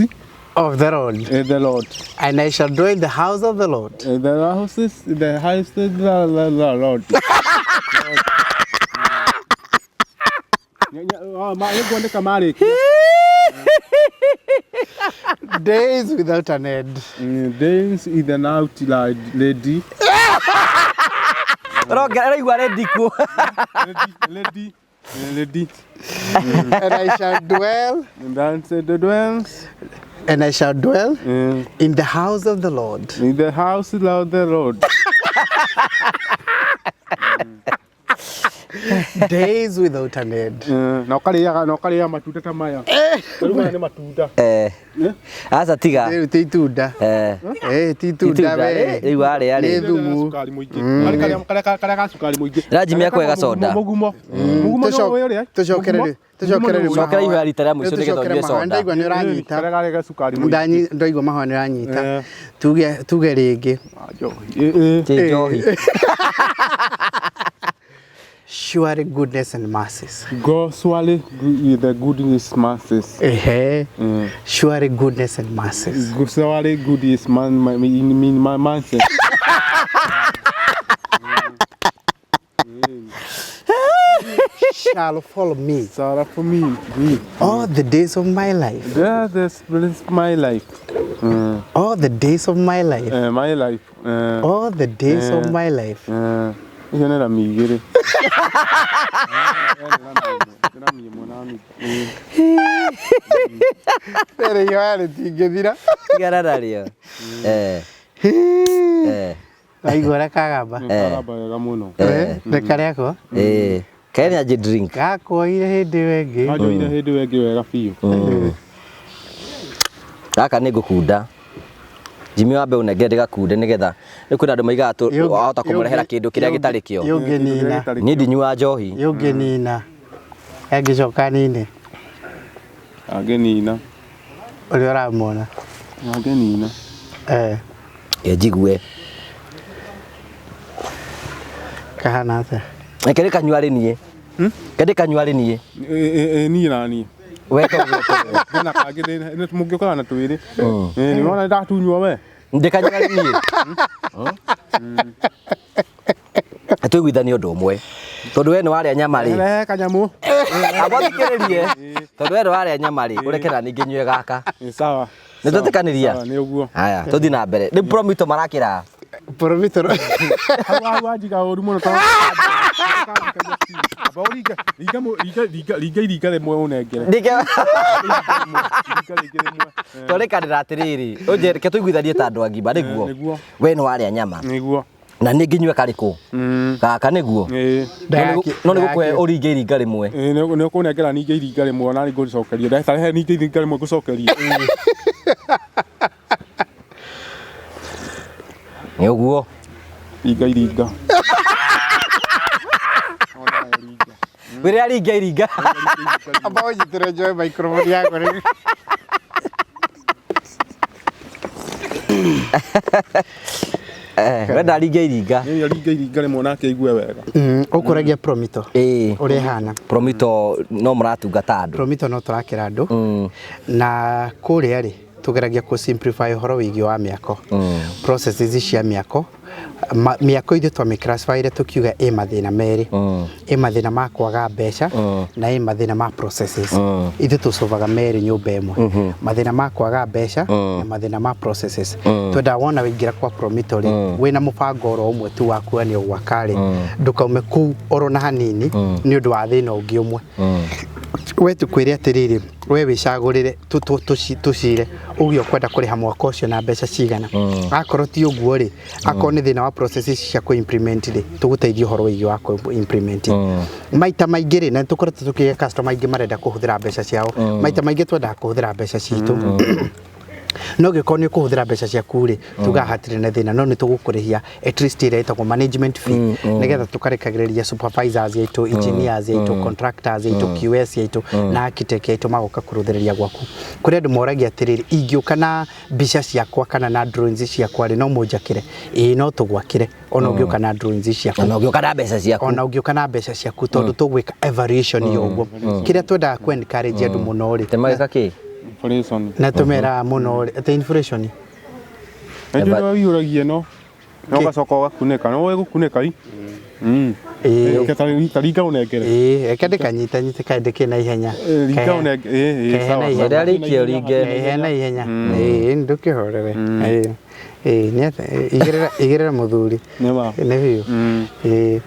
[SPEAKER 3] of the Lord,
[SPEAKER 1] the Lord.
[SPEAKER 3] and I shall dwell in the house of the Lord.
[SPEAKER 1] The houses, the house, the Lord. Nĩngwandĩka marĩkia.
[SPEAKER 3] Days without an end.
[SPEAKER 1] Days in and out like lady.
[SPEAKER 2] Ũraigua rendi kuo.
[SPEAKER 1] Lady, lady, lady.
[SPEAKER 3] And I shall dwell,
[SPEAKER 1] And then said the dwells
[SPEAKER 3] and I shall dwell in the house of the Lord.
[SPEAKER 1] in the house of the Lord.
[SPEAKER 3] Days without an end.
[SPEAKER 1] Na ũkarĩaga na ũkarĩaga matunda ta maya. Rĩu maya nĩ matunda.
[SPEAKER 2] Eh. Aca tiga.
[SPEAKER 3] Rĩu ti itunda.
[SPEAKER 2] Eh.
[SPEAKER 3] Eh, ti itunda
[SPEAKER 2] Itunda,
[SPEAKER 3] we.
[SPEAKER 2] rĩu warĩa
[SPEAKER 3] Nĩ
[SPEAKER 2] rĩ.
[SPEAKER 3] thumu.
[SPEAKER 1] Cukari mũingĩ. Karĩa karĩa karĩa ga cukari mũingĩ.
[SPEAKER 2] Ndĩranjimia kwega soda.
[SPEAKER 1] Mũgumo. Mũgumo nĩ ũĩ ũrĩa?
[SPEAKER 3] Tũcokere rĩu. Tũcokere rĩu.
[SPEAKER 2] Cokera ihoya rita rĩa mũico nĩgetha ũnyue soda.
[SPEAKER 3] Ndaigua nĩ ũranyita.
[SPEAKER 1] Karĩa karĩa ga cukari mũingĩ.
[SPEAKER 3] Ndaigua mahoya nĩ ũranyita.
[SPEAKER 1] Eh.
[SPEAKER 3] Tuge rĩngĩ.
[SPEAKER 1] Ĩ, ĩ.
[SPEAKER 2] Ti njohi.
[SPEAKER 3] Surely goodness and mercies.
[SPEAKER 1] Go surely with the goodness mercies.
[SPEAKER 3] Ehe. Surely goodness and mercies.
[SPEAKER 1] Go surely goodness man in in my mercies.
[SPEAKER 3] Shall follow me
[SPEAKER 1] Sarah for me. Me.
[SPEAKER 3] all the days of my life.
[SPEAKER 1] That is bless my life.
[SPEAKER 3] All the days of my life.
[SPEAKER 1] My life.
[SPEAKER 3] All the days of my life.
[SPEAKER 1] Icio nĩ rami igĩrĩ. Nĩ rami ĩmwe na nuthu.
[SPEAKER 3] Rĩrĩ ihoya rĩtingĩthira.
[SPEAKER 2] Tigana narĩo. Eh. Eh.
[SPEAKER 3] Waigua ũrĩa kagamba.
[SPEAKER 1] Nĩ karamba wega mũno.
[SPEAKER 3] Nĩ karĩakwa.
[SPEAKER 2] Eh. Ka energy drink.
[SPEAKER 3] Gakuoire hĩndĩ ĩyo ĩngĩ.
[SPEAKER 1] Kanjoire hĩndĩ ĩyo ĩngĩ wega biũ.
[SPEAKER 2] Gaka nĩ ngũkunda. Jimmy wambe ũnengere ndĩgakunde nĩgetha nĩ kwĩna andũ maigaga wahota kũmũrehera kĩndũ kĩrĩa gĩtarĩ kĩo.
[SPEAKER 3] Yũngĩnina.
[SPEAKER 2] Niĩ ndinyuaga njohi.
[SPEAKER 3] Yũngĩnina. Angĩcoka nine.
[SPEAKER 1] Angĩnina.
[SPEAKER 3] Ũrĩa ũramwona.
[SPEAKER 1] Angĩnina.
[SPEAKER 3] Eh.
[SPEAKER 2] Njigue.
[SPEAKER 3] Kahana atĩa?
[SPEAKER 2] Reke ndĩkanyua arĩ niĩ. Reke ndĩkanyua arĩ niĩ.
[SPEAKER 1] Niĩ na niĩ.
[SPEAKER 2] We to we to we.
[SPEAKER 1] Hena kangĩ mũngĩũkaga na twĩrĩ. Nĩ wona ndatunywo we.
[SPEAKER 2] Ndĩkanyua arĩ niĩ. Tũiguithanie ũndũ ũmwe. Tondũ we nĩ warĩa nyama rĩ.
[SPEAKER 1] Rehe kanyamũ.
[SPEAKER 2] Amba ũthikĩrĩrie. Tondũ we nĩ warĩa nyama rĩ, ũreke na niĩ ngĩnyue gaka.
[SPEAKER 1] Sawa.
[SPEAKER 2] Nĩ twetĩkanĩria?
[SPEAKER 1] Sawa, nĩ ũguo.
[SPEAKER 2] Haya, tũthiĩ na mbere. Rĩu Promito marakĩra.
[SPEAKER 3] Promito.
[SPEAKER 1] Hau hau wanjiga ũru mũno tondũ Amba ũringe ringa ringa ringa ringa iringa rĩmwe ũnengere.
[SPEAKER 2] Ndike
[SPEAKER 1] Ringa rĩngĩ rĩmwe.
[SPEAKER 2] tũrĩkanĩra atĩrĩrĩ, ũnjĩre reke tũiguithanie ta andũ agima nĩguo.
[SPEAKER 1] Nĩguo.
[SPEAKER 2] We nĩ warĩa nyama.
[SPEAKER 1] Nĩguo.
[SPEAKER 2] Na niĩ ngĩnyue karĩkũ? Gaka nĩguo.
[SPEAKER 1] Ĩĩ.
[SPEAKER 2] No nĩ gũkũhe ũringe iringa rĩmwe.
[SPEAKER 1] Ĩĩ nĩ ũkũnengera ningĩ iringa rĩmwe na ngũcokerie. Ndarehe ningĩ iringa rĩmwe ngũcokerie.
[SPEAKER 2] Nĩ ũguo.
[SPEAKER 1] Ringa iringa.
[SPEAKER 2] Wĩrĩa ringa iringa.
[SPEAKER 3] Amba ũnyitĩre njoe microphone yakwa rĩu.
[SPEAKER 2] Wenda ringe iringa.
[SPEAKER 1] Nĩ ringa iringa rĩmwe nake aigue wega.
[SPEAKER 3] Ũkũragia Promito.
[SPEAKER 2] Ĩĩ.
[SPEAKER 3] Ũrĩa ĩhana.
[SPEAKER 2] Promito no mũratungata andũ.
[SPEAKER 3] Promito no tũrakĩra andũ. Na kũrĩa rĩ tũgeragia kũ simplify ũhoro wĩgiĩ wa mĩako. Processes cia mĩako. Mĩako ithuĩ twamĩ-classify-ire tũkiuga ĩ mathĩna merĩ. Ĩ mathĩna ma kwaga mbeca na ĩ mathĩna ma processes. Ithuĩ tũcovaga merĩ nyũmba ĩmwe. Mathĩna ma kwaga mbeca na mathĩna ma processes. Twendaga wona waingĩra kwa Promito rĩ, wĩna mũbango oro ũmwe tu wa kuonio gwaka rĩ, ndũkaume kũu oro na hanini nĩ ũndũ wa thĩna ũngĩ ũmwe. We tũkwĩre atĩrĩrĩ, we wĩcagũrĩre tũcire uge ũkwenda kũrĩha mwaka ũcio na mbeca cigana. Akorwo ti ũguo rĩ, akorwo nĩ thĩna wa processes cia kũ implement rĩ, tũgũteithia ũhoro wĩgiĩ wa kũ implement. Maita maingĩ rĩ, na nĩtũkoretwo tũkĩgĩa customer aingĩ marenda kũhũthĩra mbeca ciao. Maita maingĩ twendaga kũhũthĩra mbeca citũ. No gĩkorwo nĩ ũkũhũthĩra mbeca ciaku rĩ, tugaga hatirĩ na thĩna, no nĩ tũgũkũrĩhia at least ĩrĩa ĩtagwo management fee, nĩgetha tũkarekagĩrĩria supervisors aitũ, engineers aitũ, contractors aitũ, QS aitũ na architect aitũ magoka kũrũthĩrĩria gwaku. Kũrĩ andũ moragia atĩrĩrĩ, ingĩũka na mbica ciakwa kana na drawings ciakwa rĩ, no mũnjakĩre? Ĩĩ, no tũgwakĩre ona ũngĩũka na drawings ciaku.
[SPEAKER 2] Ona ũngĩũka na mbeca ciaku.
[SPEAKER 3] Ona ũngĩũka na mbeca ciaku, tondũ tũgwĩka evaluation ya ũguo. Kĩrĩa twendaga kũ encourage andũ mũno rĩ,
[SPEAKER 2] Temagĩka kĩ?
[SPEAKER 1] Inflation.
[SPEAKER 3] na tũmeraga mũno rĩ, atĩ inflation.
[SPEAKER 1] Nĩ nĩ wĩihũragia ĩno. Na ũgacoka ũgakunĩka. No ũgũkunĩka i.
[SPEAKER 3] Ĩĩ.
[SPEAKER 1] Ta ringa ũnengere.
[SPEAKER 3] Ĩĩ, reke ndĩkanyite nyite kaĩ ndĩkĩ na ihenya.
[SPEAKER 1] Ringa ũnengere. Ĩĩ, sawa.
[SPEAKER 2] Rĩrĩa rĩikie ũringe.
[SPEAKER 3] Kehe na ihenya. Ĩĩ, ndũkĩhorere. Ĩĩ. Ĩĩ, nĩ atĩ igĩrĩra igĩrĩra mũthuri.
[SPEAKER 1] Nĩ ma.
[SPEAKER 3] Nĩ biũ. Ĩĩ.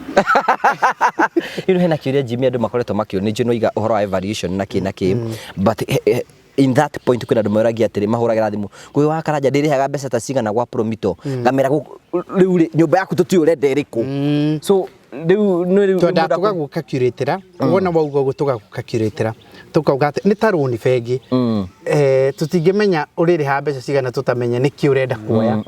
[SPEAKER 2] Rĩu hena kĩũria Jimmy andũ makoretwo makĩũria nĩ njũĩ nĩwaiga ũhoro wa evaluation na kĩ na kĩ, but in that point kwĩna andũ moragia atĩrĩ, mahũragĩra thimũ Ngũgĩ wa Karanja, ndĩrĩhaga mbeca ta cigana gwa Promito, ngamera rĩu rĩ nyũmba yaku tũtiũĩ ũrenda ĩrĩkũ, so rĩu nĩ rĩu
[SPEAKER 3] Twendaga tũgagũkakuratĩra, wona wauga ũguo tũgagũkakuratĩra tũkauga atĩ nĩ ta rũni bengi, tũtingĩmenya ũrĩrĩhaga mbeca cigana tũtamenye nĩkĩ ũrenda kuoya.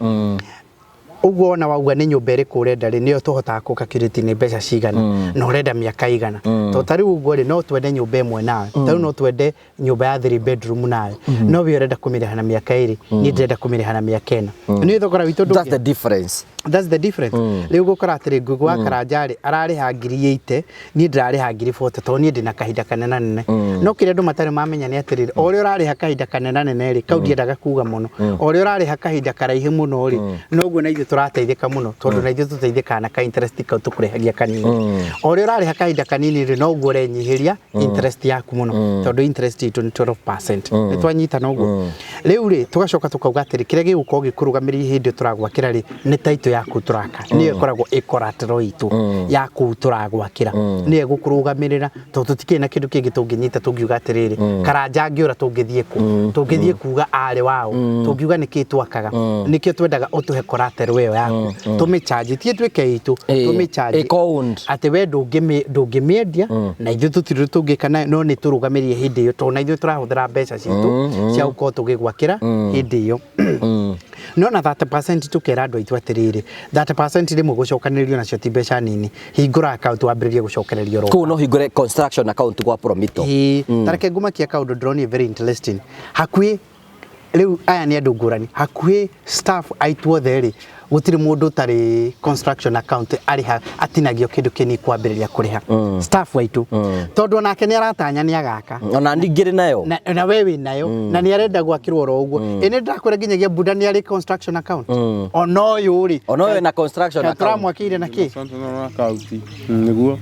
[SPEAKER 3] Ũguo wona wauga nĩ nyũmba ĩrĩkũ ũrenda rĩ, nĩyo tũhotaga kũ calculate nĩ mbeca cigana na ũrenda mĩaka igana. Tondũ ta rĩu ũguo rĩ, no twende nyũmba ĩmwe nawe, ta rĩu no twende nyũmba ya 3 bedroom nawe, no we ũrenda kũmĩrĩha na mĩaka 2, niĩ ndĩrenda kũmĩrĩha na mĩaka 4. Nĩ thogora witũ
[SPEAKER 2] That's the difference.
[SPEAKER 3] That's the difference. Rĩu gũkora atĩrĩ, Ngũgĩ wa Karanja rĩ, ararĩha 80,000, niĩ ndĩrarĩha 40,000 tondũ niĩ ndĩna kahinda kanenanene. No kĩrĩa andũ matarĩ mamenya nĩ atĩrĩrĩ, o ũrĩa ũrarĩha kahinda kanenanene rĩ, kau ndiendaga kuga mũno, o ũrĩa ũrarĩha kahinda karaihu mũno rĩ, noguo na ithuĩ tũrateithĩka mũno, tondũ na ithuĩ tũteithĩkaga na ka interest kau tũkũrĩhagia kanini. O ũrĩa ũrarĩha kahinda kanini rĩ, noguo ũrenyihĩria interest yaku mũno, tondũ interest itũ nĩ 12%. Nĩ twanyitana ũguo. Rĩu rĩ, tũgacoka tũkauga atĩrĩ, kĩrĩa gĩgũkorwo gĩkũrũgamĩrĩire hĩndĩ ĩyo tũragwakĩra rĩ, nĩ title yaku tũraka, nĩyo ĩkoragwo ĩ collateral itũ ya kũu tũragwakĩra, nĩyo ĩgũkũrũgamĩrĩra, tondũ tũtikĩrĩ na kĩndũ kĩngĩ tũngĩnyita tũngiuga atĩrĩrĩ, Karanja angĩũra tũngĩthiĩ kũ, tũngĩthiĩ kuga arĩ waũ, tũngiuga nĩkĩ twakaga. Nĩkĩo twendaga ũtũhe collateral ĩyo yaku, tũmĩcharge, ti ĩtuĩke itũ, tũmĩcharge
[SPEAKER 2] Ĩko-owned.
[SPEAKER 3] Atĩ we ndũngĩmĩendia na ithuĩ tũtirĩ tũngĩka nayo, no nĩ tũrũgamĩrĩire hĩndĩ ĩyo, tondũ na ithuĩ tũrahũthĩra mbeca citũ cia gũkorwo tũgĩgwakĩra hĩndĩ ĩyo. No na 30% tũkera andũ aitũ atĩrĩrĩ, 30% rĩmwe gũcokanĩrĩrio nacio ti mbeca nini, hingũra account wambĩrĩrie gũcokereria oro.
[SPEAKER 2] Kũu no hingũre construction account gwa Promito.
[SPEAKER 3] Ĩĩ, ta reke ngumakia kaũndũ ndĩronire very interesting. Hakuhĩ Rĩu aya nĩ andũ ngũrani hakuhĩ staff aitũ othe rĩ, gũtirĩ mũndũ ũtarĩ construction account arĩha atinagio kĩndũ kĩnini kwambĩrĩria kũrĩha staff aitũ, tondũ onake nĩ aratanya nĩ agaka.
[SPEAKER 2] Ona ningĩ nayo.
[SPEAKER 3] Na we wĩ nayo na nĩ arenda gwakĩrwo oro ũguo. Ĩ nĩ ndakwĩra nginyagia Buda nĩ arĩ construction account ona ũyũ rĩ.
[SPEAKER 2] Ona ũyũ na construction
[SPEAKER 3] Kaĩ
[SPEAKER 2] account.
[SPEAKER 3] tũramwakĩire na kĩ?
[SPEAKER 1] Construction account. Nĩguo.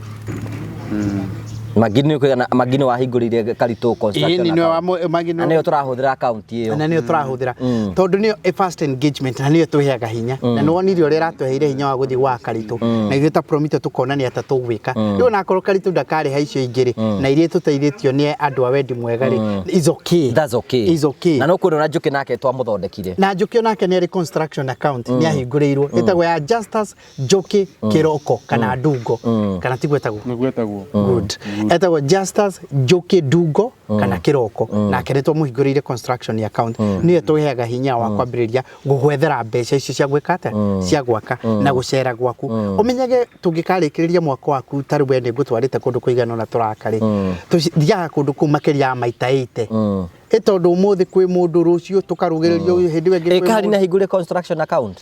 [SPEAKER 2] Magini nĩ Magini wahingũrĩire Karitũ construction
[SPEAKER 3] Ĩĩ, nĩwe
[SPEAKER 2] account.
[SPEAKER 3] Magini.
[SPEAKER 2] Na nĩyo tũrahũthĩra account ĩyo.
[SPEAKER 3] Na nĩyo tũrahũthĩra tondũ nĩyo a first engagement na nĩyo ĩtũheaga hinya, na nĩ wonire ũrĩa ĩratũheire hinya wa gũthiĩ gwa Karitũ, na ithuĩ ta Promito tũkonania ta tũgwĩka rĩu onakorwo Karitũ ndakarĩha icio ingĩ rĩ, na iria tũteithĩtio nĩ andũ a wendi mwega rĩ, is okay.
[SPEAKER 2] That's okay.
[SPEAKER 3] Is okay.
[SPEAKER 2] Na no kuona na Njũkĩ nake twamũthondekire.
[SPEAKER 3] Na Njũkĩ onake nĩ arĩ construction account, nĩ ahingũrĩirwo, ĩtagwo ya Justus Njũkĩ Kĩroko kana Ndungo, kana tiguo ĩtagwo?
[SPEAKER 1] Nĩguo etagwo.
[SPEAKER 3] Good. Etagwo Justus Njũkĩ Ndungo kana Kĩroko, nake nĩ twamũhingũrĩire construction account, nĩyo tũheaga hinya wa kwambĩrĩria gũgwethera mbeca icio cia gwĩka atĩa, cia gwaka na gũcera gwaku. Ũmenyage tũngĩkarĩkĩrĩria mwaka waku, ta rĩu we nĩ ngũtwarĩte kũndũ kũigana ũna tũraka rĩ, tũthiaga kũndũ kũu makĩria ya maita 80, ĩ tondũ ũmũthĩ kwĩ mũndũ, rũciũ tũkarugĩrĩrio, hĩndĩ ĩyo ĩngĩ
[SPEAKER 2] Ĩ
[SPEAKER 3] kwĩ
[SPEAKER 2] Kahari
[SPEAKER 3] mũndũ.
[SPEAKER 2] nĩ ahingũrire construction account.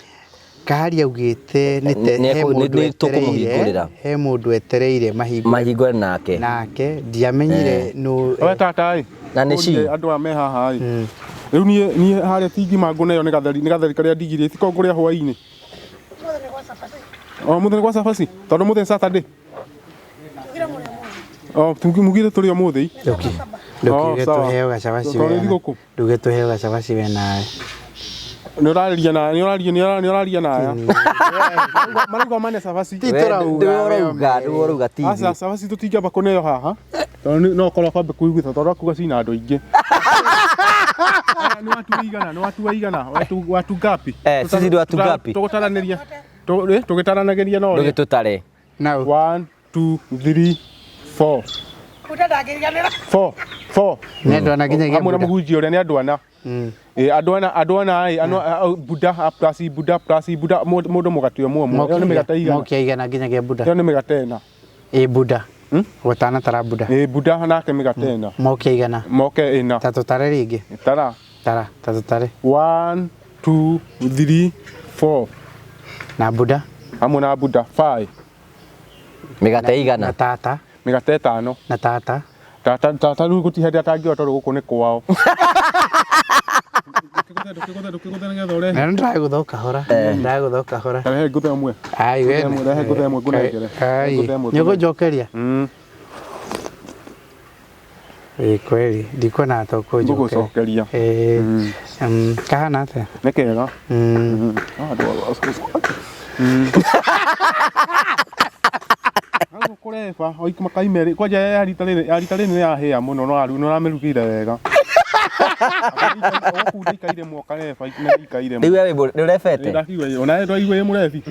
[SPEAKER 3] Kahari augĩte nĩ te-
[SPEAKER 2] Nĩ
[SPEAKER 3] he
[SPEAKER 2] ekũ-
[SPEAKER 3] mũndũ
[SPEAKER 2] nĩ tũkũmũhingũrĩra.
[SPEAKER 3] etereire, he mũndũ etereire mahingũre
[SPEAKER 2] Mahingũre nake.
[SPEAKER 3] Nake ndiamenyire nũ.
[SPEAKER 1] We tata ĩ.
[SPEAKER 2] Na nĩ ci.
[SPEAKER 1] Ũrie andũ aya me haha ĩ. Rĩu niĩ harĩa ti ngima ngũneo nĩ gatheri, nĩ gatheri karĩa ndigire tiko ngũrĩa hwaĩ-inĩ. O mũthĩ nĩ gwa cabaci tondũ mũthĩ nĩ Saturday. O mugire tũrĩ ũmũthĩ.
[SPEAKER 3] Ndũkiuge
[SPEAKER 1] Oh, sawa.
[SPEAKER 3] tũheo gacabaci.
[SPEAKER 1] Tondũ nĩ
[SPEAKER 3] Wena
[SPEAKER 1] thigũkũ.
[SPEAKER 3] Nduge tũheo gacabaci we nawe.
[SPEAKER 1] Nĩ ũrarĩria na nĩ ũraria nĩ ũraria na aya. Marauga mane cabaci.
[SPEAKER 3] Ti tũrauga,
[SPEAKER 2] Nĩwe ũrauga, nĩwe ũrauga ti
[SPEAKER 1] Aca
[SPEAKER 2] ithuĩ.
[SPEAKER 1] cabaci tũtingĩamba kũneo haha tondũ no ũkorwo kwambe kũiguĩta tondũ akuga cina andũ aingĩ. Aya, nĩ watu igana, nĩ watu igana, watu ngapi?
[SPEAKER 2] Eh, sisi ni watu ngapi?
[SPEAKER 1] Tũgũtaranĩria. Tũgĩtaranagĩria no ũrĩa.
[SPEAKER 2] Ndũgĩtũtare.
[SPEAKER 3] Nau.
[SPEAKER 1] 1 2 3 4 4 4.
[SPEAKER 3] Nĩ andũ ana nginyagia
[SPEAKER 1] Hamwe na
[SPEAKER 3] Buda.
[SPEAKER 1] mũhunjia ũrĩa nĩ andũ ana. Ĩ, andũ ana, andũ ana ĩ, Buda plus Buda plus Buda, mũndũ mũgate ũmwe ũmwe. Ĩyo nĩ mĩgate igana.
[SPEAKER 3] Mokia igana nginyagia Buda.
[SPEAKER 1] Ĩyo nĩ mĩgate ĩna.
[SPEAKER 3] Ĩ Buda gũtanatara Buda.
[SPEAKER 1] Ĩ, Buda nake mĩgate ĩna.
[SPEAKER 3] Mokia igana.
[SPEAKER 1] Moke ĩna.
[SPEAKER 3] Ta tũtare rĩngĩ.
[SPEAKER 1] Tara.
[SPEAKER 3] Tara ta tũtare.
[SPEAKER 1] 1 2 3 4.
[SPEAKER 3] Na Buda.
[SPEAKER 1] Hamwe na Buda 5.
[SPEAKER 2] Mĩgate
[SPEAKER 3] Na
[SPEAKER 2] igana.
[SPEAKER 3] tata.
[SPEAKER 1] Mĩgate ĩtano.
[SPEAKER 3] Na tata.
[SPEAKER 1] Tata, tata rĩu gũtirĩ hĩndĩ atangĩoya tondũ gũkũ nĩ kwao. Ndũkĩgũthe, ndũkĩgũthe nĩgetha ũrehe.
[SPEAKER 3] Na ndĩragũtha o kahora, ndĩragũtha o kahora.
[SPEAKER 1] Rehe ngũthe ĩmwe.
[SPEAKER 3] Ai we.
[SPEAKER 1] Ngũthe ĩmwe, rehe ngũthe ĩmwe ngũnengere.
[SPEAKER 3] Ai.
[SPEAKER 1] Ngũthe ĩmwe.
[SPEAKER 3] Nĩ ũkũnjokeria? Ĩ kweli ndikuona ta ũkũnjokeria.
[SPEAKER 1] Ngũgũcokeria.
[SPEAKER 3] Ĩ. Kahana atĩa?
[SPEAKER 1] Nĩ kega. Ah, Hau kũreba makai merĩ kwanja ya rita rĩrĩ, ya rita rĩrĩ nĩ yahĩa mũno, no nĩ ũramĩrugĩire wega. Gũkũ ndĩikaire mwaka reba nĩ ikaire.
[SPEAKER 2] Rĩu we nĩ ũrebete?
[SPEAKER 1] Ndakiuga ona ndwaigua ĩ mũrebi.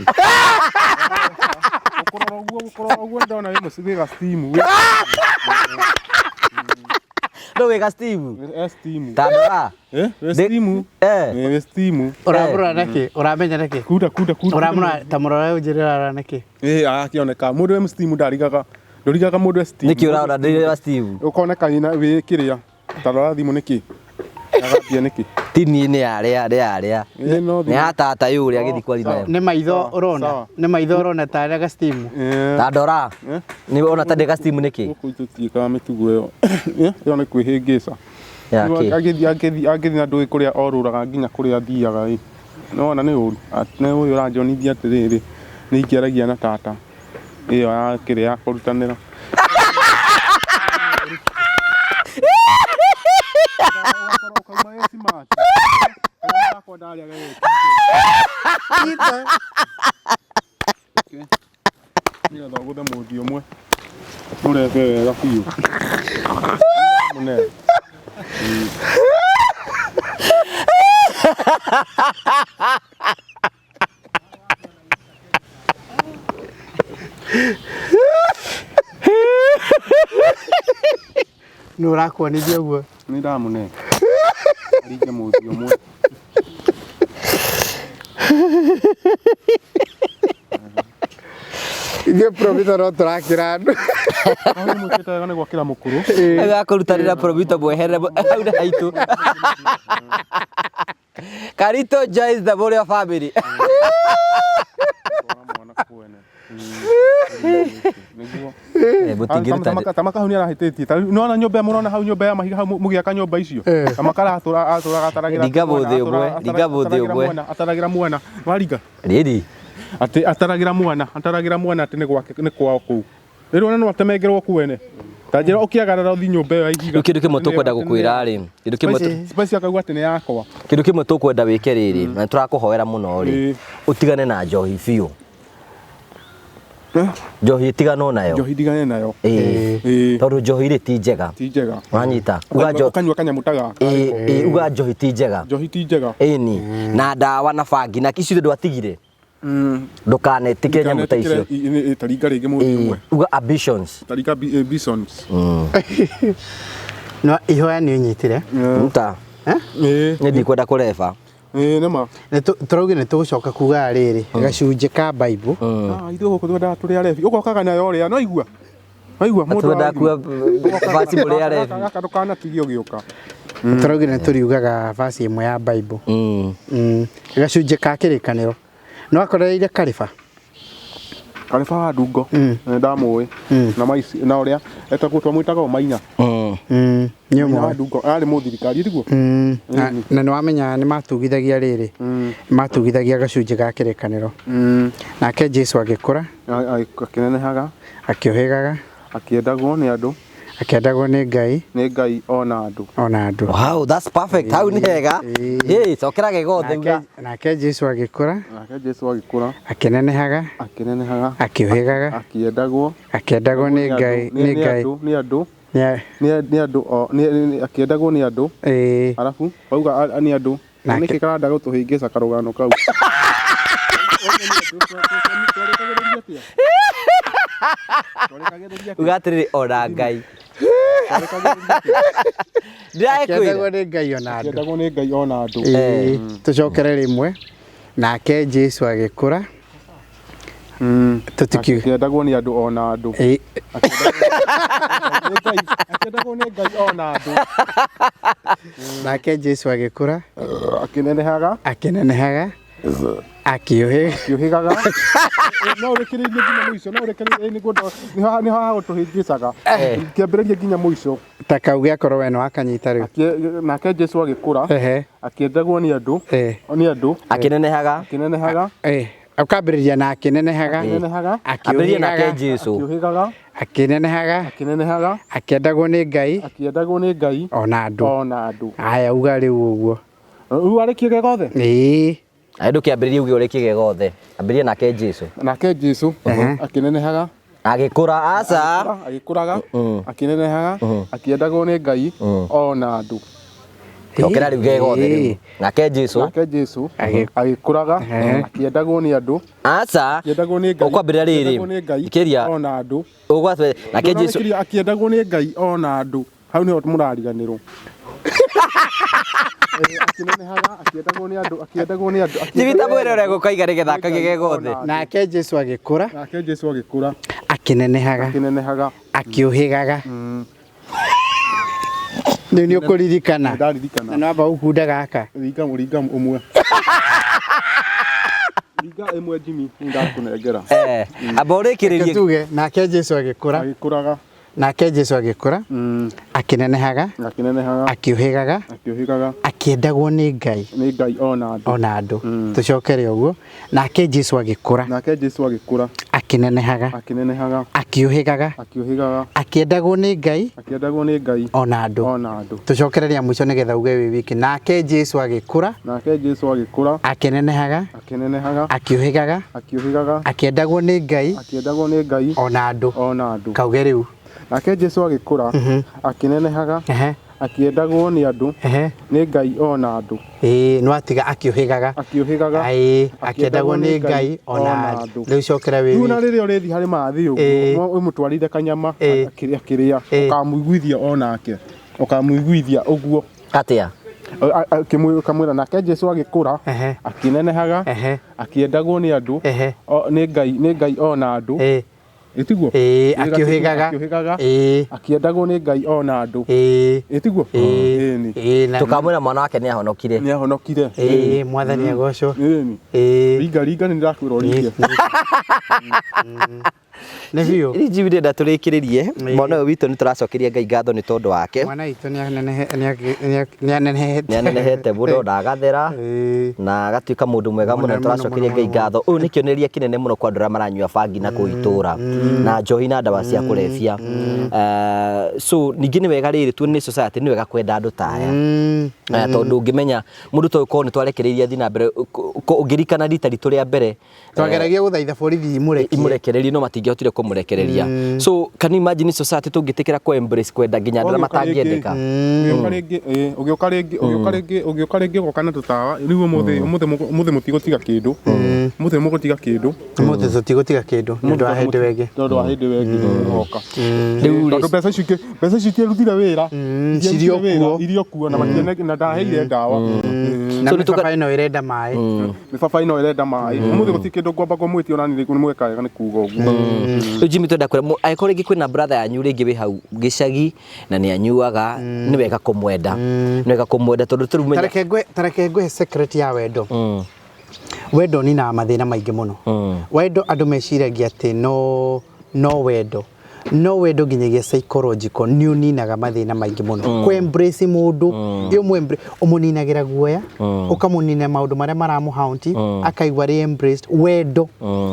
[SPEAKER 1] Gũkũrora ũguo, gũkũrora ũguo ndona wĩ mũci wĩ ga steam.
[SPEAKER 2] No wĩga Steve.
[SPEAKER 1] Wĩ steam.
[SPEAKER 2] Ta ndora.
[SPEAKER 1] Eh, wĩ steam.
[SPEAKER 2] Eh.
[SPEAKER 1] Wĩ steam.
[SPEAKER 3] Ũramũrora nakĩ? Ũramenya nakĩ?
[SPEAKER 1] Kunda kunda kunda.
[SPEAKER 3] Ũramũrora ta mũrora ũnjĩre ũrarora nakĩ?
[SPEAKER 1] Ĩ, akĩoneka mũndũ wĩ steam ndarigaga. Ndũrigaga mũndũ wĩ steam.
[SPEAKER 2] Nĩkĩ ũrarora ndĩrĩ wa Steve?
[SPEAKER 1] Ũkoneka wĩna wĩ kĩrĩa. Ta rora thimũ nĩkĩ? Agambia nĩkĩ?
[SPEAKER 2] Ti niĩ nĩ yarĩa, nĩ yarĩa.
[SPEAKER 1] Ĩ, no
[SPEAKER 2] Nĩ
[SPEAKER 1] thimũ.
[SPEAKER 2] ya tata yũ ũrĩa agĩthiĩ kwaria nayo.
[SPEAKER 3] Nĩ maitho
[SPEAKER 1] Sawa,
[SPEAKER 3] ũrona?
[SPEAKER 1] sawa.
[SPEAKER 3] Nĩ maitho ũrona tarĩ ga steam?
[SPEAKER 1] Eh.
[SPEAKER 2] Ta ndora.
[SPEAKER 1] Eh?
[SPEAKER 2] Nĩ ona ta ndĩ ga Steve nĩkĩ?
[SPEAKER 1] Gũkũ itũ tutiĩkaga mĩtugo ĩyo. Ĩ, ĩyo nĩ kwĩhĩngĩca.
[SPEAKER 2] Yakĩ?
[SPEAKER 1] Angĩthiĩ na ndũĩ kũrĩa orũraga nginya kũrĩa athiaga ĩ. Nĩwona nĩ ũru. Nĩ ũyũ ũranjonithia atĩrĩrĩ, nĩ ingĩaragia na tata. Ĩyo ya kĩrĩa ya kũrutanĩra. Ũgakorwo ũkauma wĩ smart. Kana wakwa ndarĩaga wĩ. Nĩgetha ũgũthe mũthi ũmwe. Ũrebe wega biũ. Mũnene.
[SPEAKER 3] Nĩ ũrakuonithia ũguo?
[SPEAKER 1] Nĩ ndamũne. Aringe mũthi ũmwe.
[SPEAKER 3] Ithuĩ Promito no tũrakĩra andũ.
[SPEAKER 1] Hau nĩ mwĩkĩte wega nĩ gwakĩra mũkũrũ.
[SPEAKER 2] Agakũrutanĩra Promito mweherere hau na haitũ. Karito joins the Borio family.
[SPEAKER 1] Twara mwana kwene. Nĩguo.
[SPEAKER 2] Mũtingĩruta.
[SPEAKER 1] Tamaka hau nĩ arahĩtĩtie. Ta rĩu nĩwona nyũmba ĩyo mũrona hau nyũmba ya mahiga hau mũgĩaka nyũmba icio. Tamaka aratũra atũraga ataragĩra.
[SPEAKER 2] Ringa mũthĩ ũmwe, ringa mũthĩ ũmwe.
[SPEAKER 1] Ataragĩra mwana. Waringa.
[SPEAKER 2] Rĩrĩ.
[SPEAKER 1] Atĩ ataragĩra mwana, ataragĩra mwana atĩ nĩ gwake nĩ kwao kũu. Rĩrĩ ona no atemengerwo kwene. Ta njĩra ũkĩagarara ũthiĩ nyũmba ĩyo ya ihiga.
[SPEAKER 2] Rĩu kĩndũ kĩmwe tũkwenda gũkwĩra rĩ, kĩndũ kĩmwe
[SPEAKER 1] Spice akauga atĩ nĩ yakwa.
[SPEAKER 2] Kĩndũ kĩmwe tũkwenda wĩke rĩrĩ, na tũrakũhoera mũno rĩ, ũtigane na njohi biũ. Njohi ĩtiganwo nayo.
[SPEAKER 1] Njohi ndigane nayo.
[SPEAKER 2] Ĩĩ. Tondũ njohi rĩ ti njega.
[SPEAKER 1] Ti njega.
[SPEAKER 2] Wanyita. Uga njohi.
[SPEAKER 1] Ũkanyua kanyamũ ta gaka.
[SPEAKER 2] Ĩĩ, uga njohi ti njega.
[SPEAKER 1] Njohi ti njega.
[SPEAKER 2] Ĩni. Na ndawa na bangi na icio ndwatigire. Ndũkanetĩkĩre nyamũ ta icio.
[SPEAKER 1] Taringa rĩngĩ mũthĩ ũmwe.
[SPEAKER 2] Uga ambitions.
[SPEAKER 1] Taringa bisons.
[SPEAKER 3] No ihoya nĩ ũnyitire.
[SPEAKER 2] Nta. Nĩ ndikwenda kũreba.
[SPEAKER 1] Ĩĩ nĩ ma.
[SPEAKER 3] Tũraugire nĩ tũgũcoka kuga rĩrĩ gacunjĩ ka Bible.
[SPEAKER 1] Ithuĩ gũkũ twendaga tũrĩ arebi. Ũgokaga nayo ũrĩa no igua. Waigua mũndũ
[SPEAKER 2] Twendaga kuga vaci mũrĩ arebi.
[SPEAKER 1] Gaka ndũkanatige ũgĩũka.
[SPEAKER 3] Tũraugire nĩ tũriugaga vaci ĩmwe ya Bible. Gacunjĩ ka kĩrĩkanĩro. Nĩ wakorereire Kariba?
[SPEAKER 1] Kariba wa Ndungo. Ndamũĩ. Na maici na ũrĩa etagwo twamwĩtaga o Maina.
[SPEAKER 3] Nĩ
[SPEAKER 1] Maina wa Ndungo arĩ mũthirikari tiguo?
[SPEAKER 3] Na nĩ wamenya nĩ matugithagia rĩrĩ. Matugithagia gacunjĩ ga kĩrĩkanĩro. Nake Jesu agĩkũra.
[SPEAKER 1] Akĩnenehaga.
[SPEAKER 3] Akĩũhĩgaga.
[SPEAKER 1] Akĩendagwo nĩ andũ.
[SPEAKER 3] Akĩendagwo nĩ Ngai.
[SPEAKER 1] Nĩ Ngai ona andũ.
[SPEAKER 3] Ona andũ.
[SPEAKER 2] Wow, that's perfect. Hau nĩ hega. Hey, cokera gĩgothe uga.
[SPEAKER 3] Nake Jesu agĩkũra.
[SPEAKER 1] Nake Jesu agĩkũra.
[SPEAKER 3] Akĩnenehaga.
[SPEAKER 1] Akĩnenehaga.
[SPEAKER 3] Akĩũhĩgaga.
[SPEAKER 1] Akĩendagwo.
[SPEAKER 3] Akĩendagwo nĩ Ngai. Nĩ Ngai.
[SPEAKER 1] Nĩ andũ. Nĩ andũ akĩendagwo nĩ andũ. Arabu wauga nĩ andũ. Nĩkĩ karanda gũtũhĩngĩca karũgano kau?
[SPEAKER 2] Uga atĩrĩrĩ ona Ngai.
[SPEAKER 3] Akĩendagwo nĩ Ngai ona andũ.
[SPEAKER 1] Akĩendagwo nĩ Ngai ona andũ.
[SPEAKER 3] Tũcokere rĩmwe. Nake Jesu agĩkũra.
[SPEAKER 1] Akĩendagwo nĩ andũ ona andũ. Akĩendagwo nĩ Ngai ona andũ.
[SPEAKER 3] Nake Jesu agĩkũra.
[SPEAKER 1] Akĩnenehaga.
[SPEAKER 3] Akĩnenehaga. Akĩũhĩgaga.
[SPEAKER 1] No ũrĩkĩrĩrie nginya mũico, no ũrĩkĩrĩrie nĩguo nĩho hagũtũhĩngĩcaga. Kĩambĩrĩria nginya mũico.
[SPEAKER 3] Ta kauge akorwo we nĩ wakanyita rĩu.
[SPEAKER 1] Nake Jesu agĩkũra. Akĩendagwo nĩ andũ. Nĩ andũ.
[SPEAKER 2] Akĩnenehaga.
[SPEAKER 1] Akĩnenehaga.
[SPEAKER 3] Ũkambĩrĩria na akĩnenehaga.
[SPEAKER 1] Akĩnenehaga.
[SPEAKER 2] Ambĩrĩria nake Jesu.
[SPEAKER 1] Akĩũhĩgaga.
[SPEAKER 3] Akĩnenehaga.
[SPEAKER 1] Akĩnenehaga.
[SPEAKER 3] Akĩendagwo nĩ Ngai.
[SPEAKER 1] Akĩendagwo nĩ Ngai.
[SPEAKER 3] Ona andũ.
[SPEAKER 1] Ona andũ.
[SPEAKER 3] Aya uga rĩu ũguo.
[SPEAKER 1] Rĩu arĩkie gĩgothe?
[SPEAKER 3] Ĩĩ.
[SPEAKER 2] Aĩ ndũkĩambĩrĩrie uge ũrĩkie gĩgothe. Ambĩrĩria nake Jesu.
[SPEAKER 1] Nake Jesu akĩnenehaga.
[SPEAKER 2] Agĩkũra aca.
[SPEAKER 1] Agĩkũraga. Akĩnenehaga. Akĩendagwo nĩ Ngai ona andũ.
[SPEAKER 2] Cokera rĩu gĩgothe rĩu. Nake Jesu.
[SPEAKER 1] Nake Jesu agĩkũraga. Akĩendagwo nĩ andũ.
[SPEAKER 2] Aca.
[SPEAKER 1] Akĩendagwo nĩ Ngai.
[SPEAKER 2] Ũkwambĩrĩria rĩrĩ.
[SPEAKER 1] Akĩendagwo nĩ Ngai
[SPEAKER 2] Ikĩria.
[SPEAKER 1] ona andũ.
[SPEAKER 2] Ũgwatwe nake Jesu.
[SPEAKER 1] Akĩendagwo nĩ Ngai ona andũ. Hau nĩho mũrariganĩrwo. Akĩnenehaga, akĩendagwo nĩ andũ, akĩendagwo nĩ andũ.
[SPEAKER 2] Jimmy ta mwĩre ũrĩa gũkoiga nĩgetha akagĩe gothe.
[SPEAKER 3] Nake Jesu agĩkũra.
[SPEAKER 1] Nake Jesu agĩkũra.
[SPEAKER 3] Akĩnenehaga.
[SPEAKER 1] Akĩnenehaga.
[SPEAKER 3] Akĩũhĩgaga. Rĩu nĩ ũkũririkana.
[SPEAKER 1] Ndaririkana.
[SPEAKER 3] Na nĩwamba gũkunda gaka.
[SPEAKER 1] Ringa ringa ũmwe. Ringa ĩmwe Jimmy, nĩndakũnengera.
[SPEAKER 2] Amba ũrĩkĩrĩrie.
[SPEAKER 3] Tuge nake Jesu agĩkũra.
[SPEAKER 1] Agĩkũraga.
[SPEAKER 3] Nake Jesu agĩkũra. Akĩnenehaga.
[SPEAKER 1] Akĩnenehaga.
[SPEAKER 3] Akĩũhĩgaga.
[SPEAKER 1] Akĩũhĩgaga.
[SPEAKER 3] Akĩendagwo nĩ Ngai.
[SPEAKER 1] Nĩ Ngai ona andũ.
[SPEAKER 3] Ona andũ. Tũcokere ũguo. Nake Jesu agĩkũra.
[SPEAKER 1] Nake Jesu agĩkũra.
[SPEAKER 3] Akĩnenehaga.
[SPEAKER 1] Akĩnenehaga.
[SPEAKER 3] Akĩũhĩgaga.
[SPEAKER 1] Akĩũhĩgaga.
[SPEAKER 3] Akĩendagwo nĩ Ngai.
[SPEAKER 1] Akĩendagwo nĩ Ngai.
[SPEAKER 3] Ona andũ.
[SPEAKER 1] Ona andũ.
[SPEAKER 3] Tũcokere rĩa mũico nĩgetha uge wĩ wiki. Nake Jesu agĩkũra.
[SPEAKER 1] Nake Jesu agĩkũra.
[SPEAKER 3] Akĩnenehaga.
[SPEAKER 1] Akĩnenehaga.
[SPEAKER 3] Akĩũhĩgaga.
[SPEAKER 1] Akĩũhĩgaga.
[SPEAKER 3] Akĩendagwo nĩ Ngai.
[SPEAKER 1] Akĩendagwo nĩ Ngai.
[SPEAKER 3] Ona andũ.
[SPEAKER 1] Ona andũ.
[SPEAKER 3] Kauge rĩu.
[SPEAKER 1] Nake Jesu agĩkũra. Akĩnenehaga. Akĩendagwo nĩ andũ. Nĩ Ngai ona andũ.
[SPEAKER 3] Ĩĩ nĩwatiga akĩũhĩgaga.
[SPEAKER 1] Akĩũhĩgaga.
[SPEAKER 3] Ĩĩ akĩendagwo nĩ Ngai ona andũ. Rĩu cokera wĩ
[SPEAKER 1] Rĩu na rĩrĩa ũrĩthiĩ harĩ Mathiũ ũguo ũmũtwarire kanyama akĩrĩa ũkamũiguithia onake. Ũkamũiguithia ũguo.
[SPEAKER 2] Atĩa?
[SPEAKER 1] Ũkamwĩra nake Jesu agĩkũra akĩnenehaga akĩendagwo nĩ andũ nĩ Ngai nĩ Ngai ona andũ. Ĩtiguo?
[SPEAKER 3] Ĩĩ,
[SPEAKER 1] Wĩ gatĩku
[SPEAKER 3] akĩũhĩgaga.
[SPEAKER 1] akĩũhĩgaga.
[SPEAKER 3] Ĩĩ.
[SPEAKER 1] Akĩendagwo nĩ Ngai ona andũ.
[SPEAKER 3] Ĩĩ.
[SPEAKER 1] Ĩtiguo? Ĩni.
[SPEAKER 3] Ĩĩ, na-
[SPEAKER 2] Tũkamwĩra mwana wake nĩ ahonokire.
[SPEAKER 1] Nĩ ahonokire.
[SPEAKER 3] Ĩĩ, mwathani agocwo.
[SPEAKER 1] Ĩni.
[SPEAKER 3] Ĩĩ.
[SPEAKER 1] Ringa ringa nĩ ndĩrakwĩra ũringe.
[SPEAKER 3] Nĩ biũ.
[SPEAKER 2] Rĩu Jimmy ndĩrenda tũrĩkĩrĩrie mwana ũyũ witũ nĩ tũracokeria Ngai ngatho nĩ tondũ wake.
[SPEAKER 3] Mwana witũ nĩ anenehete.
[SPEAKER 2] Nĩ anenehete mũno na agathera
[SPEAKER 3] Ĩĩ.
[SPEAKER 2] na agatuĩka mũndũ mwega mũno.
[SPEAKER 3] Mũno,
[SPEAKER 2] Nĩ tũracokeria
[SPEAKER 3] mũno,
[SPEAKER 2] Ngai
[SPEAKER 3] mũno.
[SPEAKER 2] ngatho. Ũyũ nĩ kĩonereria kĩnene mũno kwa andũ arĩa maranyua bangi na kũu itũra na njohi na ndawa cia kũrebia. So ningĩ nĩ wega rĩrĩ tuone society nĩ wega kwenda andũ ta aya. Tondũ ũngĩmenya mũndũ ta ũyũ korwo nĩ twarekereirie athiĩ na mbere, ũngĩririkana rita ritũ rĩa mbere
[SPEAKER 3] Twageragia gũthaitha borithi imũrekie.
[SPEAKER 2] Imũrekererie no matingĩhotire kũmũrekereria. So can you imagine society tũngĩtĩkĩra kũ embrace kwenda nginya andũ arĩa matangĩendeka?
[SPEAKER 1] Ũgĩũka rĩngĩ, ĩĩ, ũgĩũka rĩngĩ, ũgĩũka rĩngĩ, ũgĩũka rĩngĩ ũgoka na tũtawa. Rĩu ũmũthĩ, ũmũthĩ, ũmũthĩ mũtigũtiga kĩndũ. Ũmũthĩ mũgũtiga kĩndũ.
[SPEAKER 3] Ũmũthĩ tũtigũtiga kĩndũ nĩ ũndũ wa hĩndĩ wengĩ.
[SPEAKER 1] Tondũ wa hĩndĩ wengĩ ũgoka.
[SPEAKER 2] Rĩu rĩ,
[SPEAKER 1] Tondũ mbeca icio ingĩ, mbeca icio itiarutire wĩra. Itiarutire
[SPEAKER 3] Cirĩ o
[SPEAKER 1] wĩra,
[SPEAKER 3] kuo.
[SPEAKER 1] Irĩ o kuo na matiene na ndaheire ndawa.
[SPEAKER 3] Na
[SPEAKER 2] So nĩ
[SPEAKER 3] mĩbaba ĩno ĩrenda maĩ.
[SPEAKER 1] Mĩbaba ĩno ĩrenda maĩ. Ũmũthĩ gũtirĩ kĩndũ ngwamba kũmwĩtia ona nĩ mweka wega nĩ kuga ũguo.
[SPEAKER 2] Rĩu Jimmy twenda kwĩra angĩkorwo rĩngĩ kwĩna brother yanyu rĩngĩ wĩ hau gĩcagi na nĩ anyuaga, nĩ wega kũmwenda, nĩ wega kũmwenda tondũ tũrĩu menya
[SPEAKER 3] Tareke ngwĩhe secret ya wendo. Wendo ũninaga mathĩna maingĩ mũno. Wendo andũ meciragia atĩ no wendo, no wendo nginyagia psychological nĩ ũninaga mathĩna maingĩ mũno. Kũ embrace mũndũ, ĩ ũmũ ũmũninagĩra guoya, ũkamũnina maũndũ marĩa maramũ haunt, akaigua arĩ embraced. Wendo,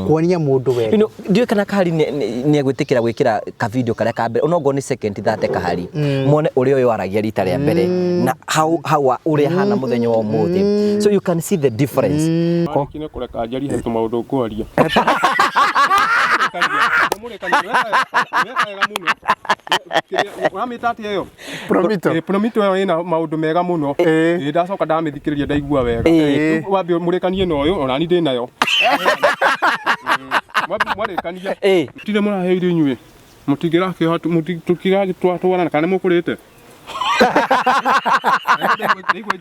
[SPEAKER 3] kuonia mũndũ wendo.
[SPEAKER 2] You know, ndiũĩ kana Kahari nĩ egwĩtĩkĩra gwĩkĩra kavideo karĩa ka mbere onokorwo nĩ second 30 Kahari, muone ũrĩa ũyũ aragia rita rĩa mbere na how ũrĩa hana mũthenya wa ũmũthĩ, so you can see the difference.
[SPEAKER 1] Marĩkia nĩ kũreka njarie he tũmaũndũ ngwaria. Ndamũrĩkania, weka wega mũno. Ũramĩta atĩa ĩyo?
[SPEAKER 3] Promito.
[SPEAKER 1] Ĩ, Promito ĩyo ĩna maũndũ mega mũno. Ĩ, ndacoka ndamĩthikĩrĩria ndaigua wega. Rĩu wambe mũrĩkanie na ũyũ, ona niĩ ndĩ nayo. Mwarĩkania. Tire mũrahe irio inyuĩ. Mũtingĩrakĩoha tũkĩratwarana kana nĩ mũkũrĩte?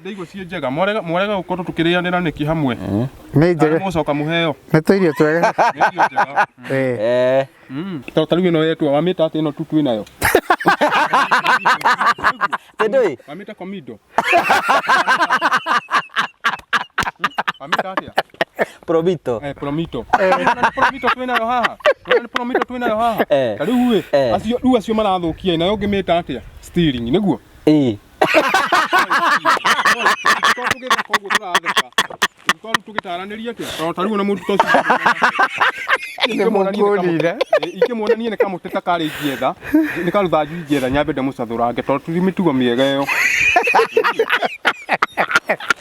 [SPEAKER 1] Ndaigua ciĩ njega. Mwarega gũkorwo tũkĩrĩanĩra nĩkĩ hamwe?
[SPEAKER 3] Nĩ
[SPEAKER 1] Kana
[SPEAKER 3] njega.
[SPEAKER 1] mũgũcoka mũheo?
[SPEAKER 3] Nĩ tũirio twega.
[SPEAKER 1] Nĩ irio njega. Tondũ ta rĩu ĩno yetwo wamĩta atĩ ĩno tu twĩ nayo.
[SPEAKER 2] Tendoi.
[SPEAKER 1] Wamĩta komindo. Wamĩta atĩa?
[SPEAKER 2] Promito.
[SPEAKER 1] Eh, promito. Nĩ promito twĩ nayo haha. Nĩ promito twĩ nayo haha. Ta rĩu ĩ, acio rĩu acio marathũkia nayo ũngĩmĩta atĩa? Steering, nĩguo?
[SPEAKER 2] Ĩĩ.
[SPEAKER 1] Tondũ tũgĩtheka ũguo tũratheka. Tondũ tũgĩtaranĩria atĩa? Tondũ ta rĩu ona mũndũ ta ũcio ingĩmuonania nĩ kamũtĩ ta karĩa ingĩetha, nĩ karũthanju ingĩetha nyambe ndĩmũcathũrange tondũ ti mĩtugo mĩega ĩyo.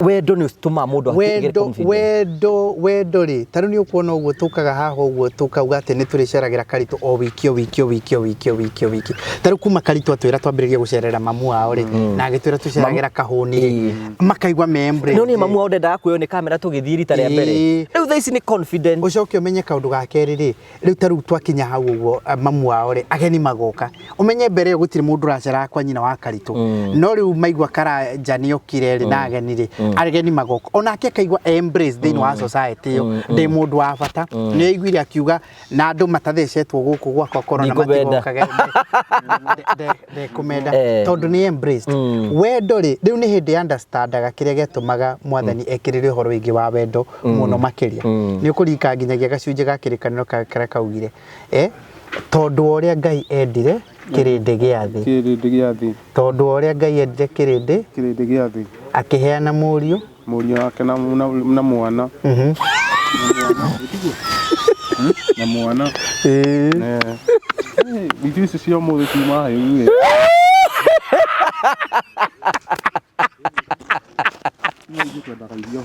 [SPEAKER 2] Wendo nĩ ũtũmaga mũndũ agĩe
[SPEAKER 3] Wendo,
[SPEAKER 2] confidence.
[SPEAKER 3] wendo rĩ, ta rĩu nĩ ũkuona ũguo tũkaga haha ũguo tũkauga atĩ nĩ tũrĩceragĩra Karitũ o wiki o wiki o wiki o wiki o wiki o wiki. Ta rĩu kuma Karitũ atwĩra twambĩrĩrie gũcerera mamu wao rĩ, na agĩtwĩra tũceragĩra kahũni rĩ, makaigua me embrace.
[SPEAKER 2] No niĩ mamu wao ndendaga kuoywo nĩ kamera tũgĩthiĩ rita rĩa mbere. Rĩu thaa ici nĩ confident.
[SPEAKER 3] Ũcoke ũmenye kaũndũ ga kerĩ rĩ, rĩu ta rĩu twakinya hau ũguo mamu wao rĩ, ageni magoka, ũmenye mbere ĩyo gũtirĩ mũndũ ũraceraga kwa nyina wa Karitũ, no rĩu maigua Karanja nĩ okire rĩ na ageni rĩ, ageni magoka, onake akaigua embrace thĩinĩ wa society ĩyo, ndĩ mũndũ wa bata. Nĩ aiguire akiuga na andũ matathecetwo gũkũ gwakwa corona
[SPEAKER 2] Ndikũmenda.
[SPEAKER 3] matigokage ndekũmenda tondũ nĩ embraced. Wendo rĩ, rĩu nĩ hĩndĩ understandaga kĩrĩa gĩatũmaga mwathani ekĩrĩre ũhoro wĩgiĩ wa wendo mũno makĩria. Nĩ ũkũririkana nginyagia gacunjĩ ga kĩrĩkanĩro karĩa kaugire tondũ wa ũrĩa Ngai endire kĩrĩndĩ gĩa thĩ.
[SPEAKER 1] Kĩrĩndĩ gĩa thĩ.
[SPEAKER 3] Tondũ wa ũrĩa Ngai endire kĩrĩndĩ
[SPEAKER 1] Kĩrĩndĩ gĩa thĩ.
[SPEAKER 3] akĩheana mũriũ.
[SPEAKER 1] Mũriũ wake na mwana. Na mwana. Irio ici cia ũmũthĩ ciuma hĩu ĩ. Ithuĩ twendaga irio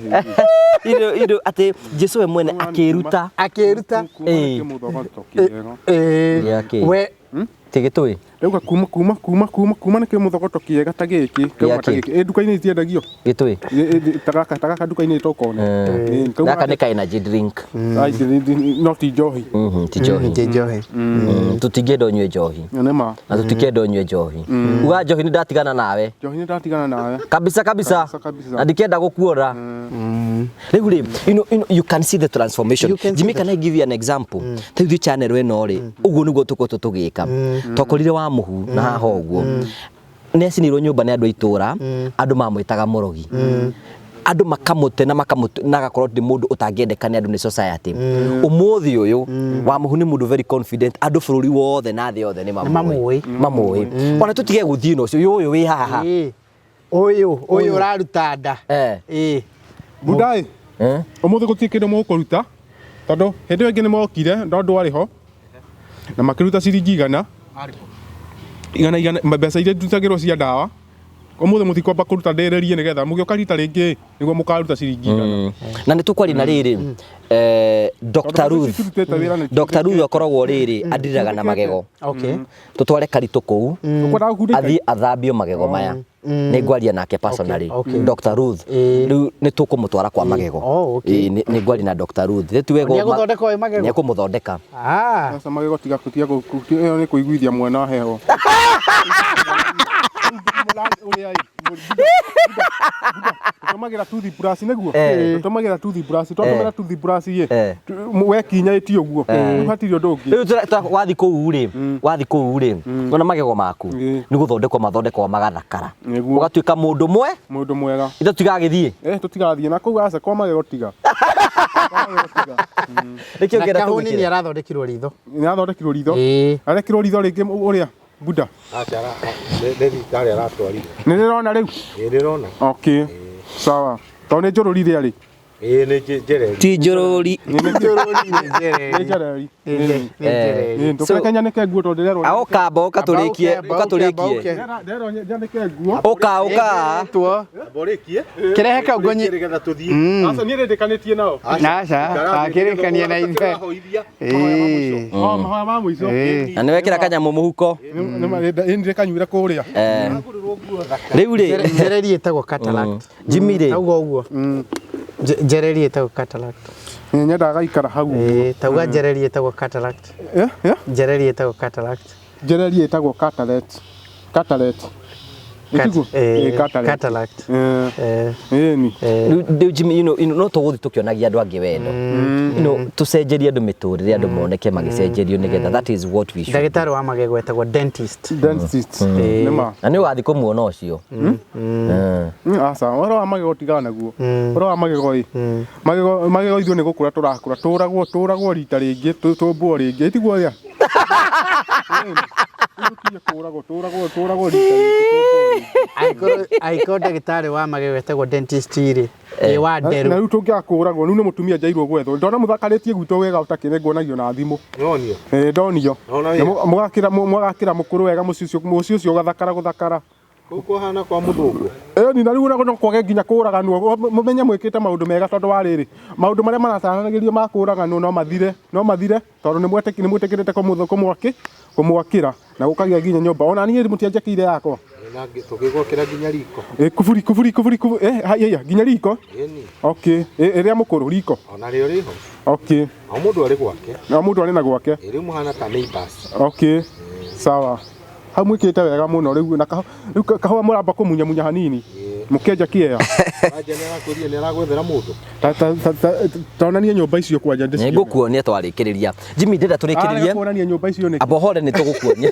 [SPEAKER 1] hĩu.
[SPEAKER 2] Irio atĩ Jesu we mwene akĩruta.
[SPEAKER 3] Akĩruta.
[SPEAKER 1] Kuma kĩmũthogoto kĩega.
[SPEAKER 2] Gĩa kĩ?
[SPEAKER 3] We
[SPEAKER 2] Ti gĩtũĩ?
[SPEAKER 1] Rĩu kuma kuma kuma kuma kuma nĩ kĩmũthogoto kĩega ta gĩkĩ kauma ta
[SPEAKER 2] Gĩakĩ?
[SPEAKER 1] gĩkĩ ĩ nduka-inĩ itiendagio
[SPEAKER 2] Gĩtũĩ?
[SPEAKER 1] Ĩ, ta gaka ta gaka nduka-inĩ tokone
[SPEAKER 2] Gaka nĩ ka energy drink.
[SPEAKER 1] No ti njohi.
[SPEAKER 2] Ti njohi.
[SPEAKER 3] Ti njohi.
[SPEAKER 2] Tũtingĩenda ũnyue njohi.
[SPEAKER 1] Nĩ ma.
[SPEAKER 2] Na tũtikenda ũnyue njohi. Uga njohi nĩ ndatigana nawe.
[SPEAKER 1] Njohi nĩ ndatigana nawe.
[SPEAKER 2] Kabisa kabisa.
[SPEAKER 1] Kabisa, kabisa.
[SPEAKER 2] Na ndikenda gũkuona. Rĩu rĩ, you can see the transformation.
[SPEAKER 3] You can see
[SPEAKER 2] Jimmy,
[SPEAKER 3] the
[SPEAKER 2] can I give you an example? Ta rĩu ithuĩ channel ĩno rĩ, ũguo nĩguo tũkoretwo tũgĩka. Twakorire wa mũhu na haha ũguo. Nĩ acinirwo nyũmba nĩ andũ a itũra, andũ mamwĩtaga mũrogi. Andũ makamũte na makamũte na agakorwo nĩ mũndũ ũtangĩendeka nĩ andũ nĩ society. Ũmũthĩ ũyũ wa mũhu nĩ mũndũ very confident, andũ bũrũri wothe na thĩ yothe nĩ mamũĩ. Mamũĩ. Ona tũtige gũthiĩ na ũcio, ũyũ wĩ haha.
[SPEAKER 3] Ĩĩ. Ũyũ ũyũ ũraruta nda.
[SPEAKER 2] Eh.
[SPEAKER 3] Ĩĩ.
[SPEAKER 1] Bundai
[SPEAKER 2] Eh?
[SPEAKER 1] ũmũthĩ gũtirĩ kĩndũ mũkũruta tondũ hĩndĩ ĩyo ĩngĩ nĩ mokire no ndwarĩ ho na makĩruta ciringi igana igana igana mbeca iria ndutagĩrwo cia ndawa. Ũmũthĩ mũtikwamba kũruta ndĩrĩrie nĩgetha mũgĩũka rita rĩngĩ nĩguo mũkaruta ciringi igana.
[SPEAKER 2] Na nĩ tũkwaria na rĩrĩ, Dr.
[SPEAKER 1] Tondũ
[SPEAKER 2] Ruth.
[SPEAKER 1] ici turutĩte wĩra nĩ
[SPEAKER 2] Dr. Ruth akoragwo rĩrĩ adiriraga na magego.
[SPEAKER 3] Okay.
[SPEAKER 2] Tũtware karitũ kũu
[SPEAKER 1] Ũkwendaga gũkundĩka?
[SPEAKER 2] athiĩ athambio magego maya. Nĩ ngwaria nake personally.
[SPEAKER 3] Okay, okay.
[SPEAKER 2] Dr. Ruth
[SPEAKER 3] Ĩĩ.
[SPEAKER 2] rĩu nĩ tũkũmũtwara kwa magego.
[SPEAKER 3] Oh, okay.
[SPEAKER 2] Ĩĩ, nĩ ngwaria na Dr. Ruth. Rĩu ti wega
[SPEAKER 3] Nĩ egũthondeka ũyũ magego?
[SPEAKER 2] Nĩ ekũmũthondeka.
[SPEAKER 3] Ah.
[SPEAKER 1] Sasa magego tiga tiga ĩyo nĩ kũiguithia mwana heho. Tũtũmagĩra toothbrush nĩguo tũtũmagĩra toothbrush twatũmĩra toothbrush ĩ wekinya ĩti ũguo rĩu hatirĩ ũndũ ũngĩ.
[SPEAKER 2] Rĩu wathi kũu rĩ, wathi kũu rĩ, wona magego maku
[SPEAKER 1] Ĩĩ.
[SPEAKER 2] nĩ gũthondekwo mathondekwo magathakara.
[SPEAKER 1] Nĩguo.
[SPEAKER 2] Ũgatuĩka mũndũ mwe
[SPEAKER 1] Mũndũ mwega.
[SPEAKER 2] ithe tũtigagĩthiĩ.
[SPEAKER 1] Eh tũtigathiĩ na kũu aca kwa magego tiga. Kwa magego tiga.
[SPEAKER 2] Nĩkĩo
[SPEAKER 3] Na
[SPEAKER 2] ngĩenda
[SPEAKER 3] kahũni nĩ
[SPEAKER 2] tũgwĩkĩre.
[SPEAKER 3] arathondekirwo ritho.
[SPEAKER 1] Nĩ athondekirwo ritho.
[SPEAKER 3] Ĩĩ.
[SPEAKER 1] Arekirwo ritho rĩngĩ ũrĩa Buda.
[SPEAKER 5] Aca nĩ thibitarĩ aratwarirwo.
[SPEAKER 1] Nĩ rĩrona rĩu.
[SPEAKER 5] Ĩĩ nĩrona.
[SPEAKER 1] Okay. Sawa. Tondũ nĩ njũrũri rĩarĩ.
[SPEAKER 5] Ĩĩ nĩ njereri.
[SPEAKER 2] Ti njũrũri.
[SPEAKER 1] Nĩ njereri.
[SPEAKER 3] Nĩ njereri.
[SPEAKER 1] Ndũkareke nyanĩke nguo tondũ ndĩrerwo.
[SPEAKER 2] Aoka mba ũka tũrĩkie, ũka tũrĩkie.
[SPEAKER 1] Nderwo nyanĩke nguo.
[SPEAKER 2] Ũka ũka.
[SPEAKER 3] Tuo.
[SPEAKER 5] Mborĩkie.
[SPEAKER 3] Kĩrehe kau ngũnyi.
[SPEAKER 5] Nĩgetha tũthiĩ.
[SPEAKER 1] Aca niĩ nĩndĩkanĩtie nao.
[SPEAKER 3] Aca, akĩrĩkania na ithuĩ. Ĩĩ.
[SPEAKER 1] Oh, mahoya ma mũico.
[SPEAKER 3] Ĩĩ.
[SPEAKER 2] Na nĩ wekĩra kanyamũ mũhuko.
[SPEAKER 1] Nĩndĩkanyuire kũrĩa.
[SPEAKER 2] Rĩu rĩ,
[SPEAKER 3] Njereri ĩtagwo cataract.
[SPEAKER 2] Jimmy rĩ,
[SPEAKER 3] Tauga ũguo. Njereri ĩtagwo cataract.
[SPEAKER 1] Nyendaga gaikara hau.
[SPEAKER 3] Ĩĩ, tauga njereri ĩtagwo cataract.
[SPEAKER 1] Eh, eh?
[SPEAKER 3] Njereri ĩtagwo cataract.
[SPEAKER 1] Njereri ĩtagwo cataract. Cataract. Ĩtiguo?
[SPEAKER 3] Ĩĩ,
[SPEAKER 1] Ĩĩ, cataract.
[SPEAKER 3] cataract.
[SPEAKER 1] Eh,
[SPEAKER 3] Eh,
[SPEAKER 1] ĩni.
[SPEAKER 2] rĩu Jimmy, no tũgũthiĩ tũkĩonagia andũ angĩ wendo. Tũcenjerie andũ mĩtũrĩre, andũ moneke magĩcenjerio nĩgetha that is what we should.
[SPEAKER 3] Ndagĩtarĩ wa magego etagwo dentist.
[SPEAKER 1] Dentist. Nĩ ma.
[SPEAKER 2] Na nĩ ũgathiĩ kũmuona ũcio.
[SPEAKER 1] Aca, ũhoro wa magego tigana naguo. Ũhoro wa magego ĩ. Magego magego ithuĩ nĩ gũkũra tũrakũra. Tũragwo tũragwo rita rĩngĩ, tũmbwo rĩngĩ. Ĩtiguo ũrĩa? Tũtige kũragwo tũragwo tũragwo rita rĩngĩ tũmbwo rĩngĩ.
[SPEAKER 3] Angĩkorwo ndagĩtarĩ wa magego etagwo dentist rĩ, ĩ wa
[SPEAKER 1] Na
[SPEAKER 3] nderũ.
[SPEAKER 1] rĩu tũngĩaga kũragwo rĩu nĩ mũtumia njairwo gwethwo. Ndona mũthakarĩtie gwitũ wega ũtakĩrĩ nguonagio na thimũ.
[SPEAKER 5] Nonio.
[SPEAKER 1] Ĩĩ ndonio.
[SPEAKER 5] Ndona
[SPEAKER 1] Na
[SPEAKER 5] wĩra.
[SPEAKER 1] mũgakĩra mũgakĩra mũkũrũ wega mũciĩ ũcio mũciĩ ũcio ũgathakara gũthakara.
[SPEAKER 5] Kũu kũhana kwa mũthũngũ.
[SPEAKER 1] Ĩni na rĩu no kwage nginya kũraganwo mũmenye mwĩkĩte maũndũ mega tondũ wa rĩrĩ maũndũ marĩa marataranagĩrio ma kũraganwo no mathire no mathire tondũ nĩ mwĩtĩkĩrĩte kũmwakĩ kũmwakĩra na gũkagĩa nginya nyũmba ona niĩ mũtianjakĩire yakwa.
[SPEAKER 5] Na tũgĩgwakĩra nginya riko.
[SPEAKER 1] Ĩ kuburi kuburi kuburi kuburi eh haiya nginya riko.
[SPEAKER 5] Ĩni.
[SPEAKER 1] Okay, ĩrĩa mũkũrũ riko.
[SPEAKER 5] Ona rĩo rĩho.
[SPEAKER 1] Okay.
[SPEAKER 5] O mũndũ arĩ gwake.
[SPEAKER 1] Na mũndũ arĩ na gwake.
[SPEAKER 5] Ĩ rĩu mũhana ta neighbors.
[SPEAKER 1] Okay. Sawa. Hau mwĩkĩte wega mũno rĩu na rĩu kahũa mũramba kũmunyamunya hanini mũkĩenja kĩea.
[SPEAKER 5] Anja nĩ arakwĩrire nĩ aragwethera mũndũ.
[SPEAKER 1] Ta onanie nyũmba icio kwanja
[SPEAKER 2] Nĩ ngũkuonia twarĩkĩrĩria. Jimmy ndĩrenda tũrĩkĩrĩrie.
[SPEAKER 1] Kuonania nyũmba icio nĩkĩ?
[SPEAKER 2] Amba hore nĩ tũgũkuonia.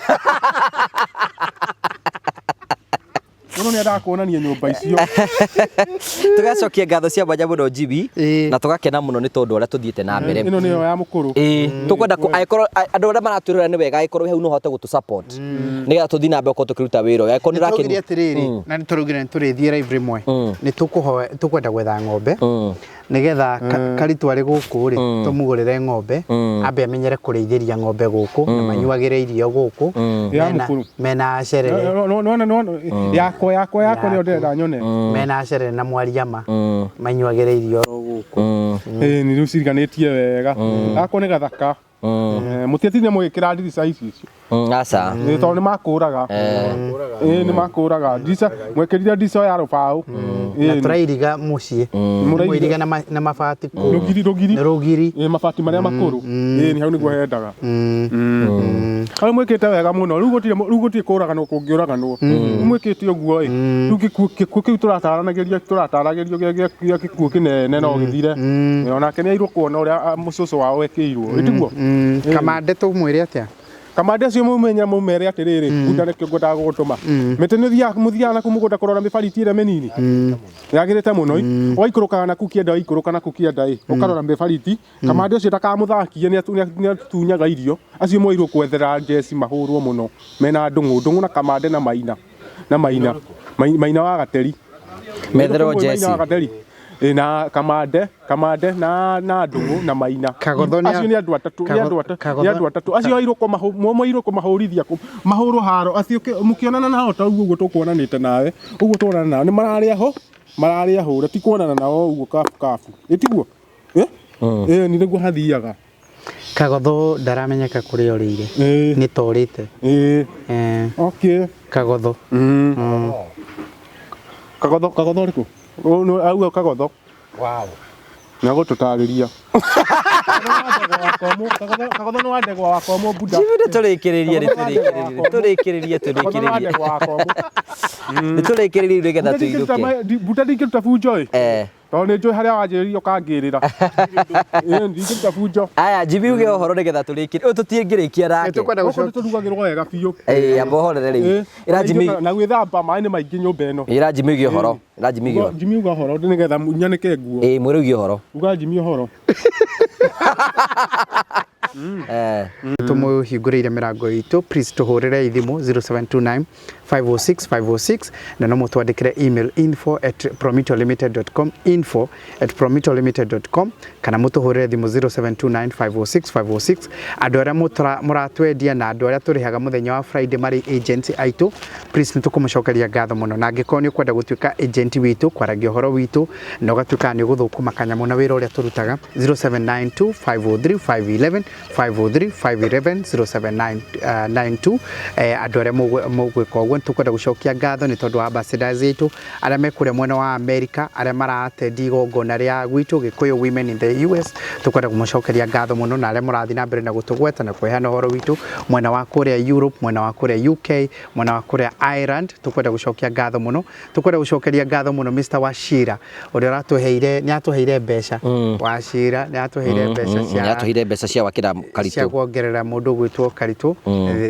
[SPEAKER 1] Mũndũ nĩ endaga kuonania nyũmba icio.
[SPEAKER 2] Tũgacokia ngatho cia mwanya mũno Jimmy na tũgakena mũno nĩ tondũ ũrĩa tũthiĩte na mbere.
[SPEAKER 1] Ĩno nĩyo ya mũkũrũ.
[SPEAKER 2] Ĩĩ, tũkwenda angĩkorwo andũ arĩa maratwĩrorera nĩ wega angĩkorwo hau no ũhote gũtũ support nĩgetha tũthiĩ na mbere gũkorwo tũkĩruta wĩra ũyũ. Angĩkorwo nĩ
[SPEAKER 3] Nĩtũraugire
[SPEAKER 2] ũrakenia.
[SPEAKER 3] atĩrĩrĩ, na nĩtũraugire nĩtũrĩthiĩ live rĩmwe, nĩtũkũhoya tũkwenda gwetha ng'ombe nĩgetha Karitũ arĩ gũkũ rĩ tũmũgũrĩre ng'ombe ambe amenyere kũrĩithĩria ng'ombe gũkũ na manyuagĩre irio gũkũ
[SPEAKER 1] Ya mũkũrũ.
[SPEAKER 3] mena acerere
[SPEAKER 1] No, no, no, no, yakwa yakwa yakwa nĩyo ndĩrenda nyone.
[SPEAKER 3] Mena acerere na mwariama manyuagĩre irio oro gũkũ.
[SPEAKER 1] Ĩĩ nĩ rĩu ciriganĩtie wega. Gakwa nĩ gathaka. Mũtiatindire mũgĩkĩra ndirica ici icio.
[SPEAKER 2] Aca.
[SPEAKER 1] Ĩ, tondũ nĩ makũraga. Ĩ, nĩ makũraga ndirica, mwekĩrire ndirica ya rũbaũ.
[SPEAKER 3] Na
[SPEAKER 1] Ĩ,
[SPEAKER 3] tũrairiga mũciĩ.
[SPEAKER 1] Mũrairiga-
[SPEAKER 3] Mũiriga na mabati kũu.
[SPEAKER 1] Rũgiri, rũgiri.
[SPEAKER 3] Nĩ rũgiri.
[SPEAKER 1] Ĩ, mabati marĩa makũrũ. Ĩ, nĩ hau nĩguo hendaga. Hau mwĩkĩte wega mũno. Rĩu gũtirĩ, rĩu gũtirĩ kũraganwo kũngĩũraganwo. Rĩu mwĩkĩte ũguo ĩ, rĩu gĩkuũ kĩu tũrataragĩrio gĩa gĩkuũ kĩnene no gĩthire. Onake nĩ airwo kuona ũrĩa mũcũcũ wao ekĩirwo. Ĩ tiguo?
[SPEAKER 3] Kamande tũmwĩre atĩa?
[SPEAKER 1] Kamande acio mũmenye mũmere atĩrĩrĩ, bunda nĩkĩo ngwendaga gũgũtũma. Mĩtĩ nĩ mũthiaga naku mũgũnda kũrora mĩbariti ĩrĩa mĩnini. Yagĩrĩte mũno. Waikũrũkaga naku kĩenda, waikũrũka naku kĩenda ĩ, ũkarora mĩbariti. Kamande ũcio ndakamũthakie, nĩ atunyaga irio. Acio moirwo kwethera njeci mahũrwo mũno. Mena ndũng'ũ, ndũng'ũ na Kamande na Maina. Na Maina. Maina wa Gateri.
[SPEAKER 2] Metherwo
[SPEAKER 1] Maina
[SPEAKER 2] njeci.
[SPEAKER 1] wa Gateri. Ĩ, na Kamande, Kamande na Ndũng'ũ na Maina.
[SPEAKER 3] Kagotho nĩ a-
[SPEAKER 1] Acio nĩ andũ atatũ, nĩ andũ atatũ, nĩ andũ atatũ. Acio airũ moirwo kũmahũrithia, mahũrwo haro. Acio mũkĩonana nao ta ũguo tũkuonanĩte nawe, ũguo tuonana nao nĩ mararĩa ho, mararĩa hũre, ti kuonana nao ũguo kabu kabu. Ĩ tiguo? Ĩ? Ĩ, nĩ nĩguo hathiaga.
[SPEAKER 3] Kagotho ndaramenyeka kũrĩa ũrĩire.
[SPEAKER 1] Ĩ.
[SPEAKER 3] Nĩ torĩte.
[SPEAKER 1] Ĩ. Okay.
[SPEAKER 3] Kagotho.
[SPEAKER 1] Kagotho, Kagotho ũrĩkũ? Auga Kagotho.
[SPEAKER 5] Wow.
[SPEAKER 1] Na gũtũtarĩria. Kagotho nĩ wa ndegwa wa Komũ Buda.
[SPEAKER 2] Jimmy, nĩ tũrĩkĩrĩrie, nĩ tũrĩkĩrĩrie, tũrĩkĩrĩrie,
[SPEAKER 1] Kagotho nĩ wa
[SPEAKER 2] tũrĩkĩrĩrie.
[SPEAKER 1] ndegwa wa Komũ.
[SPEAKER 2] Nĩ tũrĩkĩrĩrie nĩgetha tũinũke.
[SPEAKER 1] Buda ndingĩruta bunjo ĩ. Tondũ nĩ njũĩ harĩa wanjĩrĩria ũkangĩrĩra. Ĩ, ndingĩruta bunjo.
[SPEAKER 2] Aya, Jimmy, uge ũhoro nĩgetha tũrĩkĩrie. Ũyũ tũtingĩrĩkia nake.
[SPEAKER 3] Nĩtũkwenda
[SPEAKER 1] Gũkũ
[SPEAKER 3] gũcokia.
[SPEAKER 1] nĩtũrugagĩrwo wega biũ.
[SPEAKER 2] Ĩ, amba ũhorere rĩu.
[SPEAKER 1] Ĩ,
[SPEAKER 2] Ĩra Jimmy,
[SPEAKER 1] na gwĩthamba maĩ nĩ maingĩ nyũmba ĩno.
[SPEAKER 2] ĩra Jimmy uge ũhoro. Ĩra Jimmy uge ũhoro.
[SPEAKER 1] Jimmy uga ũhoro nĩgetha nyanĩke nguo.
[SPEAKER 2] Ĩ, mwĩre uge ũhoro.
[SPEAKER 1] Uga Jimmy ũhoro.
[SPEAKER 3] Tũmũhingũrĩire mĩrango itũ, please tũhũrĩre thimũ 0729 506 506 na no mũtwandĩkĩre email info@promitolimited.com, info@promitolimited.com, kana mũtũhũrĩre thimũ 0729 506 506. Andũ arĩa mũratwendia na andũ arĩa tũrĩhaga mũthenya wa Friday marĩ agents aitũ, please nĩ tũkũmũcokeria ngatho mũno. Na angĩkorwo nĩ ũkwenda gũtuĩka agent witũ, kwaragia ũhoro witũ na ũgatuĩka nĩ ũgũthũkũma kanyamũ na wĩra ũrĩa tũrutaga, 0792 503 511, 503 511, 0792. Andũ arĩa mũgwĩka ũguo, nĩtũkwenda gũcokia ngatho nĩ tondũ wa ambassadors aitũ arĩa me kũrĩa mwena wa America, arĩa maratendi igongona rĩa gwitũ Gĩkũyũ Women in the US. Tũkwenda kũmũcokeria ngatho mũno, na arĩa mũrathiĩ na mbere na gũtũgweta na kũheana ũhoro witũ mwena wa kũrĩa Europe, mwena wa kũrĩa UK, mwena wa kũrĩa Ireland. Tũkwenda gũcokia ngatho mũno, tũkwenda gũcokeria ngatho mũno Mr. Wachira ũrĩa ũratũheire, nĩ atũheire mbeca. Wachira nĩ atũheire mbeca cia
[SPEAKER 2] Nĩ atũheire mbeca cia gwakĩra
[SPEAKER 3] cia
[SPEAKER 2] Karitũ.
[SPEAKER 3] kuongerera mũndũ ũgwĩtwo Karitũ.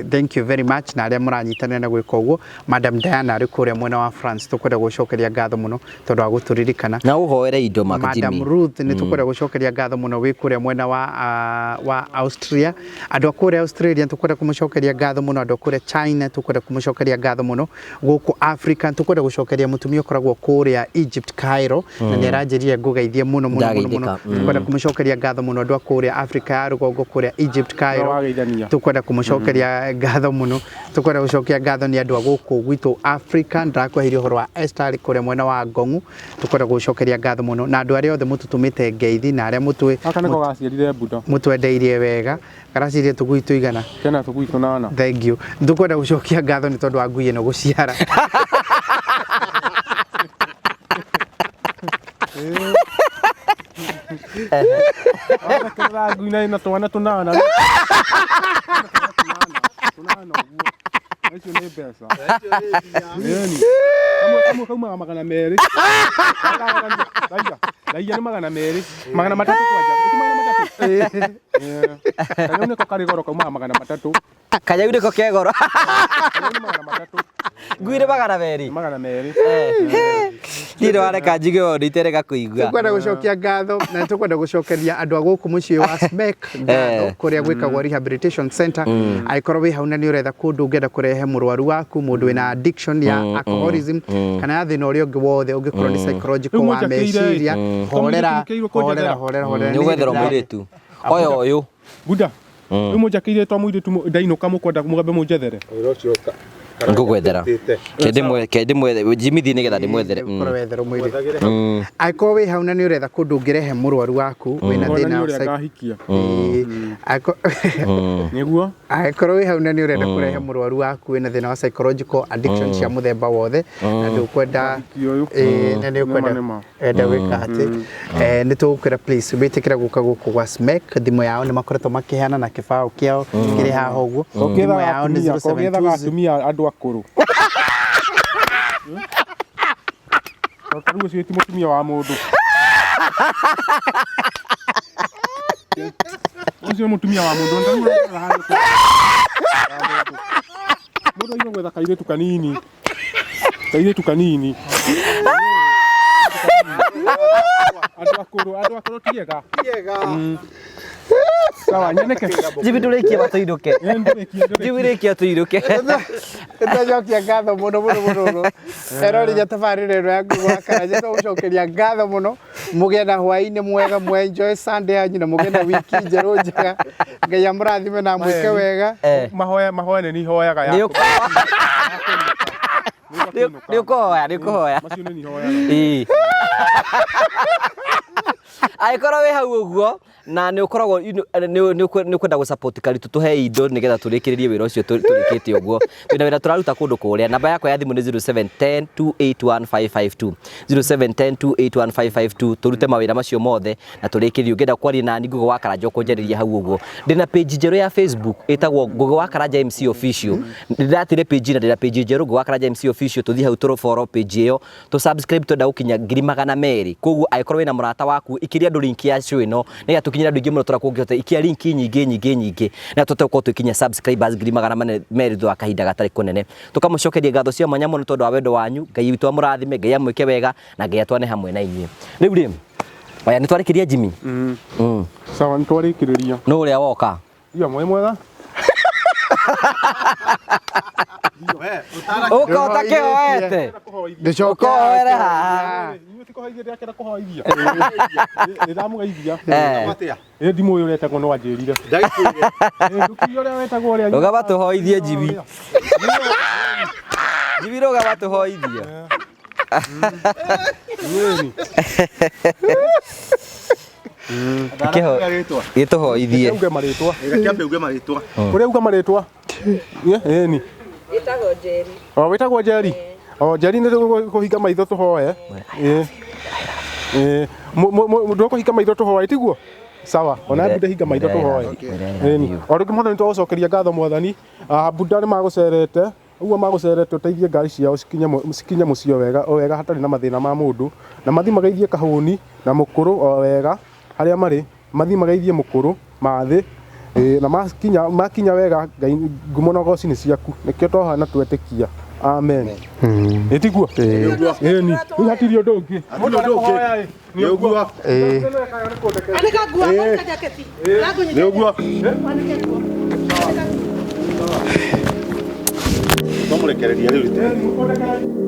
[SPEAKER 3] Thank you very much. Na arĩa mũranyitanĩra na gwĩka ũguo, Madam Diana arĩ kũrĩa mwena wa France, tũkwenda gũcokeria ngatho mũno tondũ wa gũtũririkana.
[SPEAKER 2] Na ũhoere indo Mark
[SPEAKER 3] Madam
[SPEAKER 2] Jimmy.
[SPEAKER 3] Ruth, nĩ tũkwenda gũcokeria ngatho mũno wĩ kũrĩa mwena wa Austria. Andũ a kũrĩa Australia tũkwenda kũmũcokeria ngatho mũno, andũ a kũrĩa China tũkwenda kũmũcokeria ngatho mũno, gũkũ Africa tũkwenda gũcokeria mũtumia ũkoragwo kũrĩa Egypt Cairo, na nĩ aranjĩrire ngũgeithie mũno mũno mũno mũno.
[SPEAKER 2] Ndageithĩka.
[SPEAKER 3] Tũkwenda kũmũcokeria ngatho mũno andũ a kũrĩa Africa ya rũgongo, kũrĩa Egypt Cairo.
[SPEAKER 1] Wageithania.
[SPEAKER 3] Tũkwenda kũmũcokeria ngatho mũno. Tũkwenda gũcokia ngatho nĩ andũ a gũkũ gwitũ Africa. Ndĩrakweheria ũhoro wa Esther arĩ kũrĩa mwena wa Ngongu, tũkwenda gũcokeria ngatho mũno, na andũ arĩa othe mũtũtũmĩte ngeithi na arĩa
[SPEAKER 1] Gaka nĩko gaciarire Buda.
[SPEAKER 3] mũtwendeirie wega. Garacirie tũgui tũigana?
[SPEAKER 1] Kena tũgui tũnana.
[SPEAKER 3] Thank you. Tũkwenda gũcokia ngatho nĩ tondũ wa ngui ĩno gũciara.
[SPEAKER 1] Wathekerera ngui na ĩna twana tũnana. Tũnana ũguo. Icio nĩ mbeca. Ĩni. Kamwe kamwe kaumaga 200. Raiya, raiya nĩ 200. 300 kwanja. Ti 300. Kanyau nĩko karĩ goro kaumaga 300.
[SPEAKER 2] Kanyau nĩko ke goro.
[SPEAKER 1] Kanyau nĩ 300.
[SPEAKER 2] Ngui nĩ 200.
[SPEAKER 1] 200.
[SPEAKER 2] Niĩ nĩ wareka njigue ũũ nditerega kũigua.
[SPEAKER 3] Tũkwenda gũcokia ngatho na tũkwenda gũcokeria andũ a gũkũ mũciĩ wa SMEC ngatho, kũrĩa gwĩkagwo rehabilitation center. Angĩkorwo wĩ hau na nĩ ũretha kũndũ ũngĩenda kũrehe mũrwaru waku, mũndũ wĩna addiction ya alcoholism kana ya thĩna ũrĩa ũngĩ wothe, ũngĩkorwo nĩ psychological
[SPEAKER 1] Rĩu
[SPEAKER 3] wa
[SPEAKER 1] mũnjakĩire ĩ.
[SPEAKER 3] meciria, horera,
[SPEAKER 1] Tũmũnjakĩirwo
[SPEAKER 3] horera,
[SPEAKER 1] kũnjethera.
[SPEAKER 3] horera, horera.
[SPEAKER 2] Nĩ ũgwetherwo mũirĩtu. Oya ũyũ.
[SPEAKER 1] Buda. Rĩu mũnjakĩire twa mũirĩtu ndainũka mũkwenda mũgambe mũnjethere.
[SPEAKER 5] Wĩra ũcio
[SPEAKER 2] Ngũgwethera. Ke ndĩmwethe Jimmy thiĩ nĩgetha ndĩmwethere.
[SPEAKER 3] Ũkorwo wetherwo mũirĩtu. Angĩkorwo wĩ hau na nĩ ũretha kũndũ ũngĩrehe mũrwaru waku wĩna
[SPEAKER 1] Ona
[SPEAKER 3] thĩna
[SPEAKER 1] nĩ
[SPEAKER 3] wa
[SPEAKER 1] ũrĩa ngahikia.
[SPEAKER 3] Ĩĩ.
[SPEAKER 1] Nĩguo?
[SPEAKER 3] Angĩkorwo wĩ hau na nĩ ũrenda kũrehe mũrwaru waku wĩna thĩna wa psychological addiction cia mũthemba wothe na ndũkwenda
[SPEAKER 1] Ũhiki ũyũ.
[SPEAKER 3] ĩĩ, na nĩ ũkwenda
[SPEAKER 1] Nĩma, nĩma.
[SPEAKER 3] enda gwĩka atĩ nĩ tũgũkwĩra please wĩtĩkĩre gũka gũkũ gwa SMEC. Thimũ yao nĩ makoretwo makĩheana na kĩbaũ kĩao kĩrĩ haha ũguo. Thimũ yao nĩ
[SPEAKER 1] Kũgĩethaga
[SPEAKER 3] 072
[SPEAKER 1] atumia andũ akũrũ. Ta rĩu ũcio ti mũtumia wa mũndũ. Ũcio nĩ mũtumia wa mũndũ. Ta rĩu ũrona harĩa mũndũ aigua gwetha kairĩtu kanini. Kairĩtu kanini. Andũ akũrũ ti ega. Sawa, nyeneke.
[SPEAKER 2] Jimmy ndũrĩkie matũinũke.
[SPEAKER 1] Ndũrĩkie.
[SPEAKER 2] Jimmy rĩkia tũinũke.
[SPEAKER 3] Nĩtwacokia ngatho mũno mũno mũno mũno erori ya tabarĩra ĩno ya Ngũgĩ wa Karanja. Tũgũcokeria ngatho mũno, mũgĩe na hwaĩ-inĩ mwega, mwe enjoy Sunday yanyu na mũgĩe na wiki njerũ njega. Ngai amũrathime na amwĩke wega.
[SPEAKER 1] Mahoya mahoya nĩ nihoyaga ya.
[SPEAKER 2] Nĩ ũkũhoya, nĩ ũkũhoya.
[SPEAKER 1] Macio nĩ nihoyaga.
[SPEAKER 2] Ĩĩ. Angĩkorwo wĩ hau ũguo na nĩ ũkoragwo nĩ ũkwenda gũ support Karitu, tũhe indo nĩgetha tũrĩkĩrĩrie wĩra ũcio tũrĩkĩtie ũguo. Twĩna wĩra tũraruta kũndũ kũrĩa. Namba yakwa ya thimũ nĩ 0710 281552, 0710 281552. Tũrute mawĩra macio mothe na tũrĩkĩrĩrie. Ũngĩenda kwaria nani Ngũgĩ wa Karanja, ũkũnjarĩria hau ũguo. Ndĩna page njerũ ya Facebook ĩtagwo Ngũgĩ wa Karanja MC Official. Ndĩratire page na ndĩna page njerũ Ngũgĩ wa Karanja MC Official. Tũthiĩ hau tũrũ follow page ĩyo, tũ subscribe. Twenda gũkinya 200,000. Koguo angĩkorwo wĩna mũrata waku, ikiria andũ link ya show ĩno nĩgetha tũkinyĩre andũ aingĩ mũno tũrĩa kũngĩhota. Ikia link nyingĩ nyingĩ nyingĩ na tũhote gũkorwo tũgĩkinyia subscribers 200,000 thutha wa kahinda gatarĩ kũnene. Tũkamũcokeria ngatho cia mwanya mũno tondũ wa wendo wanyu. Ngai witũ amũrathime, Ngai amwĩke wega na Ngai atwane hamwe na inyuĩ. Rĩu rĩ, oya, nĩ twarĩkĩria Jimmy.
[SPEAKER 1] Sawa, nĩ twarĩkĩrĩria.
[SPEAKER 2] Nũ ũrĩa woka?
[SPEAKER 1] Iyo mwĩ mwega?
[SPEAKER 2] Ũka ũtakĩhoete.
[SPEAKER 3] Ndĩcoke
[SPEAKER 2] Ũkohoere haha.
[SPEAKER 1] Inyuĩ ti kũhoithia ndĩrakĩenda kũhoithia. Nĩ ndamũgeithia.
[SPEAKER 2] Eh.
[SPEAKER 1] Ĩ ndimũĩ ũrĩa etagwo no anjĩrire. Ndũkiuge ũrĩa wetagwo ũrĩa.
[SPEAKER 2] Rũgama tũhoithie Jimmy. Jimmy, rũgama tũhoithie.
[SPEAKER 1] Ĩni.
[SPEAKER 2] Gĩtũhoithie.
[SPEAKER 1] Uge marĩtwa.
[SPEAKER 5] Kĩambe uge marĩtwa.
[SPEAKER 1] Ũrĩa uga marĩtwa. Ĩni.
[SPEAKER 6] Ĩtagwo Njeri.
[SPEAKER 1] O wĩtagwo Njeri. O Njeri, nĩ tũkũhinga maitho tũhoe. Ĩ. Ĩ. Ndũkũhinga maitho tũhoe tiguo? Sawa, ona mbunde hinga maitho tũhoe. Ĩni. O rĩngĩ Mwathani, twagũcokeria ngatho Mwathani. Mbunda nĩ magũcerete. Ũguo magũcerete ũteithie ngari ciao cikinye cikinye mũciĩ o wega o wega hatarĩ na mathĩna ma mũndũ, na mathi mageithie kahũni na mũkũrũ o wega harĩa marĩ, mathi mageithie mũkũrũ mathĩ. Ĩĩ, na makinya makinya wega. Ngai, ngumo na ũgoci nĩ ciaku, nĩkĩo twahoya na twetĩkia, amen. Ĩ tiguo? Ĩni, rĩu hatirĩ ũndũ ũngĩ.
[SPEAKER 5] Hatirĩ ũndũ ũngĩ. Nĩ ũguo.
[SPEAKER 6] Anĩka nguo, anĩka jaketi.
[SPEAKER 5] Nĩ ũguo.
[SPEAKER 6] Anĩke nguo.
[SPEAKER 5] Twamũrekereria rĩu.